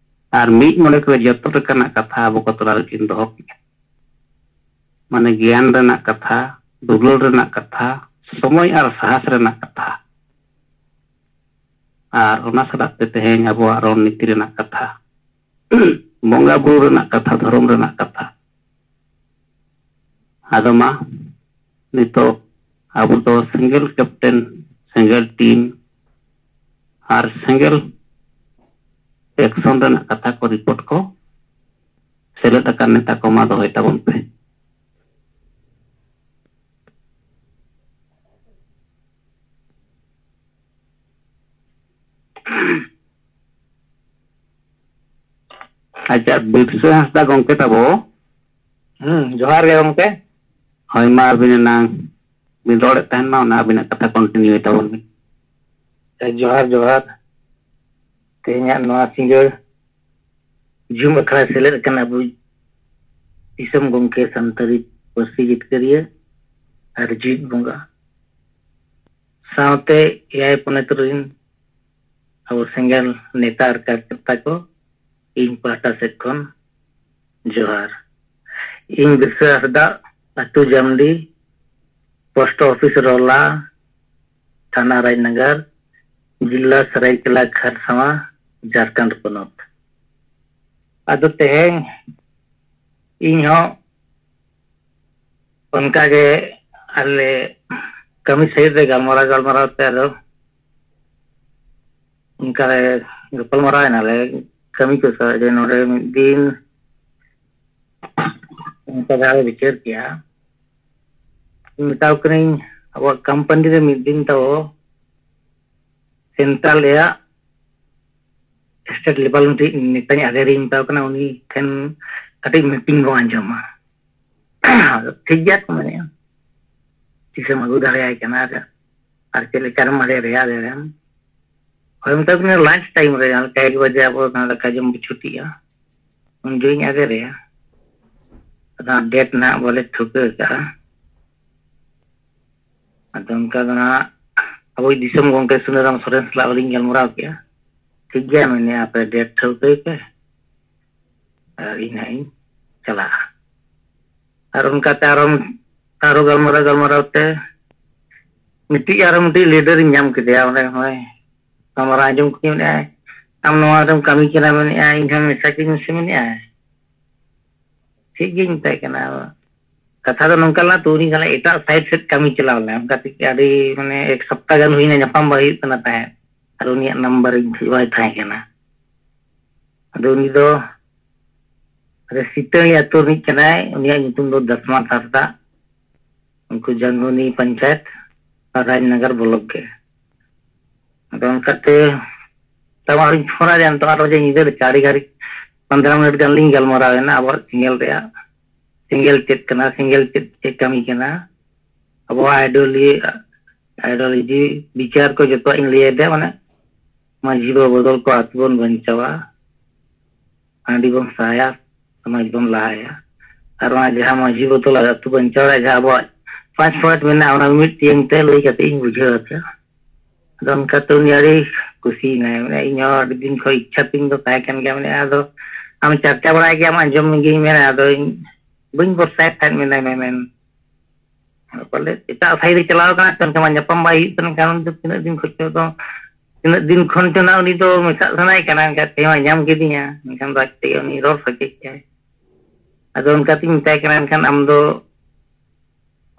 ᱟᱨ ᱢᱤᱫ ᱢᱚᱱᱮ ᱠᱚᱨᱮ ᱡᱚᱛᱚ ᱞᱮᱠᱟᱱᱟᱜ ᱠᱟᱛᱷᱟ ᱟᱵᱚ ᱠᱚ ᱛᱟᱞᱟ ᱨᱮᱠᱤᱱ ᱫᱚᱦᱚ ᱠᱮᱜᱼᱟ᱾ ᱢᱟᱱᱮ ᱜᱮᱭᱟᱱ ᱨᱮᱱᱟᱜ ᱠᱟᱛᱷᱟ, ᱫᱩᱞᱟᱹᱲ ᱨᱮᱱᱟᱜ ᱠᱟᱛᱷᱟ, ᱥᱚᱢᱚᱭ ᱟᱨ ᱥᱟᱦᱟᱥ ᱨᱮᱱᱟᱜ ᱠᱟᱛᱷᱟ, ᱟᱨ ᱚᱱᱟ ᱥᱟᱞᱟᱜ ᱛᱮ ᱛᱮᱦᱮᱧ ᱟᱵᱚᱣᱟᱜ ᱨᱚᱲ ᱱᱤᱛᱤ ᱨᱮᱱᱟᱜ ᱠᱟᱛᱷᱟ, ᱵᱚᱸᱜᱟ ᱵᱩᱨᱩ ᱨᱮᱱᱟᱜ ᱠᱟᱛᱷᱟ, ᱫᱷᱚᱨᱚᱢ ᱨᱮᱱᱟᱜ ᱠᱟᱛᱷᱟ᱾ ᱟᱫᱚ ᱢᱟ ᱱᱤᱛᱚᱜ ᱟᱵᱚ ᱫᱚ ᱥᱮᱸᱜᱮᱞ ᱠᱮᱯᱴᱮᱱ, ᱥᱮᱸᱜᱮᱞ ᱴᱤᱢ ᱟᱨ ᱥᱮᱸᱜᱮᱞ ᱮᱠᱥᱚᱱ ᱨᱮᱱᱟᱜ ᱠᱟᱛᱷᱟ ᱠᱚ, ᱨᱤᱯᱳᱨᱴ ᱠᱚ ᱥᱮᱞᱮᱫ ᱟᱠᱟᱱ ᱱᱮᱛᱟ ᱠᱚ ᱢᱟ ᱫᱚᱦᱚᱭ ᱛᱟᱵᱚᱱ ᱯᱮ᱾ ᱟᱪᱪᱷᱟ, ᱵᱤᱨᱥᱟᱹ ᱦᱟᱸᱥᱫᱟ ᱜᱚᱢᱠᱮ ᱛᱟᱵᱚ᱾ ᱦᱩᱸ, ᱡᱚᱦᱟᱨ ᱜᱮ ᱜᱚᱢᱠᱮ᱾ ᱦᱳᱭ, ᱢᱟ ᱟᱹᱵᱤᱱ ᱮᱱᱟᱝ ᱵᱤᱱ ᱨᱚᱲᱮᱫ ᱛᱟᱦᱮᱱ ᱢᱟ, ᱚᱱᱟ ᱟᱹᱵᱤᱱᱟᱜ ᱠᱟᱛᱷᱟ ᱠᱚᱱᱴᱤᱱᱤᱭᱩᱭ ᱛᱟᱵᱚᱱ ᱵᱤᱱ᱾ ᱡᱚᱦᱟᱨ, ᱡᱚᱦᱟᱨ᱾ ᱛᱮᱦᱮᱧᱟᱜ ᱱᱚᱣᱟ ᱥᱤᱸᱜᱟᱹᱲ ᱡᱩᱢ ᱟᱠᱷᱲᱟ ᱥᱮᱞᱮᱫ ᱟᱠᱟᱱ ᱟᱵᱚ ᱫᱤᱥᱚᱢ ᱜᱚᱢᱠᱮ, ᱥᱟᱱᱛᱟᱲᱤ ᱯᱟᱹᱨᱥᱤ ᱡᱤᱛᱠᱟᱹᱨᱤᱭᱟᱹ ᱟᱨ ᱡᱤᱣᱤᱫ ᱵᱚᱸᱜᱟ, ᱥᱟᱶᱛᱮ ᱮᱭᱟᱭ ᱯᱚᱱᱚᱛ ᱨᱮᱱ ᱟᱵᱚ ᱥᱮᱸᱜᱮᱞ ᱱᱮᱛᱟ ᱟᱨ ᱠᱟᱨᱡᱚᱠᱚᱨᱛᱟ ᱠᱚ, ᱤᱧ ᱯᱟᱦᱴᱟ ᱥᱮᱫ ᱠᱷᱚᱱ ᱡᱚᱦᱟᱨ᱾ ᱤᱧ ᱵᱤᱨᱥᱟᱹ ᱦᱟᱸᱥᱫᱟ, ᱟᱹᱛᱩ ᱡᱟᱢᱰᱤ, ᱯᱳᱥᱴ ᱚᱯᱷᱤᱥ ᱨᱚᱞᱟ, ᱛᱷᱟᱱᱟ ᱨᱟᱡᱽᱱᱚᱜᱚᱨ, ᱡᱤᱞᱟ ᱥᱟᱹᱨᱟᱹᱭᱠᱮᱞᱟ ᱠᱷᱟᱨᱥᱟᱣᱟ, ᱡᱷᱟᱲᱠᱷᱚᱸᱰ ᱯᱚᱱᱚᱛ᱾ ᱟᱫᱚ ᱛᱮᱦᱮᱧ ᱤᱧ ᱦᱚᱸ ᱚᱱᱠᱟᱜᱮ ᱟᱞᱮ ᱠᱟᱹᱢᱤ ᱥᱟᱭᱤᱰ ᱨᱮ ᱜᱟᱞᱢᱟᱨᱟᱣ ᱜᱟᱞᱢᱟᱨᱟᱣ ᱛᱮ ᱟᱫᱚ ᱚᱱᱠᱟ ᱞᱮ ᱜᱟᱯᱟᱞ ᱢᱟᱨᱟᱣ ᱮᱱᱟᱞᱮ ᱠᱟᱹᱢᱤ ᱠᱚ ᱥᱟᱶ, ᱡᱮ ᱱᱚᱰᱮ ᱢᱤᱫ ᱫᱤᱱ ᱚᱱᱠᱟ ᱡᱟᱦᱟᱸ ᱞᱮ ᱵᱤᱪᱟᱹᱨ ᱠᱮᱜᱼᱟ, ᱢᱮᱛᱟᱣ ᱠᱟᱹᱱᱟᱹᱧ ᱟᱵᱚᱣᱟᱜ ᱠᱳᱢᱯᱟᱱᱤ ᱨᱮ ᱢᱤᱫ ᱫᱤᱱ ᱛᱟᱵᱚ ᱥᱮᱱᱴᱨᱟᱞ ᱨᱮᱭᱟᱜ ᱥᱴᱮᱴ ᱞᱮᱵᱮᱞ ᱢᱤᱫᱴᱤᱡ ᱱᱮᱛᱟᱧ ᱟᱫᱮᱨᱤᱧ ᱢᱮᱛᱟᱣ ᱠᱟᱱᱟ, ᱩᱱᱤ ᱴᱷᱮᱱ ᱠᱟᱹᱴᱤᱡ ᱢᱤᱴᱤᱝ ᱵᱚᱱ ᱟᱸᱡᱚᱢᱟ᱾ ᱟᱫᱚ ᱴᱷᱤᱠ ᱜᱮᱭᱟ ᱠᱚ ᱢᱮᱱᱮᱫᱼᱟ, ᱛᱤᱥᱮᱢ ᱟᱹᱜᱩ ᱫᱟᱲᱮᱭᱟᱭ ᱠᱟᱱᱟ ᱟᱨ, ᱟᱨ ᱪᱮᱫ ᱞᱮᱠᱟᱨᱮᱢ ᱟᱫᱮᱨᱮᱭᱟ, ᱟᱫᱮᱨᱮᱭᱟᱢ᱾ ᱦᱳᱭ, ᱢᱮᱛᱟ ᱠᱚ ᱠᱟᱹᱱᱟᱹᱧ ᱞᱟᱧᱪ ᱴᱟᱭᱤᱢ ᱨᱮ, ᱡᱟᱦᱟᱸ ᱞᱮᱠᱟ ᱮᱠ ᱵᱟᱡᱮ ᱟᱵᱚ ᱱᱚᱣᱟ ᱫᱟᱠᱟ ᱡᱚᱢ ᱵᱚ ᱪᱷᱩᱴᱤᱜᱼᱟ, ᱩᱱ ᱡᱚᱦᱚᱜ ᱤᱧ ᱟᱫᱮᱨᱮᱭᱟ᱾ ᱟᱫᱚ ᱰᱮᱴ ᱱᱟᱦᱟᱜ ᱵᱚᱞᱮ ᱴᱷᱟᱹᱣᱠᱟᱹ ᱟᱠᱟᱫᱼᱟ᱾ ᱟᱫᱚ ᱚᱱᱠᱟ ᱫᱚ ᱱᱟᱦᱟᱜ ᱟᱵᱚᱭᱤᱡ ᱫᱤᱥᱚᱢ ᱜᱚᱢᱠᱮ ᱥᱩᱱᱟᱹᱨᱟᱢ ᱥᱚᱨᱮᱱ ᱥᱟᱞᱟᱜ ᱦᱚᱸᱞᱤᱧ ᱜᱟᱞᱢᱟᱨᱟᱣ ᱠᱮᱜᱼᱟ᱾ ᱴᱷᱤᱠ ᱜᱮᱭᱟ, ᱢᱮᱱᱮᱫᱼᱟ, ᱟᱯᱮ ᱰᱮᱴ ᱴᱷᱟᱹᱣᱠᱟᱹᱭ ᱯᱮ ᱟᱨ ᱤᱧ ᱦᱟᱸᱜ ᱤᱧ ᱪᱟᱞᱟᱜᱼᱟ᱾ ᱟᱨ ᱚᱱᱠᱟᱛᱮ ᱟᱨᱚ, ᱟᱨᱚ ᱜᱟᱞᱢᱟᱨᱟᱣ ᱜᱟᱞᱢᱟᱨᱟᱣ ᱛᱮ ᱢᱤᱫᱴᱤᱡ ᱟᱨᱚ ᱢᱤᱫᱴᱤᱡ ᱞᱤᱰᱟᱨ ᱤᱧ ᱧᱟᱢ ᱠᱮᱫᱮᱭᱟ ᱚᱸᱰᱮ᱾ ᱦᱳᱭ, ᱜᱟᱞᱢᱟᱨᱟᱣ ᱟᱸᱡᱚᱢ ᱠᱮᱫᱮᱭᱟ, ᱢᱮᱱᱮᱫᱼᱟᱭ, "ᱟᱢ ᱱᱚᱣᱟ ᱨᱮᱢ ᱠᱟᱹᱢᱤ ᱠᱟᱱᱟ?" ᱢᱮᱱᱮᱫᱼᱟᱭ, "ᱤᱧ ᱦᱚᱸ ᱢᱮᱥᱟ ᱠᱤᱧ ᱢᱮᱥᱮ", ᱢᱮᱱᱮᱫᱼᱟᱭ᱾ ᱪᱮᱫ ᱜᱤᱧ ᱢᱮᱛᱟᱭ ᱠᱟᱱᱟ? ᱠᱟᱛᱷᱟ ᱫᱚ ᱱᱚᱝᱠᱟ ᱞᱮᱱᱟ, ᱛᱚ ᱩᱱᱤ ᱥᱟᱞᱟᱜ ᱮᱴᱟᱜ ᱥᱟᱭᱤᱰ ᱥᱮᱫ ᱠᱟᱹᱢᱤ ᱪᱟᱞᱟᱣ ᱞᱮᱱᱟ, ᱚᱱᱠᱟ ᱛᱮᱜᱮ ᱟᱹᱰᱤ, ᱢᱟᱱᱮ, ᱮᱠ ᱥᱚᱯᱛᱟ ᱜᱟᱱ ᱦᱩᱭᱱᱟ ᱧᱟᱯᱟᱢ ᱵᱟᱭ ᱦᱩᱭᱩᱜ ᱠᱟᱱᱟ ᱛᱟᱦᱮᱸᱫ, ᱟᱨ ᱩᱱᱤᱭᱟᱜ ᱱᱟᱢᱵᱟᱨ ᱤᱧ ᱴᱷᱮᱱ ᱵᱟᱭ ᱛᱟᱦᱮᱸ ᱠᱟᱱᱟ᱾ ᱟᱫᱚ ᱩᱱᱤ ᱫᱚ ᱟᱞᱮ ᱥᱤᱛᱟᱹᱲᱤ ᱟᱹᱛᱩ ᱨᱤᱱᱤᱡ ᱠᱟᱱᱟᱭ, ᱩᱱᱤᱭᱟᱜ ᱧᱩᱛᱩᱢ ᱫᱚ ᱫᱟᱥᱢᱟᱛ ᱦᱟᱸᱥᱫᱟ, ᱩᱱᱠᱩ ᱡᱟᱝᱜᱩᱱᱤ ᱯᱚᱧᱪᱟᱭᱮᱛ ᱟᱨ ᱨᱟᱡᱽᱱᱚᱜᱚᱨ ᱵᱞᱚᱠ ᱜᱮ᱾ ᱟᱫᱚ ᱚᱱᱠᱟᱛᱮ ᱛᱟᱣ ᱟᱨᱤᱧ ᱯᱷᱳᱱ ᱟᱫᱮᱭᱟ, ᱱᱤᱛᱚᱜ ᱟᱨᱚ ᱡᱮ ᱧᱤᱫᱟᱹ ᱨᱮ ᱪᱟᱨ ᱜᱷᱟᱹᱲᱤᱡ ᱯᱚᱱᱫᱽᱨᱚ ᱢᱤᱱᱤᱴ ᱜᱟᱱ ᱞᱤᱧ ᱜᱟᱞᱢᱟᱨᱟᱣ ᱮᱱᱟ ᱟᱵᱚᱣᱟᱜ ᱥᱮᱸᱜᱮᱞ ᱨᱮᱭᱟᱜ, ᱥᱮᱸᱜᱮᱞ ᱪᱮᱫ ᱠᱟᱱᱟ, ᱥᱮᱸᱜᱮᱞ ᱪᱮᱫ ᱪᱮᱫ ᱠᱟᱹᱢᱤ ᱠᱟᱱᱟ, ᱟᱵᱚᱣᱟᱜ ᱟᱭᱰᱤᱭᱳᱞᱚᱡᱤ, ᱟᱭᱰᱤᱭᱳᱞᱚᱡᱤ, ᱵᱤᱪᱟᱨ ᱠᱚ ᱡᱚᱛᱚᱣᱟᱜ ᱤᱧ ᱞᱟᱹᱭ ᱟᱫᱮᱭᱟ᱾ ᱢᱟᱱᱮ ᱢᱟᱹᱡᱷᱤ ᱵᱟᱵᱟ ᱵᱚᱫᱚᱞ ᱠᱚ ᱟᱹᱛᱩ ᱵᱚᱱ ᱵᱟᱧᱪᱟᱣᱟ, ᱦᱟᱺᱰᱤ ᱵᱚᱱ ᱥᱟᱦᱟᱭᱟ, ᱥᱚᱢᱟᱡᱽ ᱵᱚᱱ ᱞᱟᱦᱟᱭᱟ᱾ ᱟᱨ ᱚᱱᱟ ᱡᱟᱦᱟᱸ ᱢᱟᱹᱡᱷᱤ ᱵᱚᱫᱚᱞ ᱟᱹᱛᱩ ᱵᱟᱧᱪᱟᱣ ᱨᱮᱭᱟᱜ ᱡᱟᱦᱟᱸ ᱟᱵᱚᱣᱟᱜ ᱯᱟᱸᱪ ᱯᱚᱭᱮᱱᱴ ᱢᱮᱱᱟᱜᱼᱟ, ᱚᱱᱟ ᱢᱤᱫ ᱴᱤᱭᱟᱹᱝ ᱛᱮ ᱞᱟᱹᱭ ᱠᱟᱛᱮ ᱤᱧ ᱵᱩᱡᱷᱟᱹᱣ ᱟᱫᱮᱭᱟ᱾ ᱟᱫᱚ ᱚᱱᱠᱟᱛᱮ ᱩᱱᱤ ᱟᱹᱰᱤ ᱠᱩᱥᱤᱭᱮᱱᱟᱭ᱾ ᱢᱟᱱᱮ ᱤᱧ ᱦᱚᱸ ᱟᱹᱰᱤ ᱫᱤᱱ ᱠᱷᱚᱱ ᱤᱪᱪᱷᱟ ᱛᱤᱧ ᱫᱚ ᱛᱟᱦᱮᱸ ᱠᱟᱱ ᱜᱮᱭᱟ, ᱢᱟᱱᱮ ᱟᱫᱚ ᱟᱢ ᱪᱟᱨᱪᱟ ᱵᱟᱲᱟᱭ ᱜᱮᱭᱟᱢ, ᱟᱸᱡᱚᱢ ᱜᱤᱧ ᱢᱮᱱᱟ, ᱟᱫᱚ ᱤᱧ ᱵᱟᱹᱧ ᱵᱷᱚᱨᱥᱟᱭᱮᱫ ᱛᱟᱦᱮᱸᱫ, ᱢᱮᱱᱟᱭ ᱢᱮᱢᱮᱱ᱾ ᱯᱟᱞᱮ ᱮᱴᱟᱜ ᱥᱟᱭᱤᱰ ᱨᱮ ᱪᱟᱞᱟᱣ ᱠᱟᱱᱟ, ᱚᱱᱠᱟ ᱢᱟ ᱧᱟᱯᱟᱢ ᱵᱟᱭ ᱦᱩᱭᱩᱜ ᱠᱟᱱᱟ᱾ ᱠᱟᱨᱚᱱ ᱫᱚ ᱛᱤᱱᱟᱹᱜ ᱫᱤᱱ ᱠᱷᱚᱱ ᱪᱚ ᱫᱚ, ᱛᱤᱱᱟᱹᱜ ᱫᱤᱱ ᱠᱷᱚᱱ ᱪᱚ ᱱᱟᱜ ᱩᱱᱤ ᱫᱚ ᱢᱮᱥᱟᱜ ᱥᱟᱱᱟᱭᱮ ᱠᱟᱱᱟ, ᱮᱱᱠᱷᱟᱱ ᱛᱮᱦᱮᱧ ᱢᱟ ᱧᱟᱢ ᱠᱮᱫᱮᱧᱟ, ᱮᱱᱠᱷᱟᱱ ᱫᱚ ᱟᱡ ᱛᱮᱜᱮ ᱩᱱᱤ ᱨᱚᱲ ᱥᱟᱰᱮ ᱠᱮᱜᱼᱟᱭ᱾ ᱟᱫᱚ ᱚᱱᱠᱟᱛᱤᱧ ᱢᱮᱛᱟᱭ ᱠᱟᱱᱟ, "ᱮᱱᱠᱷᱟᱱ ᱟᱢ ᱫᱚ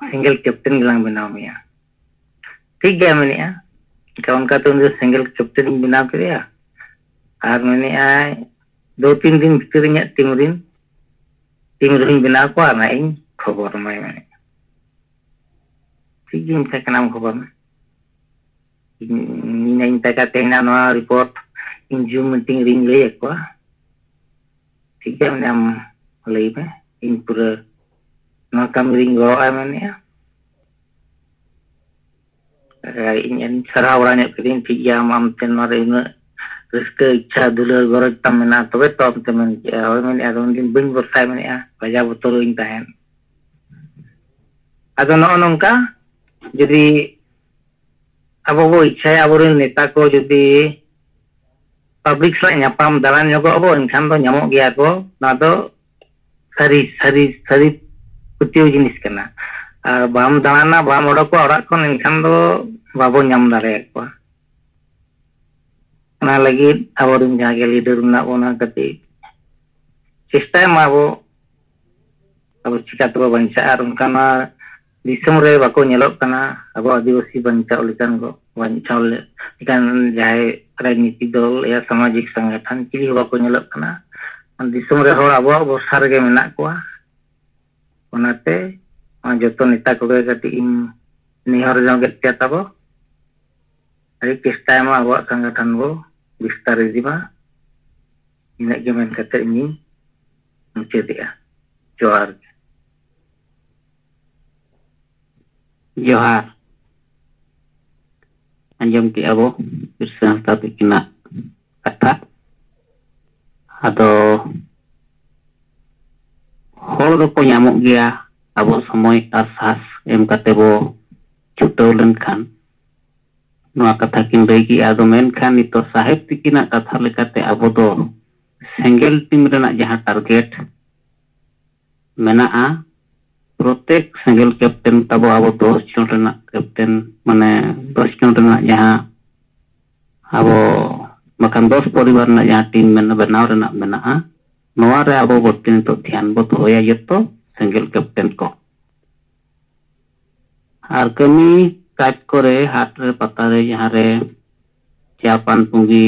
ᱥᱮᱸᱜᱮᱞ ᱠᱮᱯᱴᱮᱱ ᱜᱮᱞᱟᱝ ᱵᱮᱱᱟᱣ ᱢᱮᱭᱟ, ᱴᱷᱤᱠ ᱜᱮᱭᱟ ᱢᱮᱱᱮᱫᱼᱟ, ᱮᱱᱠᱷᱟᱱ ᱚᱱᱠᱟᱛᱮ ᱩᱱᱤ ᱫᱚ ᱥᱮᱸᱜᱮᱞ ᱠᱮᱯᱴᱮᱱ ᱤᱧ ᱵᱮᱱᱟᱣ ᱠᱮᱫᱮᱭᱟ᱾ ᱟᱨ ᱢᱮᱱᱮᱫᱼᱟᱭ, ᱫᱩ ᱛᱤᱱ ᱫᱤᱱ ᱵᱷᱤᱛᱤᱨ ᱤᱧᱟᱹᱜ ᱴᱤᱢ ᱨᱤᱱ, ᱴᱤᱢ ᱨᱤᱧ ᱵᱮᱱᱟᱣ ᱠᱚᱣᱟ, ᱚᱱᱟ ᱤᱧ ᱠᱷᱚᱵᱚᱨ ᱟᱢᱟᱭ ᱢᱮᱱᱮᱫᱼᱟ᱾ ᱴᱷᱤᱠ ᱜᱮ, ᱢᱮᱛᱟᱭ ᱠᱟᱱᱟ ᱠᱷᱚᱵᱚᱨ ᱢᱮ᱾ ᱤᱧ, ᱤᱧ ᱢᱮᱛᱟᱭ ᱠᱟᱱ ᱛᱟᱦᱮᱱᱟ ᱱᱚᱣᱟ ᱨᱤᱯᱳᱨᱴ ᱤᱧ ᱡᱩᱢ ᱢᱤᱴᱤᱝ ᱨᱤᱧ ᱞᱟᱹᱭ ᱟᱠᱚᱣᱟ᱾ ᱴᱷᱤᱠ ᱜᱮᱭᱟ, ᱢᱮᱱᱮᱫᱼᱟ, ᱟᱢ ᱞᱟᱹᱭ ᱢᱮ, ᱤᱧ ᱯᱩᱨᱟᱹ ᱱᱚᱣᱟ ᱠᱟᱹᱢᱤ ᱨᱤᱧ ᱜᱚᱲᱚᱜᱼᱟ ᱢᱮᱱᱮᱫᱼᱟ᱾ ᱤᱧ ᱥᱟᱨᱦᱟᱣ ᱵᱟᱲᱟ ᱧᱚᱜ ᱠᱮᱫᱤᱧ, ᱴᱷᱤᱠ ᱜᱮᱭᱟ, ᱟᱢ ᱟᱢᱛᱮ ᱱᱚᱣᱟ ᱨᱮ ᱩᱱᱟᱹᱜ ᱨᱟᱹᱥᱠᱟᱹ, ᱤᱪᱪᱷᱟ, ᱫᱩᱞᱟᱹᱲ, ᱜᱚᱨᱚᱡᱽ ᱛᱟᱢ ᱢᱮᱱᱟᱜᱼᱟ, ᱛᱚᱵᱮ ᱛᱚ ᱟᱢᱛᱮ ᱢᱮᱱ ᱠᱮᱜᱼᱟ᱾ ᱦᱳᱭ ᱢᱮᱱᱮᱫᱼᱟ, ᱟᱫᱚ ᱩᱱᱫᱤᱱ ᱵᱟᱹᱧ ᱵᱷᱚᱨᱥᱟᱭ ᱢᱮᱱᱮᱫᱼᱟ, ᱠᱟᱡᱟ ᱵᱚᱛᱚᱨᱚᱜ ᱤᱧ ᱛᱟᱦᱮᱸᱫ᱾ ᱟᱫᱚ ᱱᱚᱜᱼᱚ ᱱᱚᱝᱠᱟ ᱡᱩᱫᱤ ᱟᱵᱚ ᱵᱚ ᱤᱪᱪᱷᱟᱭᱟ, ᱟᱵᱚᱨᱮᱱ ᱱᱮᱛᱟ ᱠᱚ ᱡᱩᱫᱤ ᱯᱟᱵᱽᱞᱤᱠ ᱥᱟᱞᱟᱜ ᱧᱟᱯᱟᱢ ᱫᱟᱬᱟᱱ ᱧᱚᱜᱚᱜ ᱟᱵᱚ, ᱮᱱᱠᱷᱟᱱ ᱫᱚ ᱧᱟᱢᱚᱜ ᱜᱮᱭᱟ ᱠᱚ᱾ ᱱᱚᱣᱟ ᱫᱚ ᱥᱟᱹᱨᱤ, ᱥᱟᱹᱨᱤ, ᱥᱟᱹᱨᱤ ᱯᱟᱹᱛᱭᱟᱹᱣ ᱡᱤᱱᱤᱥ ᱠᱟᱱᱟ᱾ ᱟᱨ ᱵᱟᱢ ᱫᱟᱬᱟᱱᱟ, ᱵᱟᱢ ᱚᱰᱚᱠᱚᱜᱼᱟ ᱚᱲᱟᱜ ᱠᱷᱚᱱ, ᱮᱱᱠᱷᱟᱱ ᱫᱚ ᱵᱟᱵᱚ ᱧᱟᱢ ᱫᱟᱲᱮᱭᱟᱠᱚᱣᱟ᱾ ᱚᱱᱟ ᱞᱟᱹᱜᱤᱫ ᱟᱵᱚᱨᱮᱱ ᱡᱟᱦᱟᱸ ᱜᱮ ᱞᱤᱰᱟᱨ ᱢᱮᱱᱟᱜ ᱵᱚᱱᱟ, ᱠᱟᱹᱴᱤᱡ ᱪᱮᱥᱴᱟᱭ ᱢᱟ ᱟᱵᱚ, ᱟᱵᱚ ᱪᱤᱠᱟ ᱛᱮᱵᱚ ᱵᱟᱧᱪᱟᱜᱼᱟ᱾ ᱟᱨ ᱚᱱᱠᱟ ᱢᱟ ᱫᱤᱥᱚᱢ ᱨᱮ ᱵᱟᱠᱚ ᱧᱮᱞᱚᱜ ᱠᱟᱱᱟ, ᱟᱵᱚ ᱟᱹᱫᱤᱵᱟᱹᱥᱤ ᱵᱟᱧᱪᱟᱣ ᱞᱮᱠᱟᱱ ᱠᱚ, ᱵᱟᱧᱪᱟᱣ ᱞᱮᱠᱟᱱ ᱡᱟᱦᱟᱸᱭ ᱨᱟᱡᱽᱱᱤᱛᱤ ᱫᱚᱞ ᱭᱟ ᱥᱟᱢᱟᱡᱤᱠ ᱥᱚᱝᱜᱚᱴᱷᱚᱱ ᱪᱤᱞᱤ ᱦᱚᱸ ᱵᱟᱠᱚ ᱧᱮᱞᱚᱜ ᱠᱟᱱᱟ᱾ ᱫᱤᱥᱚᱢ ᱨᱮ ᱦᱚᱲ ᱟᱵᱚᱣᱟᱜ ᱵᱷᱚᱨᱥᱟ ᱨᱮᱜᱮ ᱢᱮᱱᱟᱜ ᱠᱚᱣᱟ᱾ ᱚᱱᱟᱛᱮ ᱱᱚᱣᱟ ᱡᱚᱛᱚ ᱱᱮᱛᱟ ᱠᱚᱜᱮ ᱠᱟᱹᱴᱤᱡ ᱤᱧ ᱱᱮᱦᱚᱨ ᱡᱚᱝ ᱮᱫ ᱯᱮᱭᱟ ᱛᱟᱵᱚ, ᱟᱹᱰᱤ ᱪᱮᱥᱴᱟᱭ ᱢᱟ ᱟᱵᱚᱣᱟᱜ ᱥᱚᱝᱜᱚᱴᱷᱚᱱ ᱵᱚ ᱵᱤᱥᱛᱟᱨ ᱤᱫᱤ ᱢᱟ᱾ ᱤᱱᱟᱹᱜ ᱜᱮ ᱢᱮᱱ ᱠᱟᱛᱮ ᱤᱧᱤᱧ ᱢᱩᱪᱟᱹᱫᱮᱜᱼᱟ᱾ ᱡᱚᱦᱟᱨ ᱜᱮ᱾ ᱡᱚᱦᱟᱨ᱾ ᱟᱸᱡᱚᱢ ᱠᱮᱜᱼᱟ ᱵᱚ ᱵᱤᱨᱥᱟ ᱦᱟᱸᱥᱫᱟ ᱛᱟᱹᱠᱤᱱᱟᱜ ᱠᱟᱛᱷᱟ᱾ ᱟᱫᱚ ᱦᱚᱲ ᱫᱚᱠᱚ ᱧᱟᱢᱚᱜ ᱜᱮᱭᱟ, ᱟᱵᱚ ᱥᱚᱢᱚᱭ ᱟᱨ ᱥᱟᱦᱥ ᱮᱢ ᱠᱟᱛᱮ ᱵᱚ ᱪᱷᱩᱴᱟᱹᱣ ᱞᱮᱱᱠᱷᱟᱱ᱾ ᱱᱚᱣᱟ ᱠᱟᱛᱷᱟ ᱠᱤᱱ ᱞᱟᱹᱭ ᱠᱮᱜᱼᱟ᱾ ᱟᱫᱚ ᱢᱮᱱᱠᱷᱟᱱ ᱱᱤᱛᱚᱜ ᱥᱟᱦᱮᱵᱽ ᱛᱤᱠᱤᱱᱟᱜ ᱠᱟᱛᱷᱟ ᱞᱮᱠᱟᱛᱮ ᱟᱵᱚ ᱫᱚ ᱥᱮᱸᱜᱮᱞ ᱴᱤᱢ ᱨᱮᱱᱟᱜ ᱡᱟᱦᱟᱸ ᱴᱟᱨᱜᱮᱴ ᱢᱮᱱᱟᱜᱼᱟ, ᱯᱨᱚᱛᱮᱠ ᱥᱮᱸᱜᱮᱞ ᱠᱮᱯᱴᱮᱱ ᱛᱟᱵᱚ ᱟᱵᱚ ᱫᱚᱥ ᱡᱚᱱ ᱨᱮᱱᱟᱜ ᱠᱮᱯᱴᱮᱱ, ᱢᱟᱱᱮ ᱫᱚᱥ ᱡᱚᱱ ᱨᱮᱱᱟᱜ ᱡᱟᱦᱟᱸ ᱟᱵᱚ ᱵᱟᱠᱷᱟᱱ ᱫᱚᱥ ᱯᱚᱨᱤᱵᱟᱨ ᱨᱮᱱᱟᱜ ᱡᱟᱦᱟᱸ ᱴᱤᱢ ᱵᱮᱱᱟᱣ ᱨᱮᱱᱟᱜ ᱢᱮᱱᱟᱜᱼᱟ, ᱱᱚᱣᱟ ᱨᱮ ᱟᱵᱚ ᱵᱟᱹᱲᱛᱤ ᱱᱤᱛᱚᱜ ᱫᱷᱮᱭᱟᱱ ᱵᱚ ᱫᱚᱦᱚᱭᱟ ᱡᱚᱛᱚ ᱥᱮᱸᱜᱮᱞ ᱠᱮᱯᱴᱮᱱ ᱠᱚ᱾ ᱟᱨ ᱠᱟᱹᱢᱤ ᱠᱟᱡᱽ ᱠᱚᱨᱮ, ᱦᱟᱴ ᱨᱮ, ᱯᱟᱛᱟ ᱨᱮ, ᱡᱟᱦᱟᱸ ᱨᱮ ᱪᱟ ᱯᱟᱱ ᱯᱩᱸᱜᱤ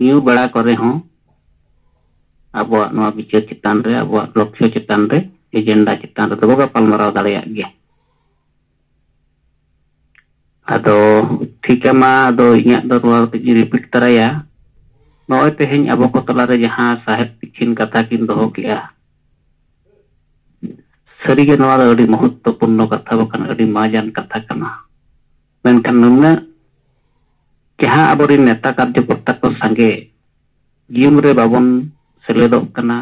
ᱧᱩ ᱵᱟᱲᱟ ᱠᱚᱨᱮ ᱦᱚᱸ ᱟᱵᱚᱣᱟᱜ ᱱᱚᱣᱟ ᱵᱤᱪᱟᱹᱨ ᱪᱮᱛᱟᱱ ᱨᱮ, ᱟᱵᱚᱣᱟᱜ ᱞᱚᱠᱠᱷᱚ ᱪᱮᱛᱟᱱ ᱨᱮ, ᱮᱡᱮᱱᱰᱟ ᱪᱮᱛᱟᱱ ᱨᱮᱫᱚ ᱵᱚ ᱜᱟᱯᱟᱞᱢᱟᱨᱟᱣ ᱫᱟᱲᱮᱭᱟᱜ ᱜᱮᱭᱟ᱾ ᱟᱫᱚ ᱴᱷᱤᱠᱟ ᱢᱟ, ᱟᱫᱚ ᱤᱧᱟᱹᱜ ᱫᱚ ᱱᱚᱣᱟ ᱠᱟᱹᱴᱤᱡ ᱤᱧ ᱨᱤᱯᱤᱴ ᱛᱟᱨᱟᱭᱟ᱾ ᱱᱚᱜᱼᱚᱭ ᱛᱮᱦᱮᱧ ᱟᱵᱚ ᱠᱚ ᱛᱟᱞᱟᱨᱮ ᱡᱟᱦᱟᱸ ᱥᱟᱦᱮᱵ ᱛᱤᱠᱤᱱ ᱠᱟᱛᱷᱟ ᱠᱤᱱ ᱫᱚᱦᱚ ᱠᱮᱜᱼᱟ, ᱥᱟᱹᱨᱤᱜᱮ ᱱᱚᱣᱟ ᱫᱚ ᱟᱹᱰᱤ ᱢᱚᱦᱚᱛᱛᱚᱯᱩᱨᱱᱚ ᱠᱟᱛᱷᱟ, ᱵᱟᱠᱷᱟᱱ ᱟᱹᱰᱤ ᱢᱟᱡᱟᱱ ᱠᱟᱛᱷᱟ ᱠᱟᱱᱟ᱾ ᱢᱮᱱᱠᱷᱟᱱ ᱱᱩᱱᱟᱹᱜ ᱡᱟᱦᱟᱸ ᱟᱵᱚᱨᱮᱱ ᱱᱮᱛᱟ ᱠᱟᱨᱡᱚᱠᱚᱨᱛᱟ ᱠᱚ ᱥᱟᱸᱜᱮ ᱡᱤᱭᱚᱱ ᱨᱮ ᱵᱟᱵᱚᱱ ᱥᱮᱞᱮᱫᱚᱜ ᱠᱟᱱᱟ,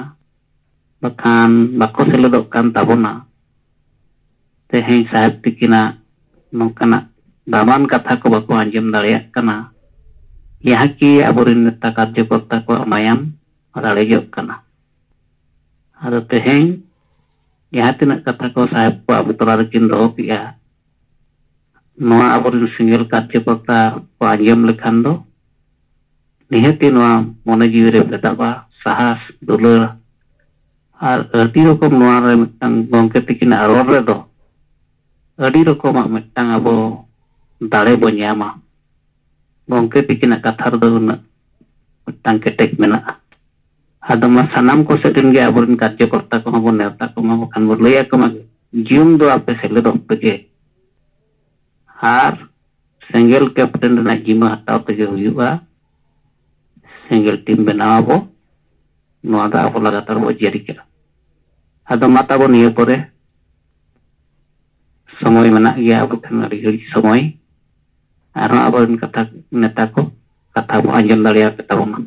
ᱵᱟᱠᱷᱟᱱ ᱵᱟᱠᱚ ᱥᱮᱞᱮᱫᱚᱜ ᱠᱟᱱ ᱛᱟᱵᱚᱱᱟ, ᱛᱮᱦᱮᱧ ᱥᱟᱦᱮᱵ ᱛᱤᱠᱤᱱᱟᱜ ᱱᱚᱝᱠᱟᱱᱟᱜ ᱫᱟᱢᱟᱱ ᱠᱟᱛᱷᱟ ᱠᱚ ᱵᱟᱠᱚ ᱟᱸᱡᱚᱢ ᱫᱟᱲᱮᱭᱟᱜ ᱠᱟᱱᱟ, ᱡᱟᱦᱟᱸ ᱠᱤ ᱟᱵᱚᱨᱮᱱ ᱱᱮᱛᱟ ᱠᱟᱨᱡᱚᱠᱚᱨᱛᱟ ᱠᱚᱣᱟᱜ ᱢᱟᱭᱟᱢ ᱨᱟᱲᱮᱡᱚᱜ ᱠᱟᱱᱟ᱾ ᱟᱫᱚ ᱛᱮᱦᱮᱧ ᱡᱟᱦᱟᱸ ᱛᱤᱱᱟᱹᱜ ᱠᱟᱛᱷᱟ ᱠᱚ ᱥᱟᱦᱮᱵ ᱠᱚ ᱟᱵᱚ ᱛᱟᱞᱟ ᱨᱮᱠᱤᱱ ᱫᱚᱦᱚ ᱠᱮᱜᱼᱟ, ᱱᱚᱣᱟ ᱟᱵᱚᱨᱮᱱ ᱥᱮᱸᱜᱮᱞ ᱠᱟᱨᱡᱚᱠᱚᱨᱛᱟ ᱠᱚ ᱟᱸᱡᱚᱢ ᱞᱮᱠᱷᱟᱱ ᱫᱚ ᱱᱤᱦᱟᱹᱛᱤ ᱱᱚᱣᱟ ᱢᱚᱱᱮ ᱡᱤᱣᱤ ᱨᱮ ᱯᱷᱮᱰᱟᱜᱼᱟ ᱥᱟᱦᱟᱥ, ᱫᱩᱞᱟᱹᱲ᱾ ᱟᱨ ᱟᱹᱰᱤ ᱨᱚᱠᱚᱢ ᱱᱚᱣᱟ ᱨᱮ ᱢᱤᱫᱴᱟᱝ ᱜᱚᱢᱠᱮ ᱛᱤᱠᱤᱱᱟᱜ ᱨᱚᱲ ᱨᱮᱫᱚ ᱟᱹᱰᱤ ᱨᱚᱠᱚᱢᱟᱜ ᱢᱤᱫᱴᱟᱝ ᱟᱵᱚ ᱫᱟᱲᱮ ᱵᱚ ᱧᱟᱢᱟ᱾ ᱜᱚᱢᱠᱮ ᱛᱤᱠᱤᱱᱟᱜ ᱠᱟᱛᱷᱟ ᱨᱮᱫᱚ ᱩᱱᱟᱹᱜ ᱢᱤᱫᱴᱟᱝ ᱠᱮᱴᱮᱡ ᱢᱮᱱᱟᱜᱼᱟ᱾ ᱟᱫᱚ ᱢᱟ ᱥᱟᱱᱟᱢ ᱠᱚ ᱥᱮᱫ ᱨᱮᱱ ᱜᱮ ᱟᱵᱚᱨᱮᱱ ᱠᱟᱨᱡᱚᱠᱚᱨᱛᱟ ᱠᱚᱦᱚᱸ ᱵᱚᱱ ᱱᱮᱣᱛᱟ ᱠᱚᱢᱟ, ᱵᱟᱠᱷᱟᱱ ᱵᱚᱱ ᱞᱟᱹᱭ ᱟᱠᱚ ᱢᱟ, ᱡᱤᱭᱚᱱ ᱫᱚ ᱟᱯᱮ ᱥᱮᱞᱮᱫᱚᱜ ᱯᱮᱜᱮ᱾ ᱟᱨ ᱥᱮᱸᱜᱮᱞ ᱠᱮᱯᱴᱮᱱ ᱨᱮᱱᱟᱜ ᱡᱤᱢᱟᱹ ᱦᱟᱛᱟᱣ ᱛᱮᱜᱮ ᱦᱩᱭᱩᱜᱼᱟ᱾ ᱥᱮᱸᱜᱮᱞ ᱴᱤᱢ ᱵᱮᱱᱟᱣ ᱟᱵᱚ, ᱱᱚᱣᱟ ᱫᱚ ᱟᱵᱚ ᱞᱟᱜᱟᱛᱟᱨ ᱵᱚ ᱡᱟᱹᱨᱤ ᱠᱟᱜᱼᱟ᱾ ᱟᱫᱚ ᱢᱟ ᱛᱟᱵᱚ ᱱᱤᱭᱟᱹ ᱯᱚᱨᱮ ᱥᱚᱢᱚᱭ ᱢᱮᱱᱟᱜ ᱜᱮᱭᱟ ᱟᱵᱚ ᱴᱷᱮᱱ ᱟᱹᱰᱤ ᱜᱷᱟᱹᱲᱤᱡ ᱥᱚᱢᱚᱭ, ᱟᱨᱦᱚᱸ ᱟᱵᱚᱨᱮᱱ ᱠᱟᱛᱷᱟ ᱱᱮᱛᱟ ᱠᱚ ᱠᱟᱛᱷᱟ ᱵᱚ ᱟᱸᱡᱚᱢ ᱫᱟᱲᱮᱭᱟᱯᱮ ᱛᱟᱵᱚᱱᱟ᱾